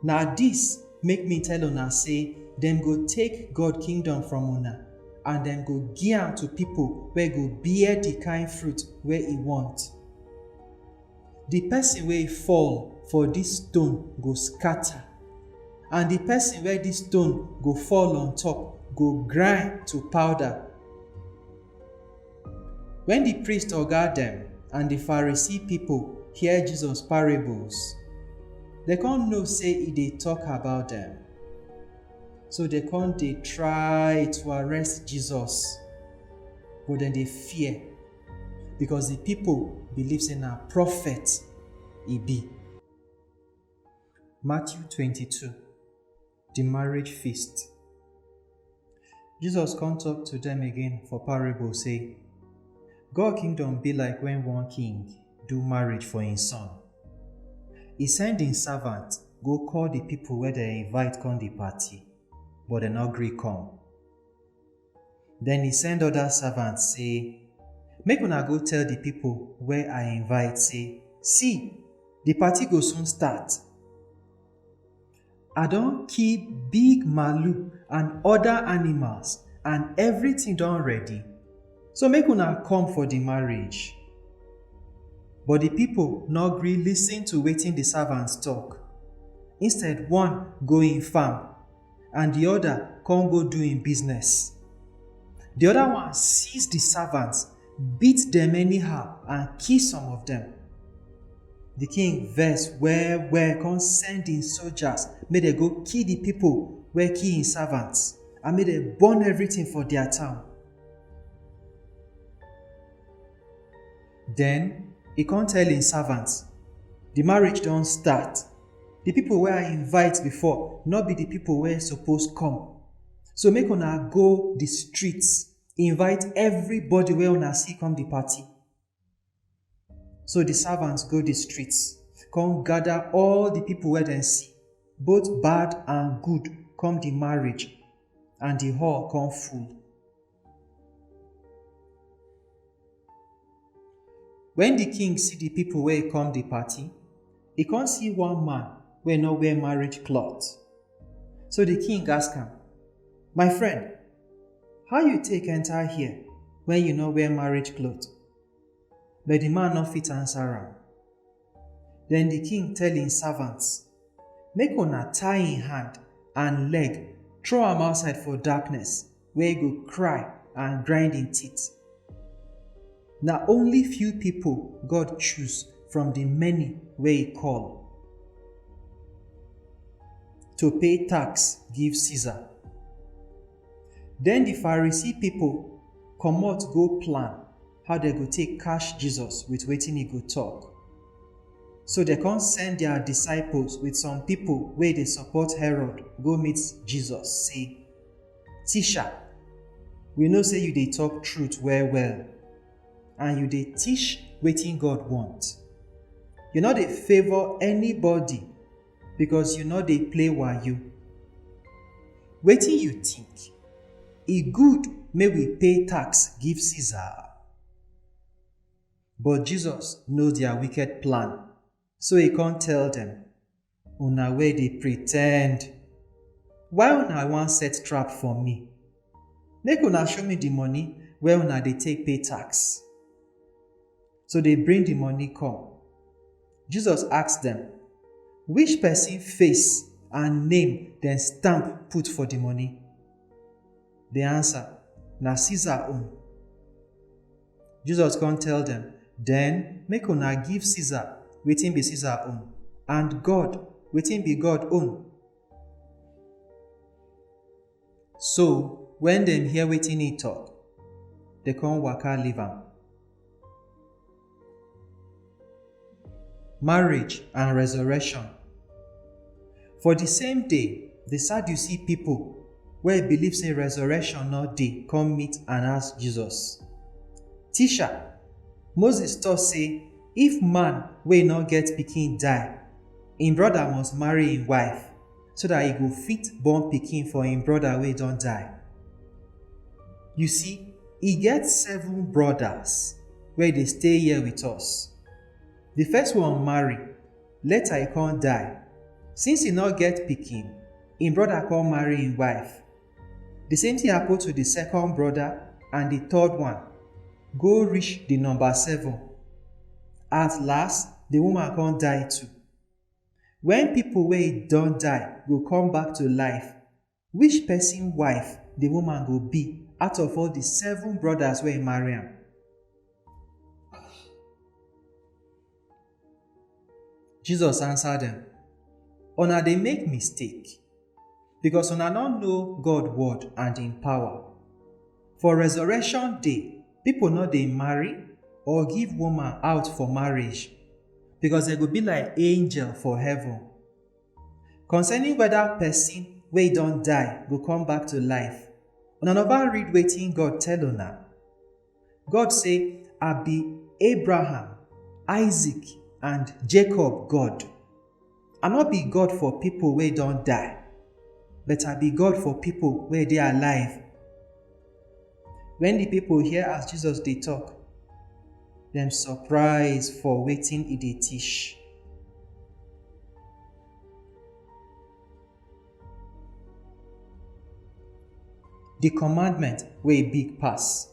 Na this make me tell una say dem go take God kingdom from una, and dem go give am to people wey go bear the kind fruit wey he want. The person wey fall for this stone go scatter, and the person wey this stone go fall on top go grind to powder." When the priest oga dem and the Pharisee people hear Jesus parables, dem come know say e dey talk about dem. So dem come dey try to arrest Jesus, but dem dey fear because the people believe say na prophet e be. Matthew twenty-two, the marriage feast. Jesus come talk to them again for parable say, God kingdom be like when one king do marriage for him son. He send him servant go call the people wey dem invite come the party, but dem no gree come. Then he send other servants say, make una go tell the people wey I invite say, see, the party go soon start. I don kill big malu and other animals, and everything don ready. So make una come for the marriage. But the people no gree listen to wetin the servants talk. Instead, one go in farm, and the other come go do im business. The other one seize the servants, beat them anyhow, and kill some of them. The king vex well well, come send im soldiers make dem go kill the people wey kill im servants, and make dem burn everything for their town. Then he come tell im servants, the marriage don start. The people wey I invite before no be the people wey suppose come. So make una go the streets, invite everybody wey una see come the party. So the servants go the streets, come gather all the people wey dem see, both bad and good, come the marriage, and the hall come full. When the king see the people wey come the party, he come see one man wey no wear marriage cloth. So the king ask am, my friend, how you take enter here when you no wear marriage cloth? But the man no fit answer am. Then the king tell im servants, make una tie im hand and leg, throw am outside for darkness, where he go cry and grind im teeth. Na only few people God choose from the many wey he call to pay tax give Caesar. Then the Pharisee people comot go plan how dem go take catch Jesus with wetin he go talk. So dem come send their disciples with some people wey dey support Herod go meet Jesus, say, teacher, we know say you dey talk truth well well, and you dey teach wetin God want. You no dey favour anybody because you no dey play wayo. Wetin you think? E good make we pay tax give Caesar? But Jesus know their wicked plan, so he come tell them, una wey dey pretend, why una wan set trap for me? Make una show me the money wey una dey take pay tax. So they bring the money come. Jesus ask them, which person face and name dem stamp put for the money? They answer, na Caesar own. Jesus come tell them, then make una give Caesar wetin be Caesar own, and God wetin be God own. So when dem hear wetin he talk, dem come waka leave am. Marriage and resurrection. For the same day, the Sadducee people wey believe say resurrection no dey come meet and ask Jesus, teacher, Moses talk say if man wey no get pikin die, im brother must marry im wife, so that he go fit born pikin for im brother wey don die. You see, e get seven brothers wey dey stay here with us. The first one marry, later he come die. Since he no get pikin, im brother come marry im wife. The same thing happen to the second brother and the third one, go reach the number seven. At last, the woman come die too. When people wey don die go come back to life, which person wife the woman go be out of all the seven brothers wey marry am? Jesus answer dem, "Una dey make mistake, because una no know God word and im power. For resurrection day, pipo no dey marry or give woman out for marriage, because dem go be like angel for heaven. Concerning whether person wey don die go come back to life, una nova read wetin God tell una? God say, 'I be Abraham, Isaac, and Jacob God. I no be God for pipo wey don die, but I be God for pipo wey dey alive.'" Wen di pipo hear as Jesus dey tok, dem surprise for wetin e dey teach. Di commandment wey big pass.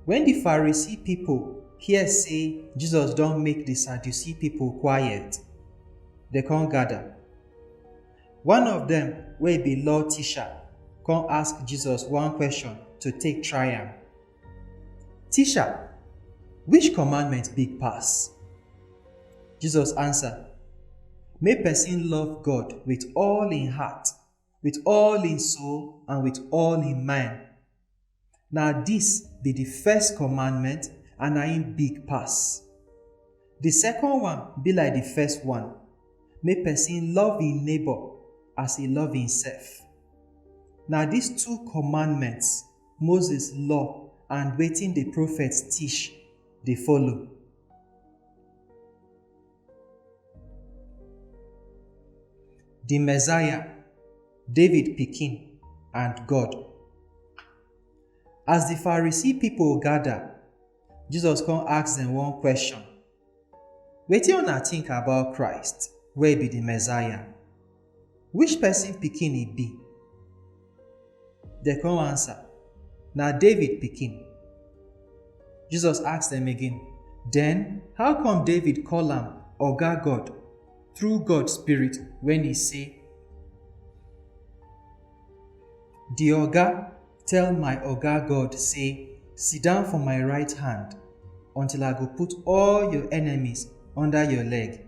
Wen di Pharisee pipo hear sey Jesus don make di Sadducee pipo quiet, dem con gada. One of dem wey be law teacher con ask Jesus one question to take try am. "Teacher, which commandment big pass?" Jesus answer, "Make person love God with all im heart, with all im soul, and with all im mind. Na dis be di first commandment, and na im big pass. Di second one be like di first one, make person love im neighbour as e love imsef. Na dis two commandments, Moses law and wetin di prophets teach, dey follow." Di Messiah, David pikin, and God. As di Pharisee pipo gada, Jesus con ask dem one question. "Wetin una tink about Christ wey be di Messiah? Which pesin pikin e be?" Dem con ansa, "Na David pikin." Jesus ask dem again, "Den, how come David call am Oga God through God Spirit wen e say, 'Di Oga tell my Oga God say, 'Siddon for my right hand, until I go put all your enemies under your leg'?"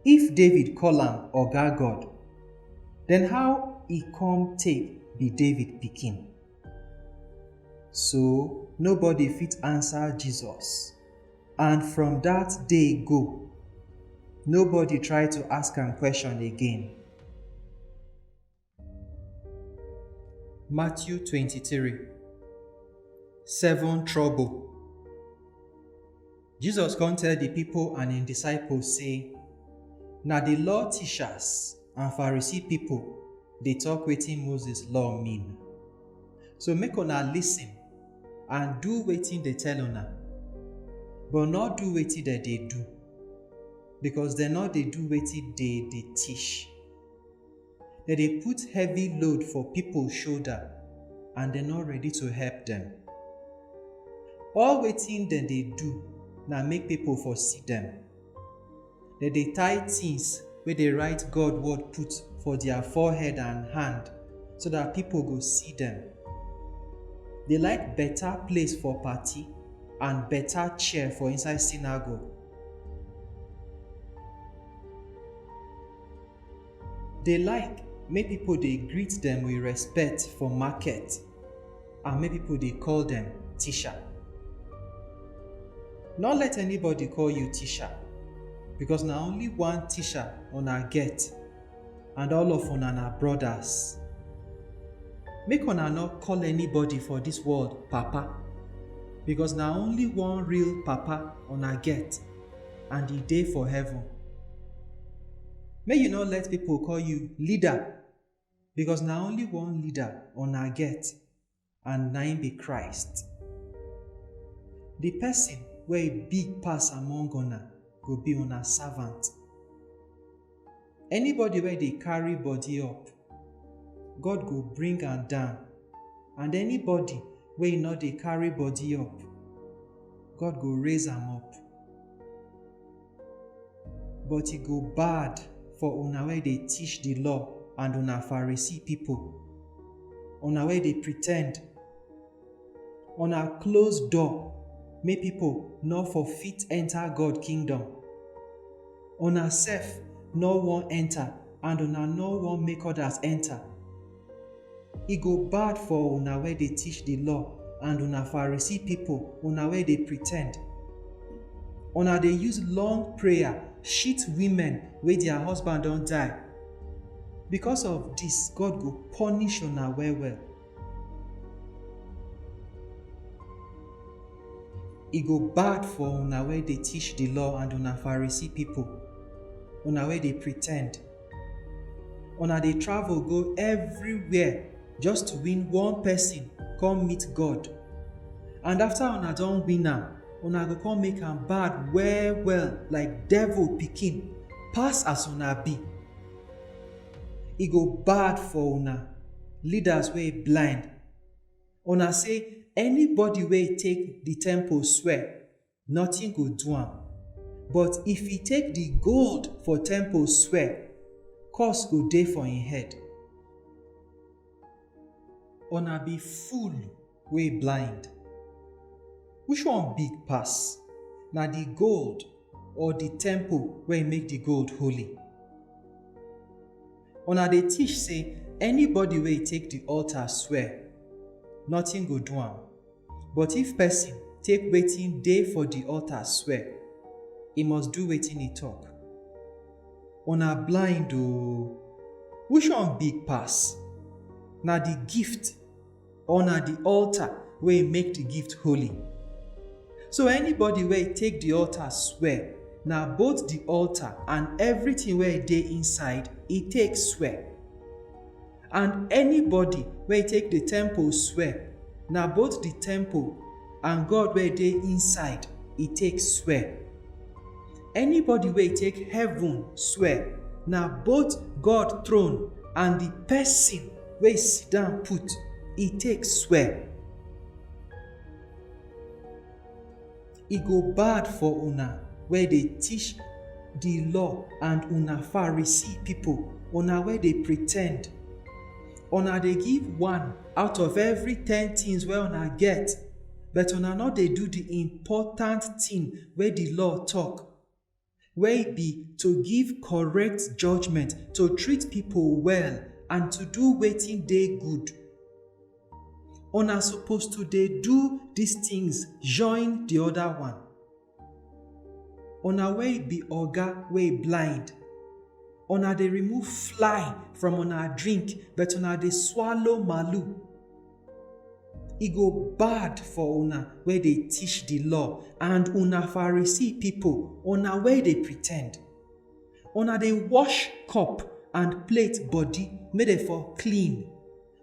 If David call am Oga God, den how e come take be David pikin? So, nobody fit ansa Jesus. And from dat day go, nobody try to ask am question again. Matthew twenty-three. Seven trouble. Jesus come tell di pipo and im disciples say, "Na di law teachers and Pharisee pipo dey tok wetin Moses law mean. So make una listen and do wetin dem tell una, but no do wetin dem dey do, because dem no dey do wetin dem dey teach. Dem dey put heavy load for pipo shoulder and dem no ready to help dem. All wetin dem dey do na make pipo for see dem. Dem dey tie tins wey dey write God word put for dia forehead and hand, so dat pipo go see dem. Dem like beta place for party and beta chair for inside synagogue. Dem like make pipo dey greet dem with respect for market and make pipo dey call dem teacher. No let anybody call you teacher, because na only one teacher una get, and all of una na brothers. Make una no call anybody for dis world papa, because na only one real papa una get, and e dey for heaven. Make you no let pipo call you leader, because na only one leader una get, and na im be Christ. Di pesin wey big pass among una go be una servant. Anybody wey dey carry body up, God go bring am down, and anybody wey no dey carry body up, God go raise am up. But e go bad for una wey dey teach di law and una Pharisee pipo, una wey dey pretend. Una close door make pipo no for fit enta God kingdom. Una sef no wan enter, and una no wan make others enter. E go bad for una wey dey teach the law and una Pharisee people, una wey dey pretend. Una dey use long prayer shit women wey their husband don die. Because of this, God go punish una well well. E go bad for una wey dey teach the law and una Pharisee people, una wey dey pretend. Una dey travel go everywhere just to win one person come meet God. And after una don win am, una go come make am bad well well like devil pikin, pass as una be. E go bad for una, leaders wey blind. Una say anybody wey take the temple swear, nothing go do am. But if he take the gold for temple swear, curse go dey for him head. Una be fool wey blind. Which one big pass? Na the gold or the temple wey make the gold holy? Una dey teach say anybody wey take the altar swear, nothing go do am. But if person take wetin dey for the altar swear, he must do wetin he talk. Una blind oo. Which one big pass? Na the gift or na the altar wey make the gift holy? So anybody wey take the altar swear, na both the altar and everything wey dey inside, e take swear. And anybody wey take the temple swear, na both the temple and God wey dey inside, e take swear. Anybody wey take heaven swear, na both God throne and the person wey sit down put, e take swear. E go bad for una wey dey teach the law and una Pharisee people, una wey dey pretend. Una dey give one out of every ten things wey una get, but una no dey do the important thing wey the law talk, wey be to give correct judgment, to treat people well, and to do wetin dey good. Una suppose to dey do these things join the other one. Una wey be oga wey blind, una dey remove fly from una drink, but una dey swallow malu. E go bad for una wey dey teach the law and una Pharisee people, una wey dey pretend. Una dey wash cup and plate body make dem for clean,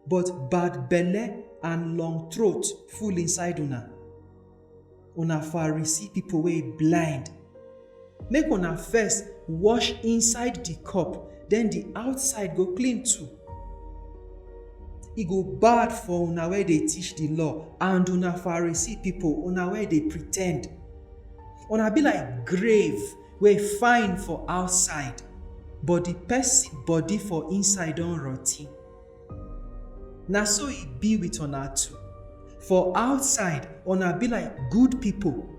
but bad belle and long throat full inside una. Una Pharisee people wey blind, make una first wash inside the cup, then the outside go clean too. E go bad for una wey dey teach the law and una Pharisee people, una wey dey pretend. Una be like grave wey fine for outside, but the person body for inside don rotten. Na so e be with una too. For outside, una be like good people,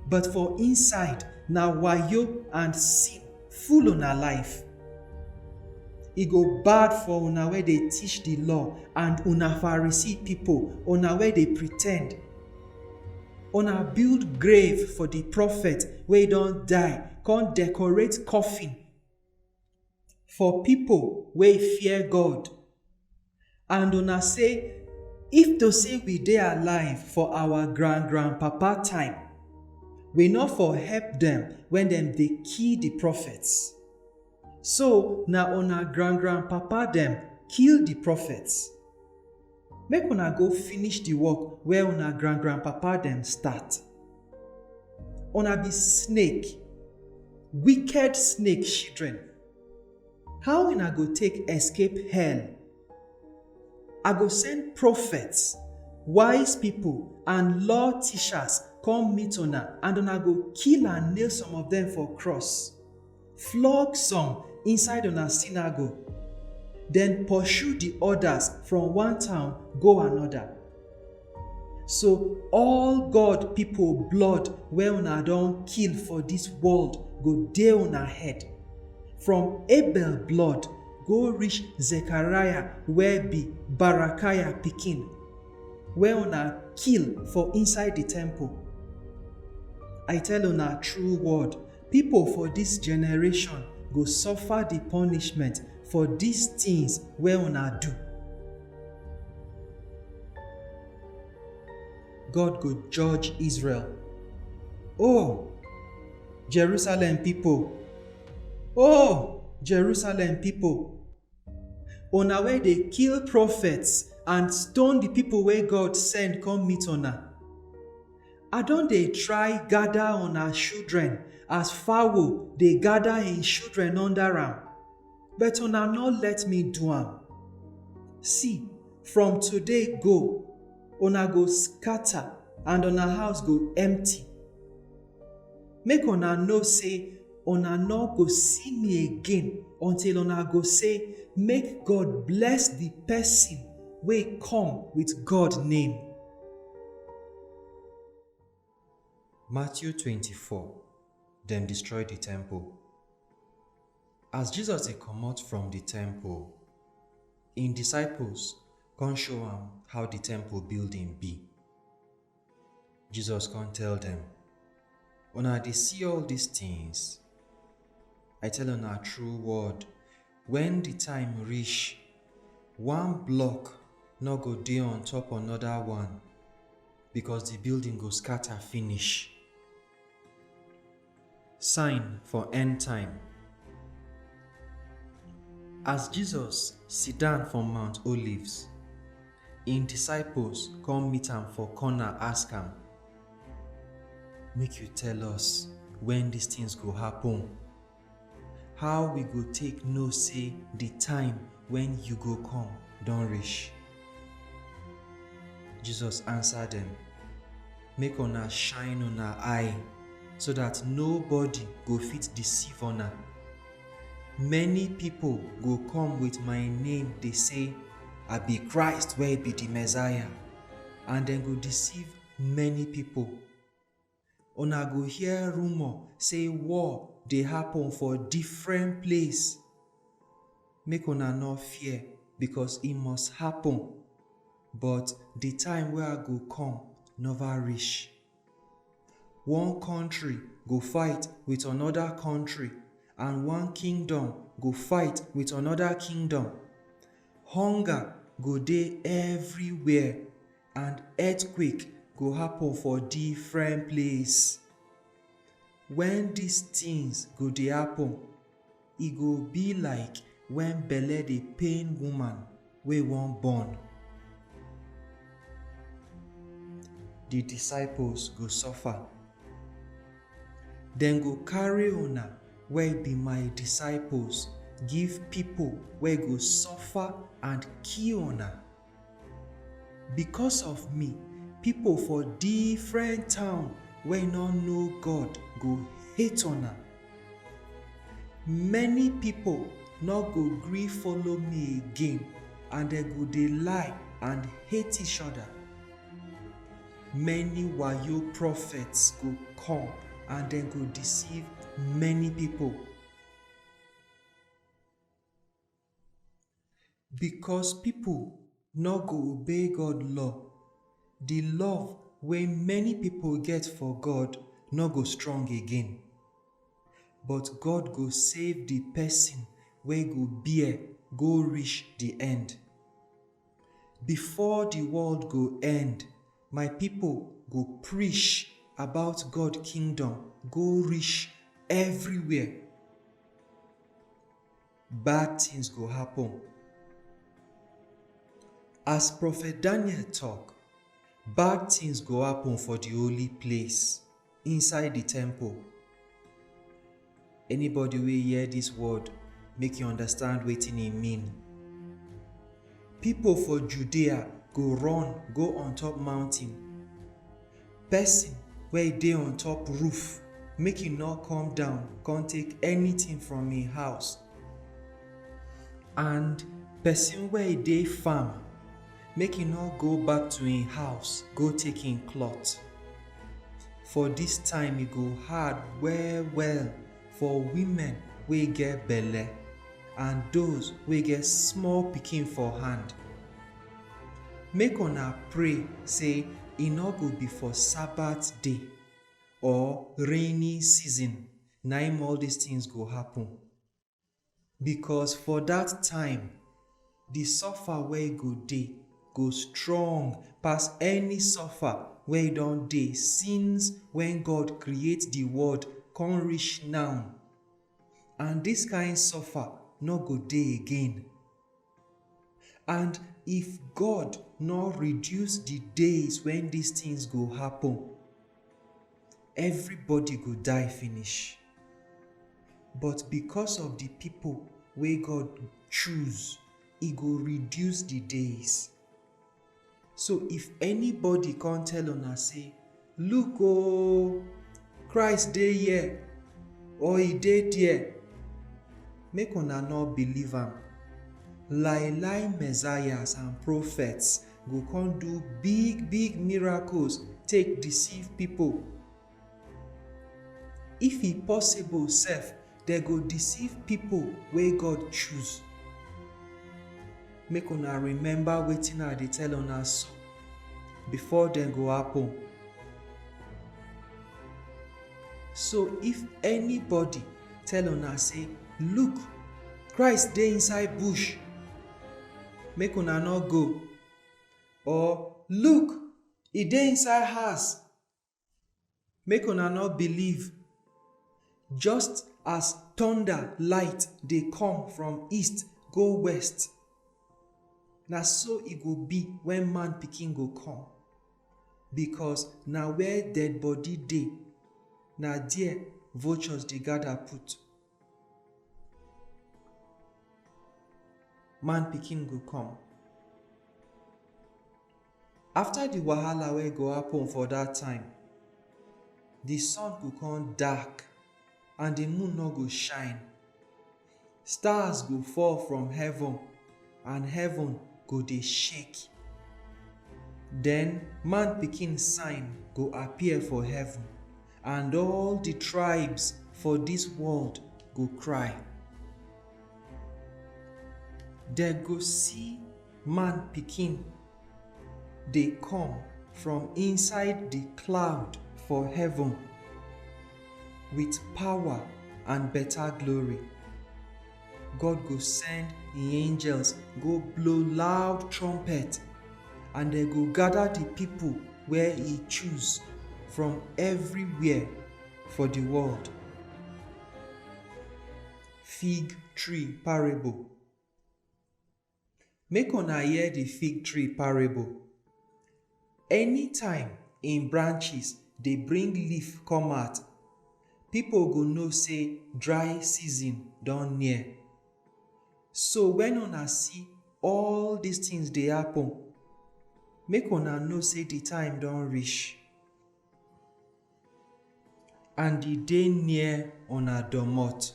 but for inside, na wayo and sin full una life. E go bad for una wey dey teach the law and una Pharisee people, una wey dey pretend. Una build grave for the prophet wey don die, come decorate coffin for people wey fear God. And una say, if to say we dey alive for our grand grandpapa time, we no for help them when them dey kill the prophets. So na una grand grandpapa them kill the prophets. Make una go finish the work where una grand grandpapa them start. Una be snake, wicked snake children. How una go take escape hell? I go send prophets, wise people, and law teachers come meet una, and una go kill and nail some of them for cross, flog some inside una synagogue, then pursue the others from one town go another. So all God people blood wey una don kill for this world go dey una head. From Abel blood go reach Zechariah wey be Barakiah pikin, wey una kill for inside the temple. I tell una true word, people for this generation go suffer the punishment for these things wey una do. God go judge Israel. Oh, Jerusalem people. Oh, Jerusalem people. Una wey dey kill prophets and stone the people wey God send come meet una. I don dey try gather una children as fowl dey gather im children under am, but una no let me do am. See, from today go, una go scatter and una house go empty. Make una know say una no go see me again until una go say, "Make God bless the person wey come with God name." Matthew twenty-four. Dem destroy the temple. As Jesus dey comot from the temple, im disciples come show am how the temple building be. Jesus come tell dem, "Una dey see all these things? I tell una true word, when the time reach, one block no go dey on top another one, because the building go scatter finish." Sign for end time. As Jesus sit down for Mount Olives, im disciples come meet am for corner, ask am, "Make you tell us when these things go happen. How we go take know say the time when you go come don reach?" Jesus answer dem, "Make una shine una eye, so that nobody go fit deceive una. Many people go come with my name, dey say, 'I be Christ wey be the Messiah,' and dem go deceive many people. Una go hear rumor say war dey happen for different place. Make una no fear, because e must happen, but the time wey I go come never reach. One country go fight with another country, and one kingdom go fight with another kingdom. Hunger go dey everywhere, and earthquake go happen for different place. When these things go dey happen, e go be like when belle dey pain woman wey wan born." The disciples go suffer. Dem go carry una wey be my disciples give people wey go suffer and kill una. Because of me, people for different town wey no know God go hate una. Many people no go gree follow me again, and dem go dey lie and hate each other. Many wayo prophets go come, and dem go deceive many people. Because people no go obey God law, the love wey many people get for God no go strong again. But God go save the person wey go bear go reach the end. Before the world go end, my people go preach about God kingdom go reach everywhere. Bad things go happen. As Prophet Daniel talk, bad things go happen for the holy place, inside the temple. Anybody wey hear this word, make you understand wetin e mean. People for Judea go run go on top mountain. Person wey dey on top roof, make e no come down come take anything from im house. And person wey dey farm, make e no go back to im house go take im cloth. For this time, e go hard well well for women wey get belle and those wey get small pikin for hand. Make una pray say e no go be for Sabbath day or rainy season na im all these things go happen. Because for that time, the suffer wey go dey go strong pass any suffer wey don dey since when God create the world come reach now. And this kind suffer no go dey again. And if God no reduce the days when these things go happen, everybody go die finish. But because of the people wey God choose, e go reduce the days. So if anybody come tell una say, "Look o, Christ dey here," or "E dey there," make una no believe am. Lie lie messiahs and prophets go come do big big miracles take deceive people. If e possible sef, dem go deceive people wey God choose. Make una remember wetin I dey tell una so before dem go happen. So if anybody tell una say, "Look, Christ dey inside bush," make una no go. Or, "Look, e dey inside house," make una no believe. Just as thunder light dey come from east go west, na so e go be when man pikin go come. Because na where dead body dey, na there vultures dey gather put. Man pikin go come. After the wahala wey go happen for that time, the sun go come dark and the moon no go shine. Stars go fall from heaven and heaven go dey shake. Then man pikin sign go appear for heaven, and all the tribes for this world go cry. Dem go see man pikin dey come from inside the cloud for heaven with power and better glory. God go send im angels go blow loud trumpet, and dem go gather the people wey e choose from everywhere for the world. Fig tree parable. Make una hear the fig tree parable. Anytime im branches dey bring leaf come out, people go know say dry season don near. So when una see all these things dey happen, make una know say the time don reach and e dey near una domot.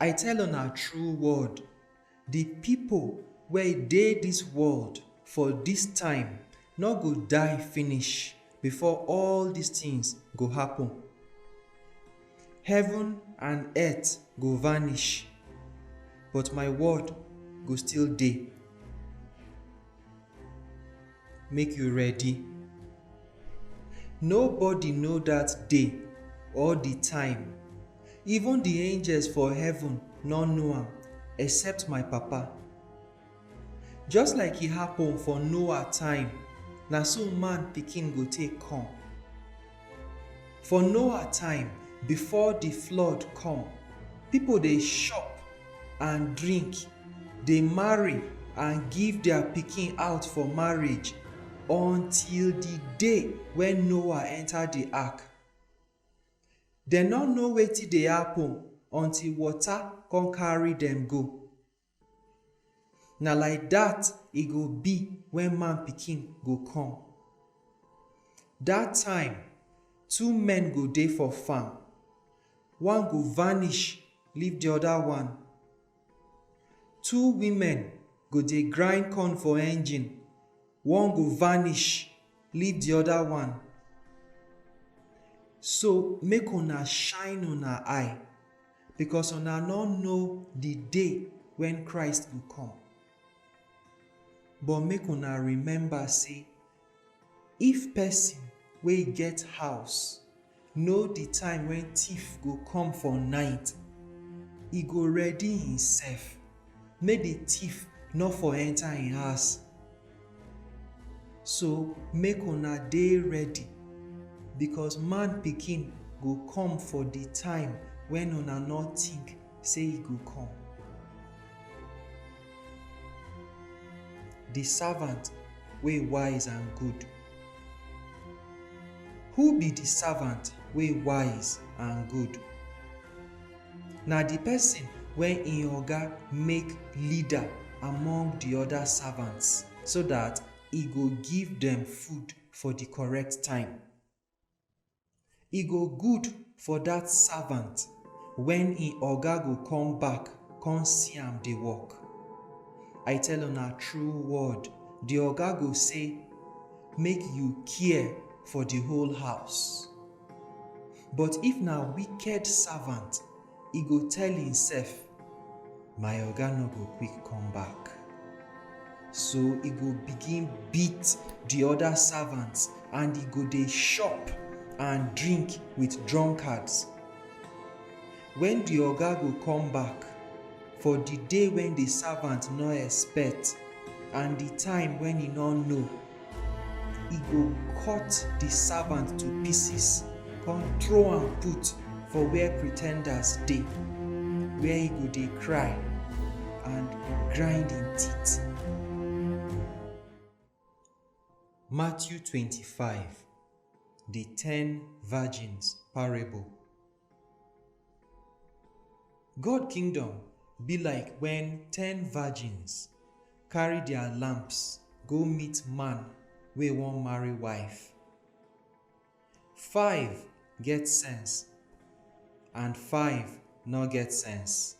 I tell una true word, the people wey dey this world for this time no go die finish before all these things go happen. Heaven and earth go vanish, but my word go still dey. Make you ready. Nobody know that day or the time. Even the angels for heaven no know am, except my Papa. Just like e happen for Noah time, na so man pikin go take come. For Noah time, before the flood come, people dey chop and drink, dey marry and give their pikin out for marriage until the day when Noah enter the ark. Dem no know wetin dey happen until water come carry dem go. Na like that e go be when man pikin go come. That time, two men go dey for farm. One go vanish, leave the other one. Two women go dey grind corn for engine. One go vanish, leave the other one. So make una shine una eye, because una no know the day when Christ go come. But make una remember say, if person wey get house know the time when thief go come for night, e go ready himself, make the thief no for enter him house. So make una dey ready, because man pikin go come for the time when una no think say e go come. The servant wey wise and good. Who be the servant wey wise and good? Na the person wey im oga make leader among the other servants, so that e go give them food for the correct time. E go good for that servant when im oga go come back, come see am dey work. I tell una true word, the oga go say, make you care for the whole house. But if na wicked servant, e go tell himself, my oga no go quick come back. So e go begin beat the other servants, and e go dey chop and drink with drunkards. When the oga go come back for the day when the servant no expect and the time when e no know, e go cut the servant to pieces, come throw am put for where pretenders dey, where e go dey cry and grind im teeth. Matthew twenty-five, the ten virgins parable. God kingdom be like when ten virgins carry their lamps go meet man wey wan marry wife. Five get sense and five no get sense.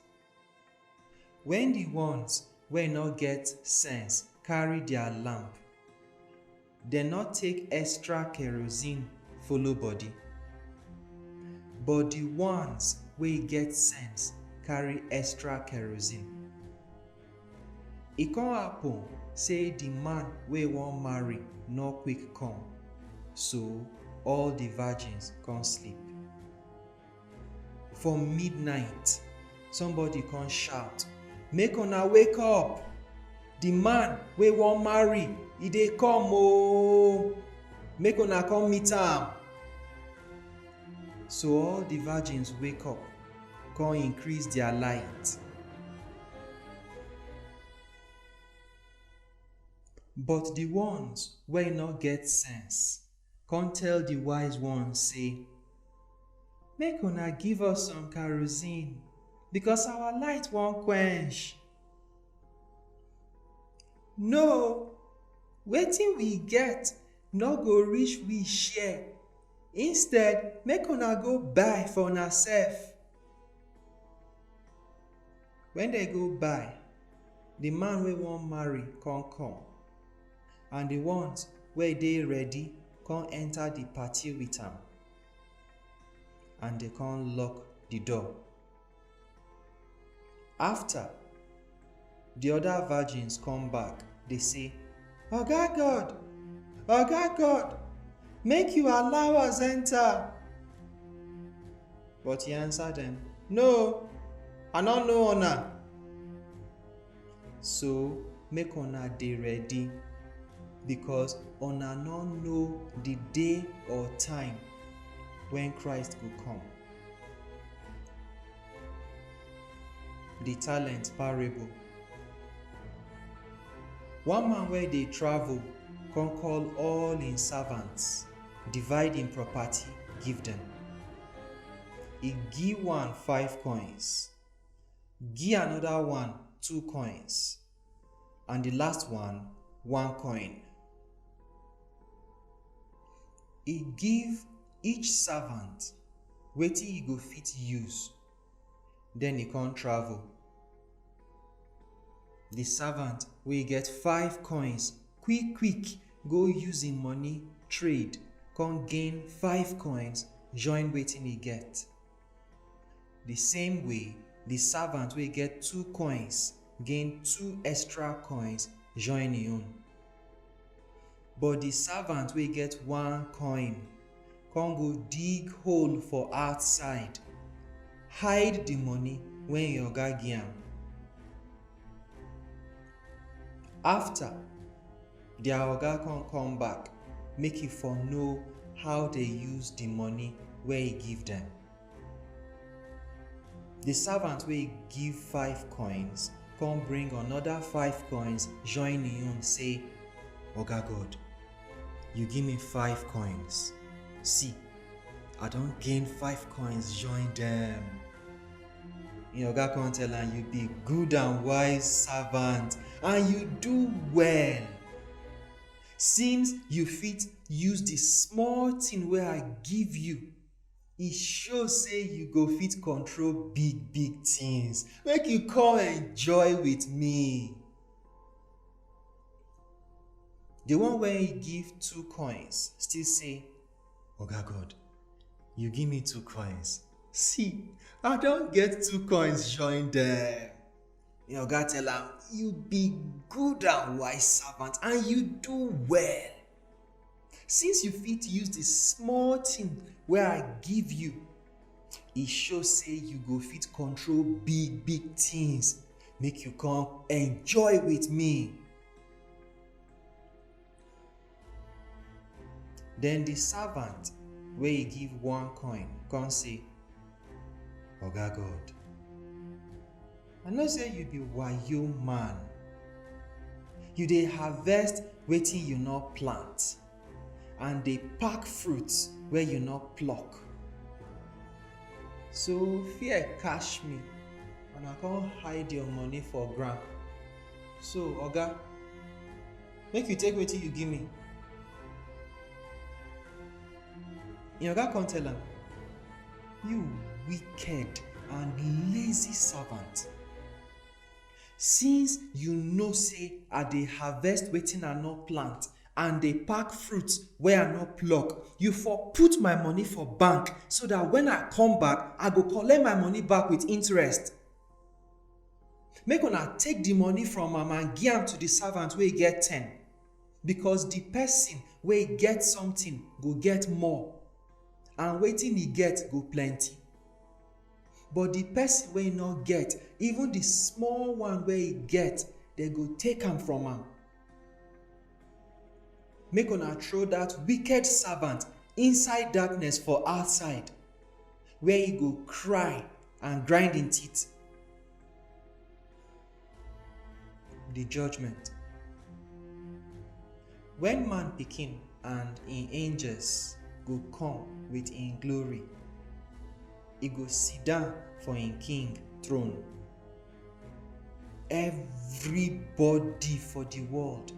When the ones wey no get sense carry their lamp, dem no take extra kerosene follow body. But the ones wey get sense carry extra kerosene. E come happen say the man wey wan marry no quick come, so all the virgins come sleep. For midnight, somebody come shout, make una wake up! The man wey wan marry, e dey come o! Make una come meet am! So all the virgins wake up, come increase their light. But the ones wey no get sense come tell the wise ones say, make una give us some kerosene, because our light wan quench. No, wetin we get no go reach we share. Instead, make una go buy for una sef. When dem go buy, the man wey wan marry come come, and the ones wey dey ready come enter the party with am, and dem come lock the door. After, the other virgins come back, dey say, oga God, oga God, make you allow us enter. But he answer dem, no, I no know una. So make una dey ready, because una no know the day or time when Christ go come. The talent parable. One man wey dey travel come call all im servants, divide im property give dem. E give one five coins, give another one two coins, and the last one one coin. E give each servant wetin e go fit use, then e come travel. The servant wey get five coins quick quick go use im money trade, come gain five coins join wetin e get. The same way, the servant wey get two coins gain two extra coins join im own. But the servant wey get one coin come go dig hole for outside, hide the money wey im oga give am. After, their oga come come back, make e for know how they use the money wey e give them. The servant wey give five coins come bring another five coins join im own, say, "Oga God, you give me five coins. See, I don gain five coins join them." Im oga come tell am, "You be good and wise servant, and you do well. Since you fit use the small thing wey I give you, e show say you go fit control big big things. Make you come enjoy with me." The one wey give two coins still say, "Oga God, you give me two coins. See, I don get two coins join them." Im oga tell am, "You be good and wise servant, and you do well. Since you fit use the small thing wey I give you, e show say you go fit control big big things. Make you come enjoy with me." Then the servant wey e give one coin come say, "Oga God, I know say you be wayo man. You dey harvest wetin you no plant and dey pack fruits wey you no pluck. So fear catch me and I come hide your money for ground. So, oga, make you take wetin you give me." Im oga come tell am, "You wicked and lazy servant. Since you know say I dey harvest wetin I no plant and dey pack fruits wey I no pluck, you for put my money for bank, so that when I come back, I go collect my money back with interest. Make una take the money from am and give am to the servant wey get ten, because the person wey get something go get more, and wetin e get go plenty. But the person wey no get, even the small one wey e get, dem go take am from am. Make una throw that wicked servant inside darkness for outside, where e go cry and grind im teeth." The judgment. When man pikin and im angels go come with im glory, e go sit down for im king throne. Everybody for the world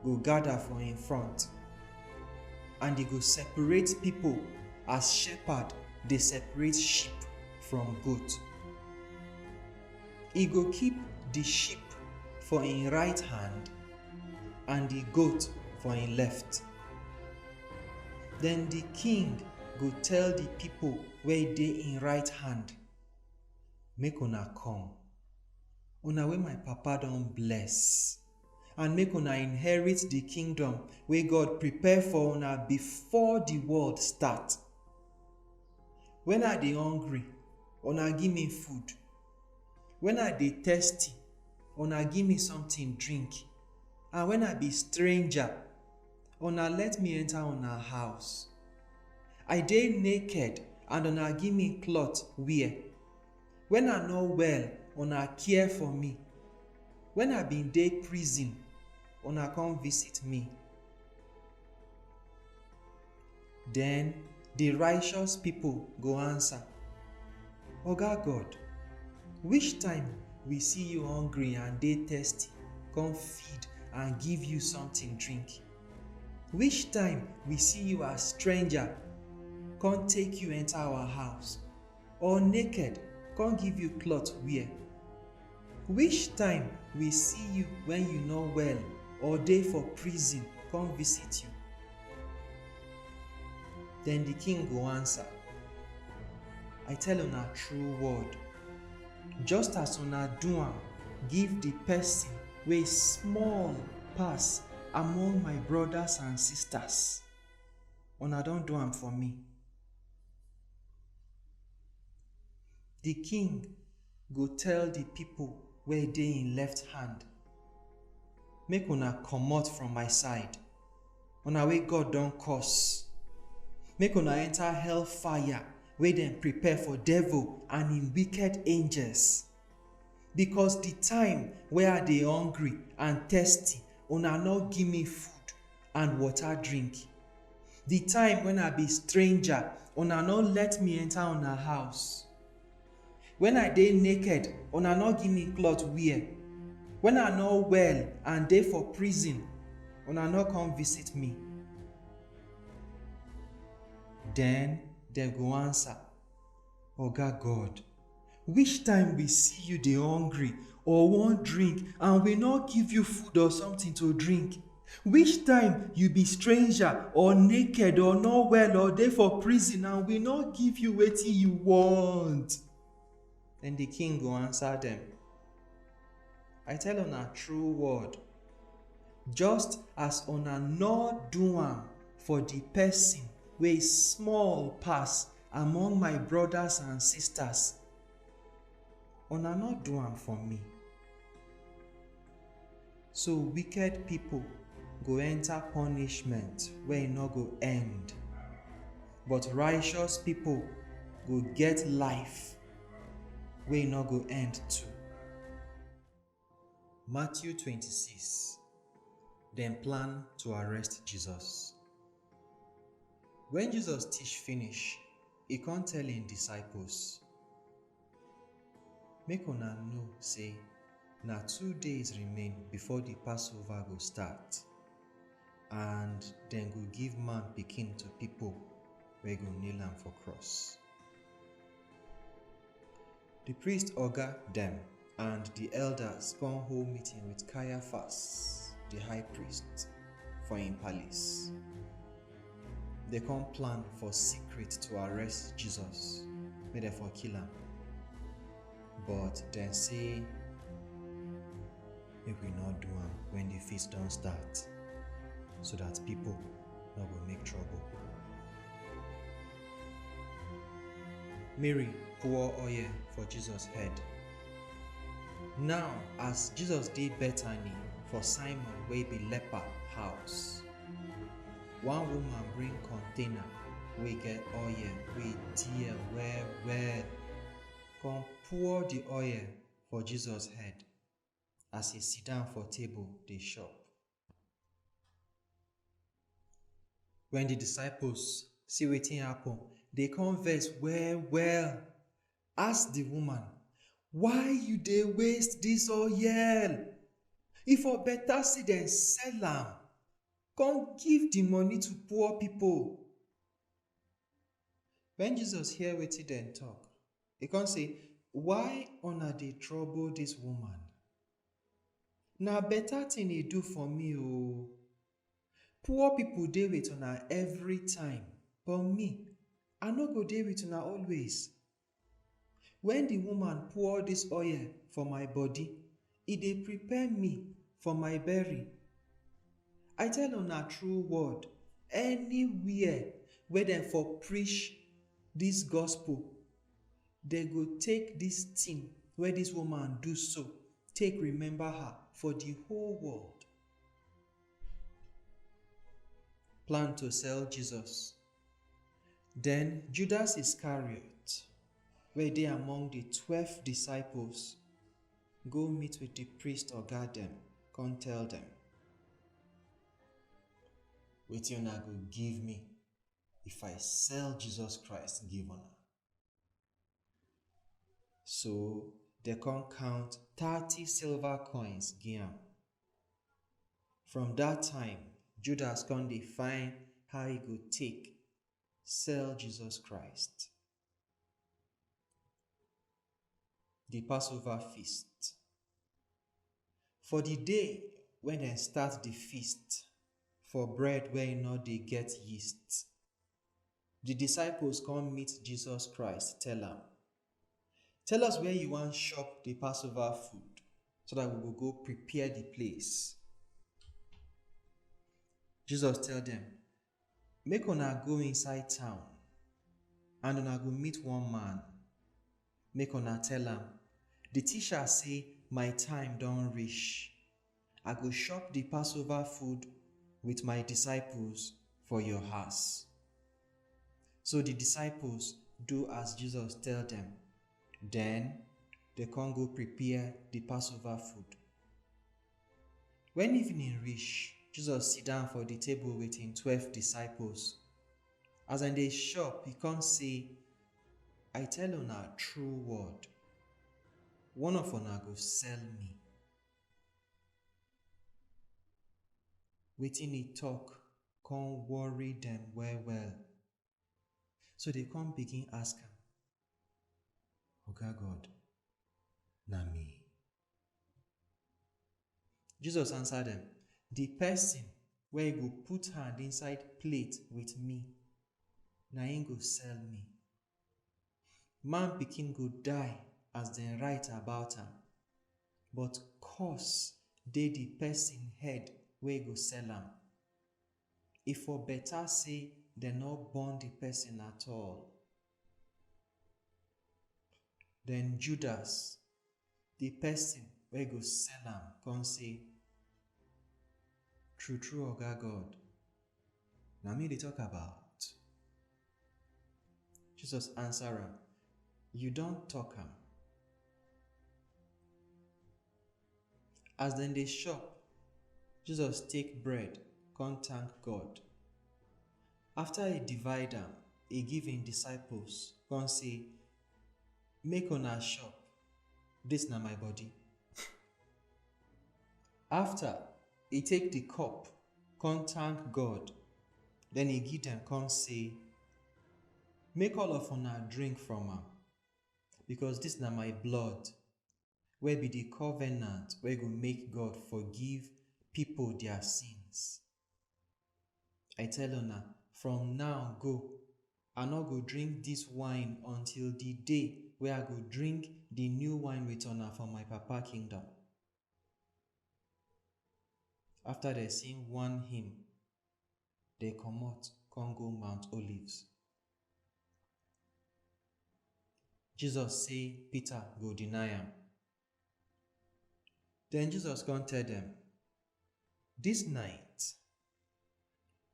go gather for im front, and e go separate people as shepherd dey separate sheep from goat. E go keep the sheep for im right hand and the goat for im left. Then the king go tell the people wey dey im right hand, "Make una come, una wey my papa don bless, and make una inherit the kingdom wey God prepare for una before the world start. When I dey hungry, una give me food. When I dey thirsty, una give me something drink. And when I be stranger, una let me enter una house. I dey naked, and una give me cloth wear. When I no well, una care for me. When I bin dey prison, una come visit me." Then the righteous people go answer, "Oga God, which time we see you hungry and dey thirsty, come feed and give you something drink? Which time we see you as stranger, come take you enter our house, or naked, come give you cloth wear? Which time we see you when you no well, or dey for prison, come visit you?" Then the king go answer, I tell una true word, just as una do am give the person wey small pass among my brothers and sisters, una don do am for me. The king go tell the people wey dey im left hand, make una comot from my side, una wey God don curse. Make una enter hell fire wey dem prepare for devil and im wicked angels. Because the time wey I dey hungry and thirsty, una no give me food and water drink. The time when I be stranger, una no let me enter una house. When I dey naked, una no give me cloth wear. When I no well and dey for prison, una no come visit me. Then dem go answer, Oga God, which time we see you dey hungry or wan drink and we no give you food or something to drink? Which time you be stranger or naked or no well or dey for prison and we no give you wetin you want? Then the king go answer them, I tell una true word, just as una no do am for the person wey small pass among my brothers and sisters, una no do am for me. So wicked people go enter punishment wey no go end, but righteous people go get life wey no go end too. Matthew twenty-six. Dem plan to arrest Jesus. When Jesus teach finish, e come tell im disciples, make una know say na two days remain before the Passover go start, and dem go give man pikin to people wey go nail am for cross. The priest oga dem and the elders come hold meeting with Caiaphas, the high priest, for im palace. They come plan for secret to arrest Jesus, make dem for kill am. But dem say, make we no do am when the feast don start, so that people no go make trouble. Mary pour oil for Jesus head. Now, as Jesus dey Bethany for Simon wey be leper house, one woman bring container wey get oil wey dear well well, come pour the oil for Jesus head as he sit down for table dey chop. When the disciples see wetin happen, they come vex well well, ask the woman, why you dey waste this oil? If for better see dem sell am, come give the money to poor people. When Jesus hear wetin dem talk, he come say, why una dey trouble this woman? Na better thing he do for me o. Poor people dey with una every time, but me, I no go dey with una always. When the woman pour this oil for my body, e dey prepare me for my bury. I tell una true word, anywhere where dem for preach this gospel, dem go take this thing wey this woman do so take remember her for the whole world. Plan to sell Jesus. Then Judas Iscariot, wey dey among the twelve disciples, go meet with the priest oga dem, come tell dem, wetin una go give me if I sell Jesus Christ give una? So they come count thirty silver coins give am. From that time, Judas come dey find how he go take sell Jesus Christ. The Passover feast. For the day when dem start the feast for bread wey no dey get yeast, The disciples come meet Jesus Christ, tell am, "Tell us where you wan chop the Passover food so that we go go prepare the place." Jesus tell them, "Make una go inside town and una go meet one man. Make una tell am, 'The teacher say my time don reach. I go chop the Passover food with my disciples for your house.'" So the disciples do as Jesus tell them. Then they come go prepare the Passover food. When evening reach, Jesus sit down for the table with him twelve disciples. As dem dey chop, he come say, "I tell una true word, one of una go sell me." Wetin he talk come worry them well well. So they come begin ask am, "Oga God, na me?" Jesus answer them, "The person wey go put hand inside plate with me, na him go sell me. Man pikin go die as dem write about am, but curse dey the person head wey go sell am. E for better say dem no born the person at all." Then Judas, the person wey go sell am, come say, "True true, Oga God, na me dey talk about." Jesus answer am, "You don talk am." As dem dey chop, Jesus take bread, come thank God. After he divide am, he give him disciples, come say, "Make una chop, this na my body." After, he take the cup, come thank God. Then he give them, come say, "Make all of una drink from am, because this na my blood, wey be the covenant wey go make God forgive people their sins. I tell una, from now go, I no go drink this wine until the day wey I go drink the new wine with una for my Papa kingdom." After dem sing one hymn, dem comot, come go Mount Olives. Jesus say Peter go deny am. Then Jesus come tell them, "This night,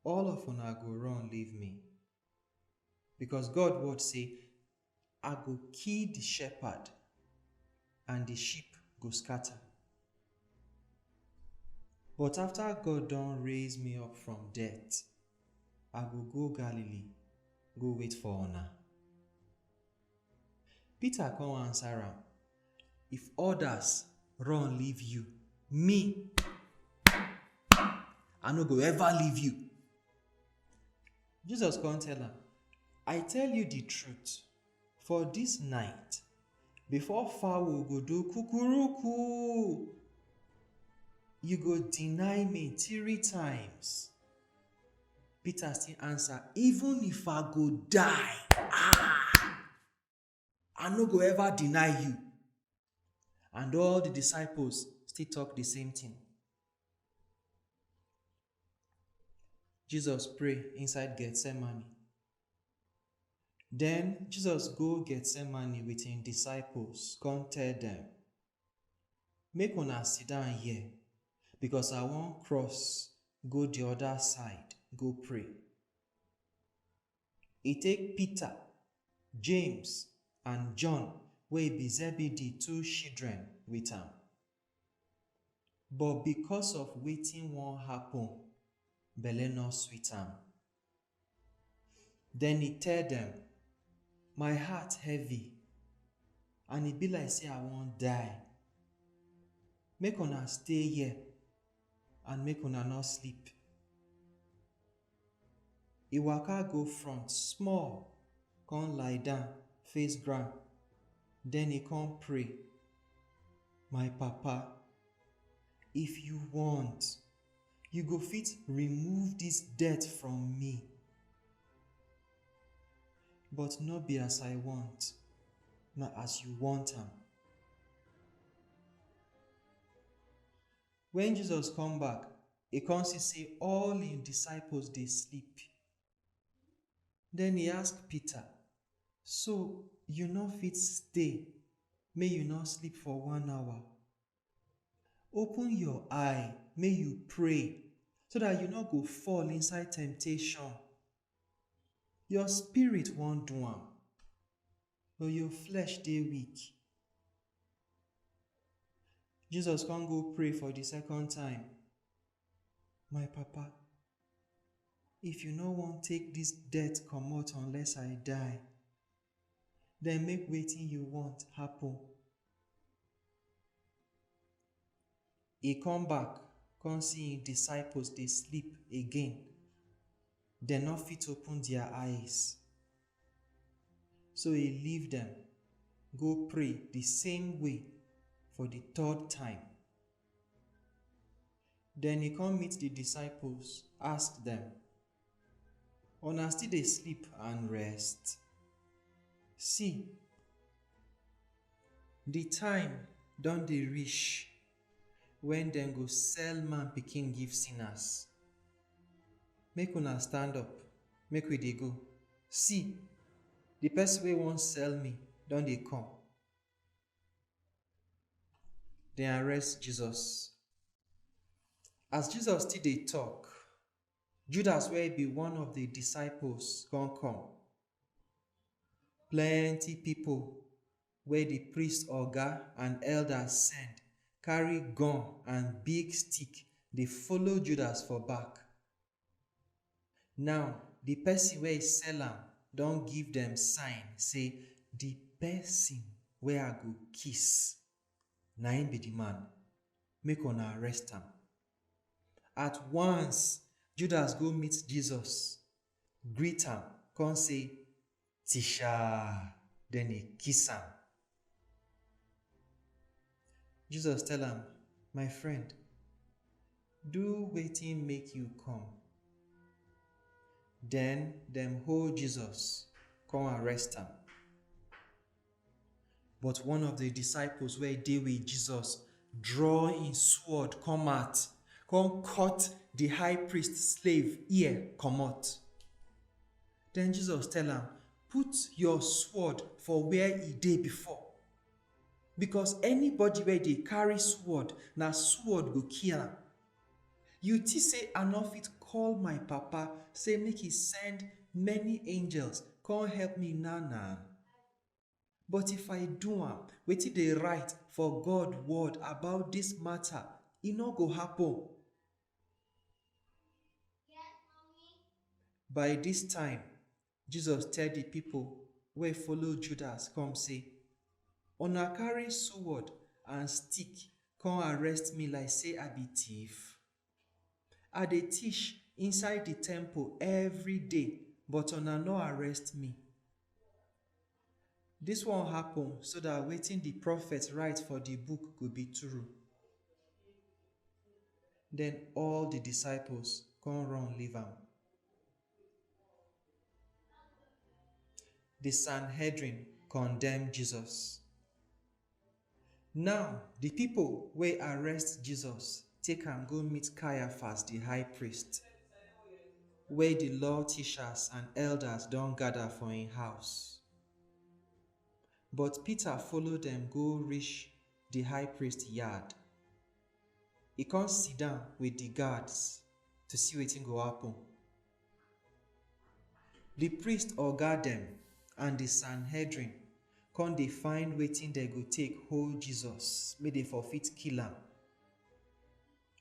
all of una go run leave me, because God word say, 'I go kill the shepherd and the sheep go scatter.' But after God don raise me up from death, I go go Galilee, go wait for una." Peter come answer am, "If others run leave you, me, I no go ever leave you." Jesus come tell am, "I tell you the truth, for this night, before fowl go do kukuruku, you go deny me three times." Peter still answer, "Even if I go die, ah, I no go ever deny you." And all the disciples still talk the same thing. Jesus pray inside Gethsemane. Then Jesus go Gethsemane with him disciples, come tell them, "Make una sit down here, because I wan cross go the other side, go pray." He take Peter, James, and John, wey be Zebedee two children, with am. But because of wetin wan happen, belle no sweet am. Then he tell them, "My heart heavy, and e be like say I wan die. Make una stay here, and make una no sleep." He waka go front small, come lie down, face ground. Then he come pray, "My Papa, if you want, you go fit remove this death from me. But no be as I want, na as you want am. When Jesus come back, he come see say all him disciples dey sleep. Then he ask Peter, "So you no fit stay, make you no sleep for one hour? Open your eye, make you pray, so that you no go fall inside temptation. Your spirit wan do am, but your flesh dey weak." Jesus come go pray for the second time. "My Papa, if you no wan take this death comot unless I die, then make wetin you want happen." He come back, come see him disciples dey sleep again. Dem no fit open their eyes. So he leave them, go pray the same way for the third time. Then he come meet the disciples, ask them, "Una still dey sleep and rest? See, the time don dey reach when dem go sell man pikin give sinners. Make una stand up, make we dey go. See, the person wey wan sell me don dey come." Dem arrest Jesus. As Jesus still dey talk, Judas, wey be one of the disciples, come come. Plenty people wey the priest oga and elders send carry gun and big stick dey follow Judas for back. Now, the person wey sell am don give them sign say, "The person wey I go kiss, na him be the man. Make una arrest am." At once, Judas go meet Jesus, greet am, come say, "Teacher," then he kiss am. Jesus tell am, "My friend, do wetin make you come." Then dem hold Jesus, come arrest am. But one of the disciples wey dey with Jesus draw him sword come out, come cut the high priest slave ear comot. Then Jesus tell am, "Put your sword for where e dey before, because anybody wey dey carry sword, na sword go kill am. You think say I no fit call my papa, say make he send many angels come help me now now? But if I do am, wetin dey write for God word about this matter, e no go happen." By this time, Jesus tell the people wey follow Judas come say, "Una carry sword and stick come arrest me like say I be thief? I dey teach inside the temple every day, but una no arrest me. This one happen so that wetin the prophet write for the book go be true." Then all the disciples come run leave am. The Sanhedrin condemn Jesus. Now, the people wey arrest Jesus take am go meet Caiaphas, the high priest, wey the law teachers and elders don gather for him house. But Peter follow them go reach the high priest yard. He come sit down with the guards to see wetin go happen. The priest oga dem and the Sanhedrin come dey find wetin dem go take hold Jesus, make dem for fit kill am.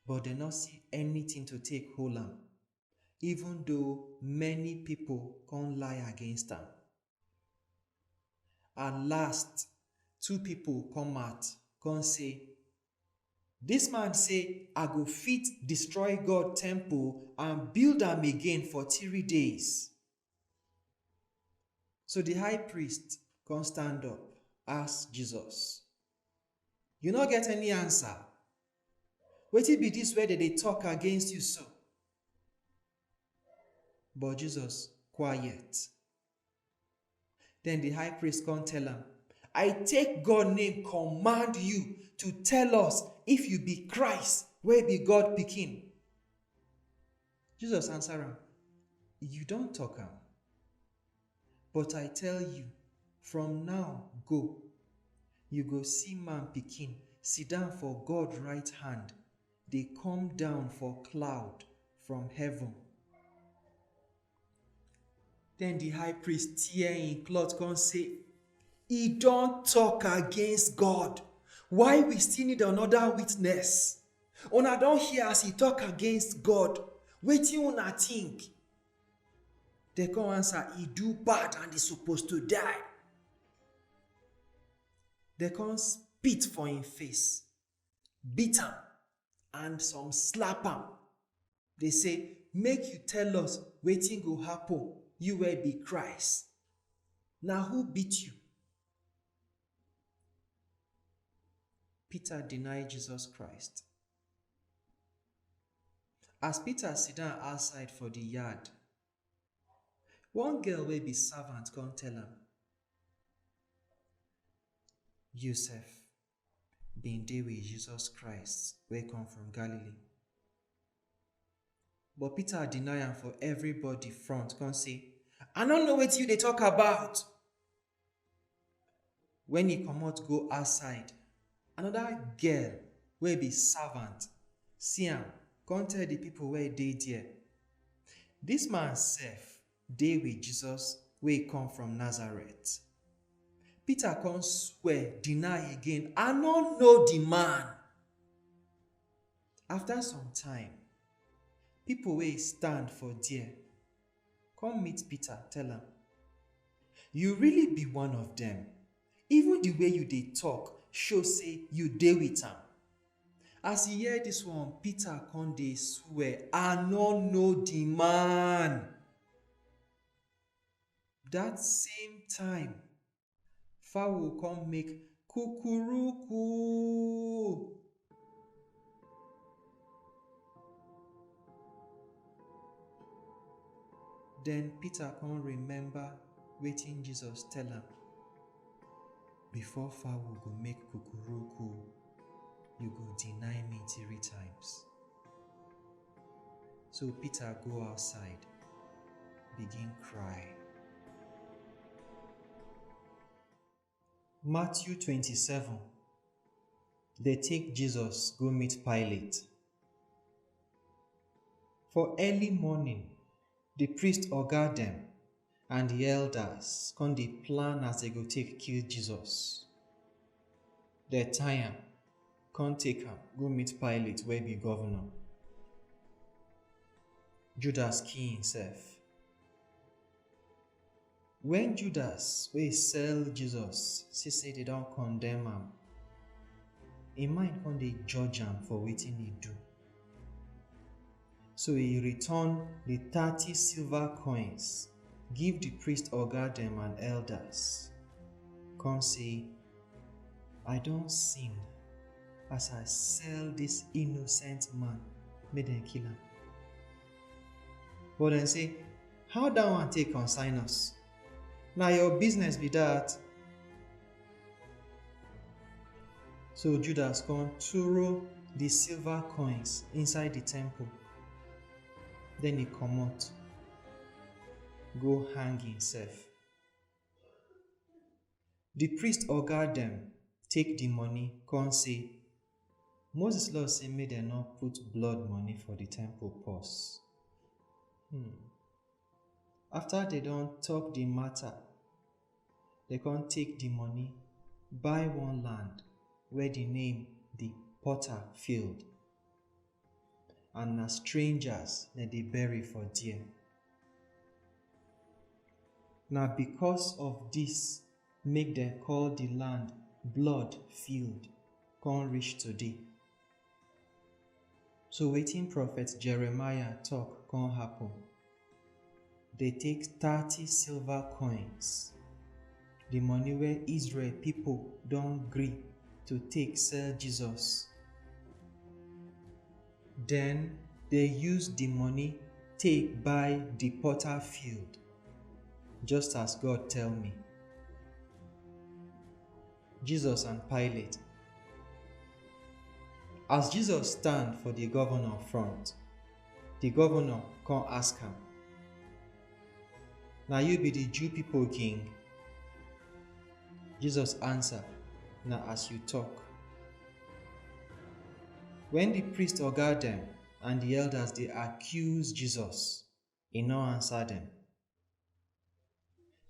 But dem no see anything to take hold am, even though many people come lie against am. At last, two people come out, come say, "This man say, 'I go fit destroy God temple and build am again for three days.'" So the high priest come stand up, ask Jesus, "You no get any answer? Wetin be this wey dem dey talk against you so?" But Jesus quiet. Then the high priest come tell am, "I take God name command you to tell us if you be Christ, wey be God pikin." Jesus answer am, "You don talk am. But I tell you, from now go, you go see man pikin sit down for God right hand, dey come down for cloud from heaven." Then the high priest tear him cloth, come say, "He don talk against God. Why we still need another witness? Una don hear as he talk against God. Wetin una think?" They come answer, "He do bad and he supposed to die." They come spit for him face, beat am, and some slap am. They say, "Make you tell us wetin go happen, you wey be Christ. Na who beat you?" Peter deny Jesus Christ. As Peter sit down outside for the yard, one girl wey be servant come tell am, "You sef bin dey with Jesus Christ wey come from Galilee." But Peter deny am for everybody front, come say, "I no know wetin you dey talk about." When he comot go outside, another girl wey be servant see am, come tell the people wey dey there, "This man sef dey with Jesus wey come from Nazareth." Peter come swear, deny again, "I no know the man." After some time, people wey stand for there come meet Peter, tell am, "You really be one of them. Even the way you dey talk show say you dey with am." As he hear this one, Peter come dey swear, "I no know the man." That same time, fowl come make kukuruku. Then Peter come remember wetin Jesus tell am, "Before fowl go make kukuruku, you go deny me three times." So Peter go outside, begin cry. Matthew twenty-seven. They take Jesus go meet Pilate. For early morning, the priest oga dem and the elders come dey plan as they go take kill Jesus. They tie am, come take am go meet Pilate wey be governor. Judas kill himself. When Judas wey sell Jesus see say they don condemn am, im mind come dey judge am for wetin he do. So he return the thirty silver coins, give the priest oga dem and elders, come say, "I don sin as I sell this innocent man make dem kill am." But dem say, "How that one take concern us? Na your business be that." So Judas come throw the silver coins inside the temple. Then he comot, go hang himself. The priest oga dem take the money, come say, "Moses law say make dem no put blood money for the temple purse." Hmm. After they don talk the matter, they come take the money, buy one land where the name the Potter Field. And na strangers dem dey bury for there. Na because of this make dem call the land Blood Field come reach today. So wetin prophet Jeremiah talk come happen. They take thirty silver coins, the money where Israel people don gree to take sell Jesus. Then they use the money take buy the Potter Field, just as God tell me. Jesus and Pilate. As Jesus stand for the governor front, the governor come ask am, "Na you be the Jew people king?" Jesus answer, "Na as you talk." When the priest oga dem and the elders dey accuse Jesus, e no answer dem.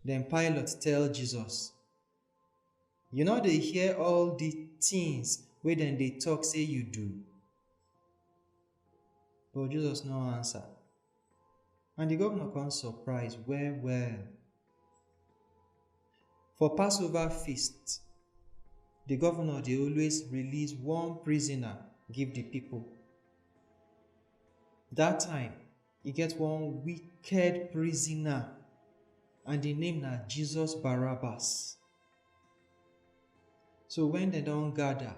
Then Pilate tell Jesus, "You no dey hear all the things wey dem dey talk say you do?" But Jesus no answer. And the governor come surprise well well. For Passover feast, the governor dey always release one prisoner give the people. That time, e get one wicked prisoner, and the name na Jesus Barabbas. So when dem don gather,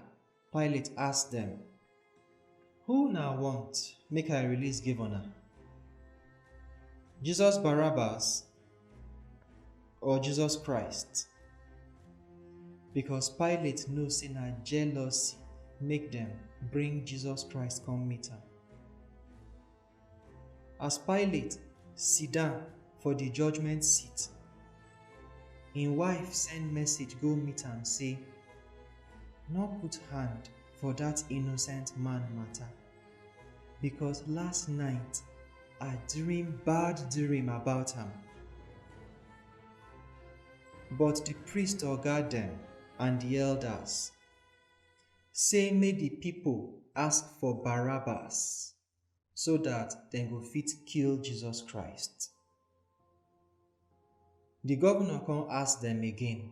Pilate ask dem, "Who una want make I release give una? Jesus Barabbas or Jesus Christ?" Because Pilate know say na jealousy make dem bring Jesus Christ come meet am. As Pilate sit down for the judgment seat, im wife send message go meet am say, "No put hand for that innocent man matter, because last night I dream bad dream about am." But the priest oga dem and the elders say make the people ask for Barabbas, so that dem go fit kill Jesus Christ. The governor come ask dem again,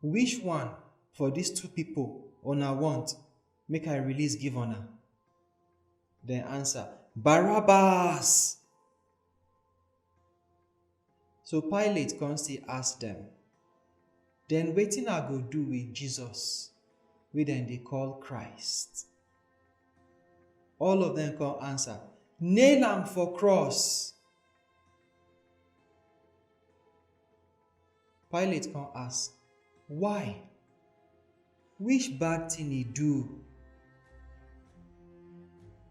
"Which one for these two people una want make I release give una?" Dem answer, "Barabbas!" So Pilate come still ask dem, "Then wetin I go do with Jesus wey dem dey call Christ?" All of dem come answer, "Nail am for cross." Pilate come ask, "Why? Which bad thing he do?"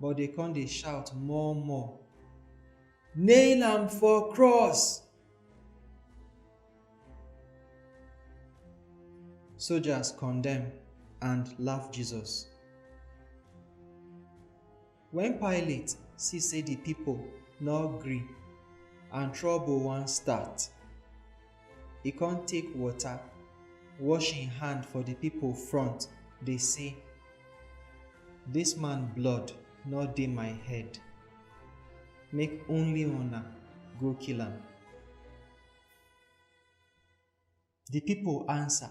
But they come dey shout more more, "Nail am for cross!" Soldiers condemn and laugh Jesus. When Pilate see say the people no gree and trouble wan start, he come take water, wash him hand for the people front, dey say, "This man blood no dey my head. Make only una go kill am." The people answer,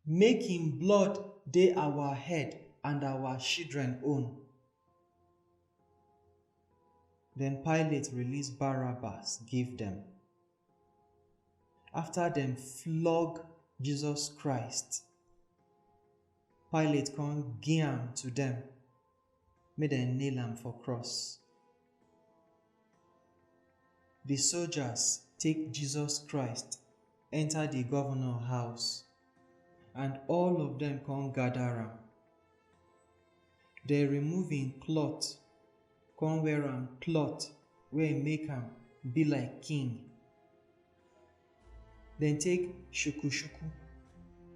"Make him blood dey our head and our children own." Then Pilate release Barabbas give them. After dem flog Jesus Christ, Pilate come give am to them, make dem nail am for cross. The soldiers take Jesus Christ enter the governor house, and all of them come gather am. They remove him cloth, come wear am cloth wey make am be like king. Then take shuku shuku,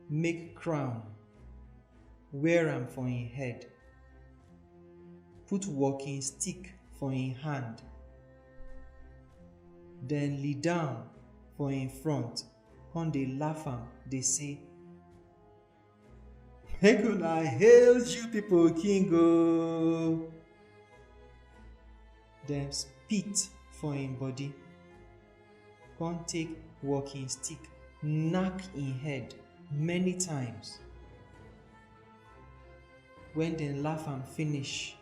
make crown, wear am for him head, put walking stick for him hand, then lie down for him front, come dey laugh am, dey say, "Make una hail you people king o." Dem spit for him body, come take walking stick knack him head many times. When dem laugh am finish,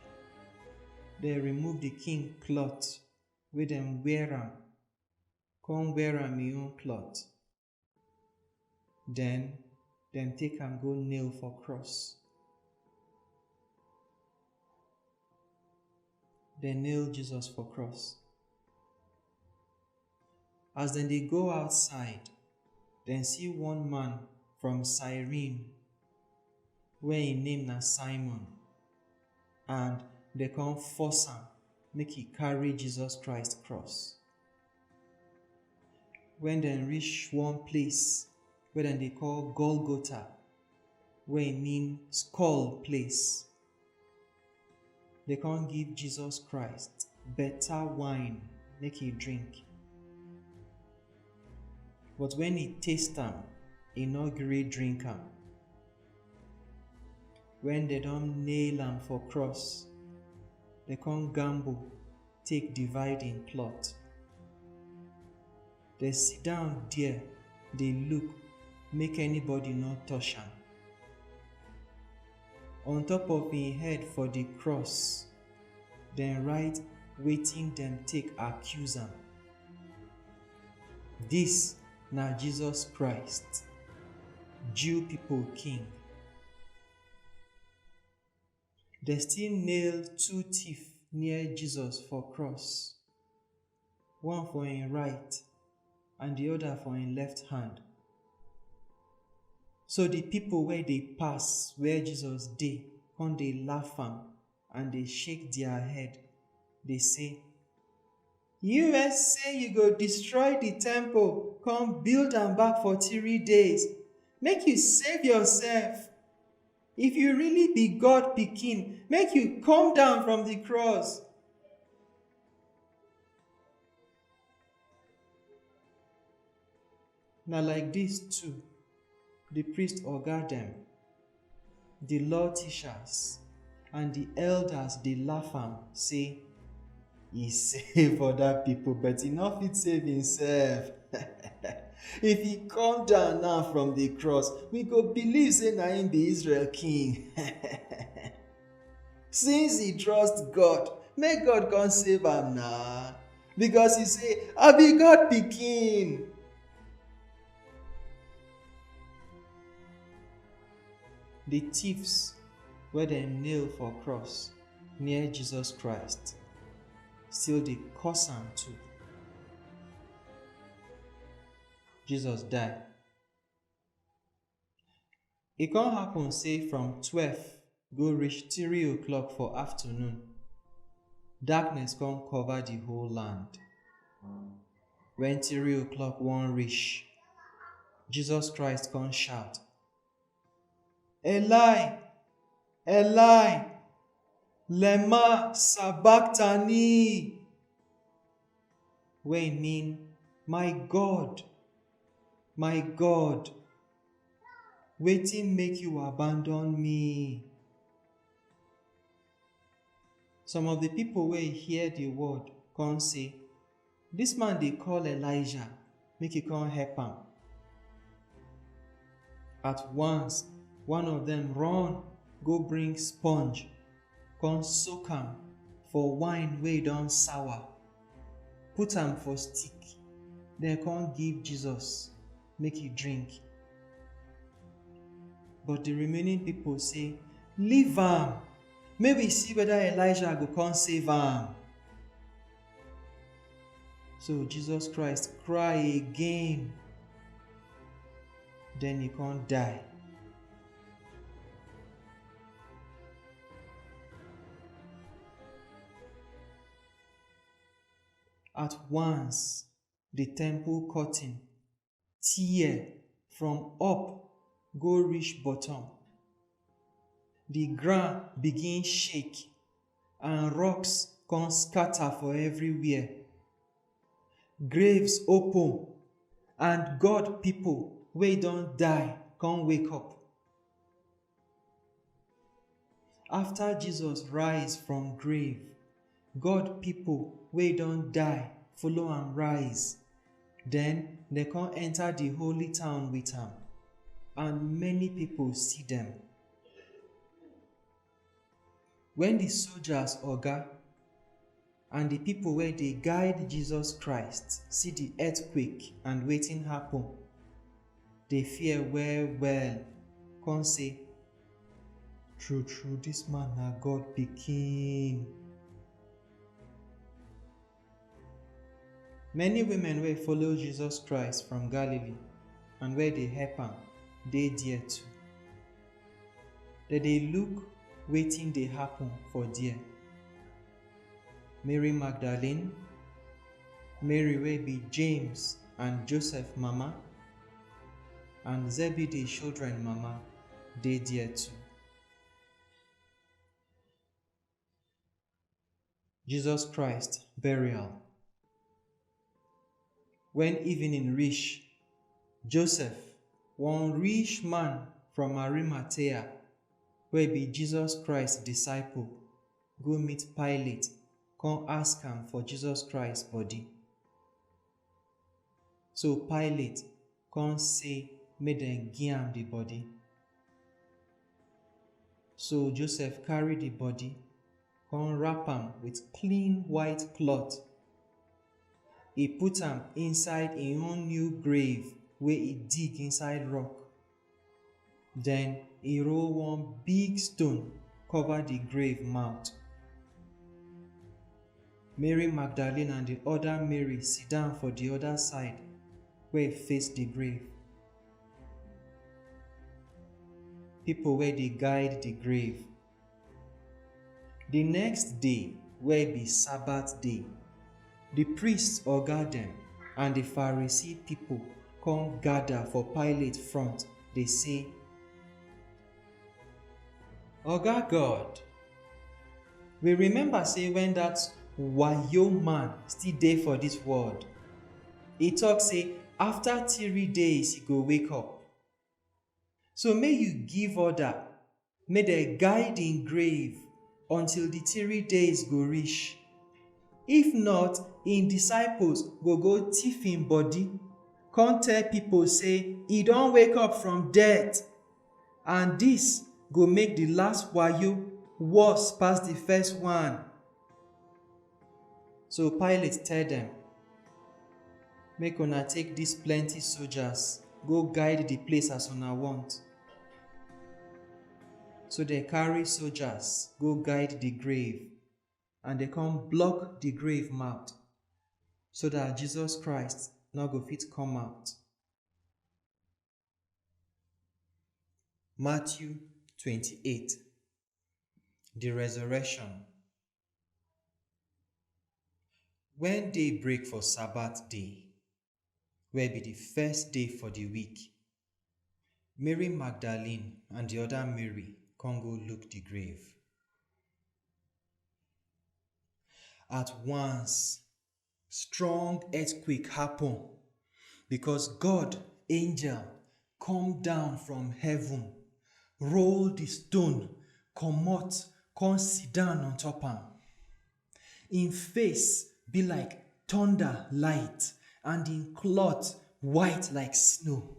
dem remove the king cloth wey dem wear am, come wear am him own cloth. Then dem take am go nail for cross. Dem nail Jesus for cross. As dem dey go outside, dem see one man from Cyrene, wey im name na Simon, and dem come force am make e carry Jesus Christ cross. Wen dem reach one place wey dem dey call Golgotha, wey mean skull place, dem come give Jesus Christ better wine make e drink. But wen e taste am, e no gree drink am. Wen dem don nail am for cross, dem come gamble take divide im cloth. Dem sit down there dey look make anybody no touch am. On top of im head for the cross, dem write wetin dem take accuse am. This na Jesus Christ, Jew people king. Dem still nail two thief near Jesus for cross, one for im right and the other for im left hand. So the people wey dey pass where Jesus dey come dey laugh am and dey shake their head, dey say, "You wey say you go destroy the temple, come build am back for three days, make you save yourself. If you really be God pikin, make you come down from the cross." Na like this too, the priest oga dem, the law teachers, and the elders dey laugh am say, "E save other people, but e no fit save himself." "If he come down now from the cross, we go believe say na him be Israel king." "Since he trust God, make God come save am na, because he say, 'I be God pikin.'" The thieves wey dem nail for cross near Jesus Christ still dey curse am too. Jesus die. E come happen say from twelve go reach three o'clock for afternoon, darkness come cover the whole land. When three o'clock wan reach, Jesus Christ come shout, "Eli, Eli, lema sabachthani?" Wey mean, "My God, my God, wetin make you abandon me?" Some of the people wey hear the word come say, "This man dey call Elijah make he come help am." At once, one of them run go bring sponge, come soak am for wine wey don sour, put am for stick, then come give Jesus make he drink. But the remaining people say, "Leave am, make we see whether Elijah go come save am." So Jesus Christ cry again, then he come die. At once, the temple curtain tear from up go reach bottom. The ground begin shake and rocks come scatter for everywhere. Graves open and God people wey don die come wake up. After Jesus rise from grave, God people wey don die follow am rise. Then dem come enter the holy town with am, and many people see dem. When the soldiers oga and the people wey dey guide Jesus Christ see the earthquake and wetin happen, dey fear well well, come say, "True true, this man na God pikin." Many women wey follow Jesus Christ from Galilee and wey dey help am dey there too. Dem dey look wetin dey happen for there. Mary Magdalene, Mary wey be James and Joseph mama, and Zebedee children mama dey there too. Jesus Christ burial. When evening reach, Joseph, one rich man from Arimathea, wey be Jesus Christ disciple, go meet Pilate, come ask am for Jesus Christ body. So Pilate come say make dem give am the body. So Joseph carry the body, come wrap am with clean white cloth. He put am inside him own new grave wey he dig inside rock. Then he roll one big stone, cover the grave mouth. Mary Magdalene and the other Mary sit down for the other side, wey face the grave. People wey dey guide the grave. The next day, wey be Sabbath day, the priests oga dem and the Pharisee people come gather for Pilate front, dey say, "Oga God, we remember say when that wayo man still dey for this world, he talk say after three days he go wake up. So make you give order, make dem guide him grave until the three days go reach. If not, him disciples go go thief him body, come tell people say he don wake up from death, and this go make the last wayo worse pass the first one." So Pilate tell dem, "Make una take these plenty soldiers go guide the place as una want." So dem carry soldiers go guide the grave, and dem come block the grave mouth, so that Jesus Christ no go fit come out. Matthew twenty-eight. The resurrection. When day break for Sabbath day, wey be the first day for the week, Mary Magdalene and the other Mary come go look the grave. At once, strong earthquake happen, because God angel come down from heaven, roll the stone comot, come sit down on top am. Im face be like thunder light, and im cloth white like snow.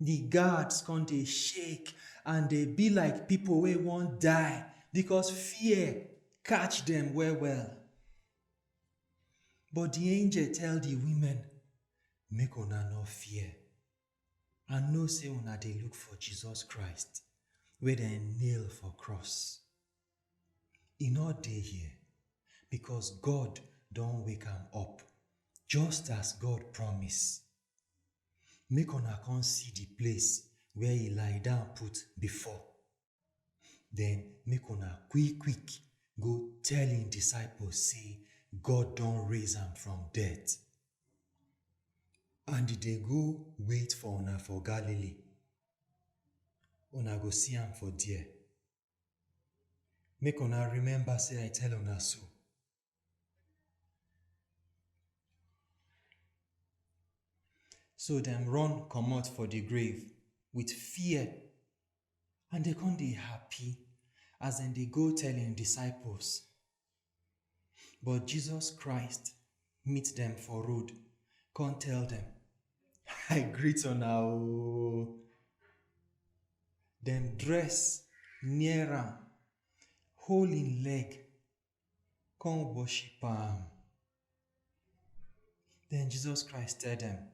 The guards come dey shake and dey be like people wey wan die, because fear catch dem well well. But the angel tell the women, "Make una no fear. I know say una dey look for Jesus Christ, wey dem nail for cross. E no dey here, because God don wake am up, just as God promise. Make una come see the place where he lie down put before. Then make una quick quick go tell him disciples say God don raise am from death. And he dey go wait for una for Galilee. Una go see am for there. Make una remember say I tell una so." So dem run comot for the grave with fear, and dem come dey happy as dem dey go tell im disciples. But Jesus Christ meet dem for road, come tell dem, "I greet una o." Dem dress near am, hold im leg, come worship am. Then Jesus Christ tell dem,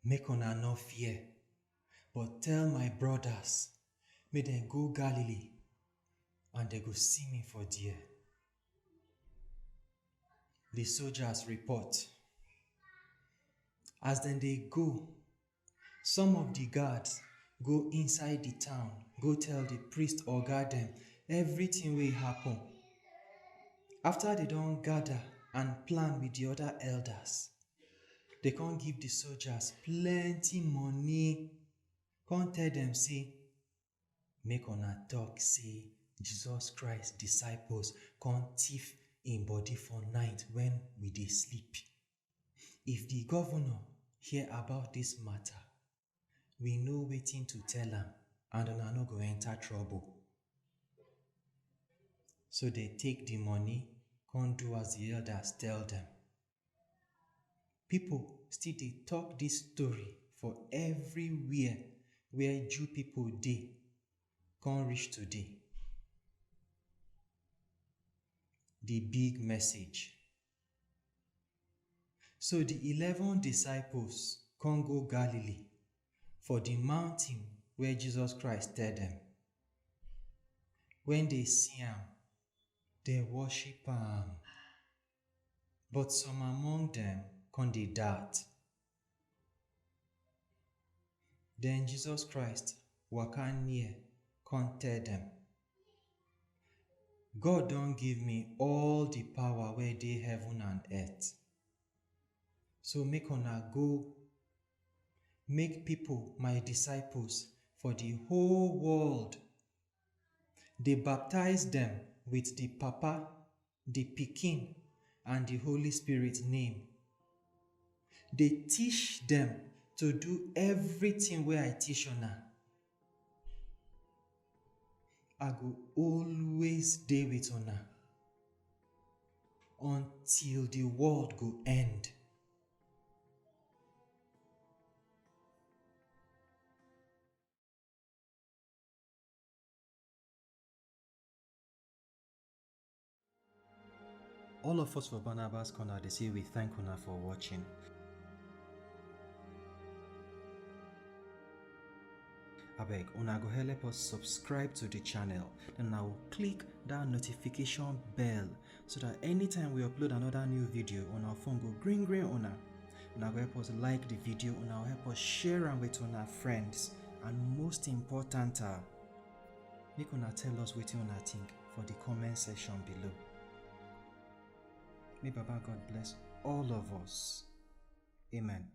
"Make una no fear, but tell my brothers make dem go Galilee, and dem go see me for there." The soldiers report. As dem dey go, Some of the guards go inside the town, go tell the priest oga dem everything wey happen. After they don gather and plan with the other elders, they come give the soldiers plenty money, come tell them say, make una talk say Jesus Christ disciples come thief im body for night when we dey sleep. If the governor hear about this matter, we know wetin to tell am and una no go enter trouble. So they take the money, come do as the elders tell them. People still dey talk this story for everywhere where Jew people dey, come reach today. The big message. So the eleven disciples come go Galilee for the mountain where Jesus Christ tell them. When they see am, they worship am. But some among them come dey doubt. Then Jesus Christ waka near, come tell them, God don give me all the power wey dey heaven and earth. So make una go, make people my disciples for the whole world. Dey baptize them with the Papa, the Pikin, and the Holy Spirit name. Dey teach them to do everything wey I teach una. I go always dey with una until the world go end. All of us for Barnabas Corner dey say we thank una for watching. Abeg, una go help us subscribe to the channel, then una go click that notification bell so that anytime we upload another new video, una phone go green green una. Una go help us like the video, una go help us share am with una friends, and most important, uh, make una tell us wetin una think for the comment section below. May Baba God bless all of us. Amen.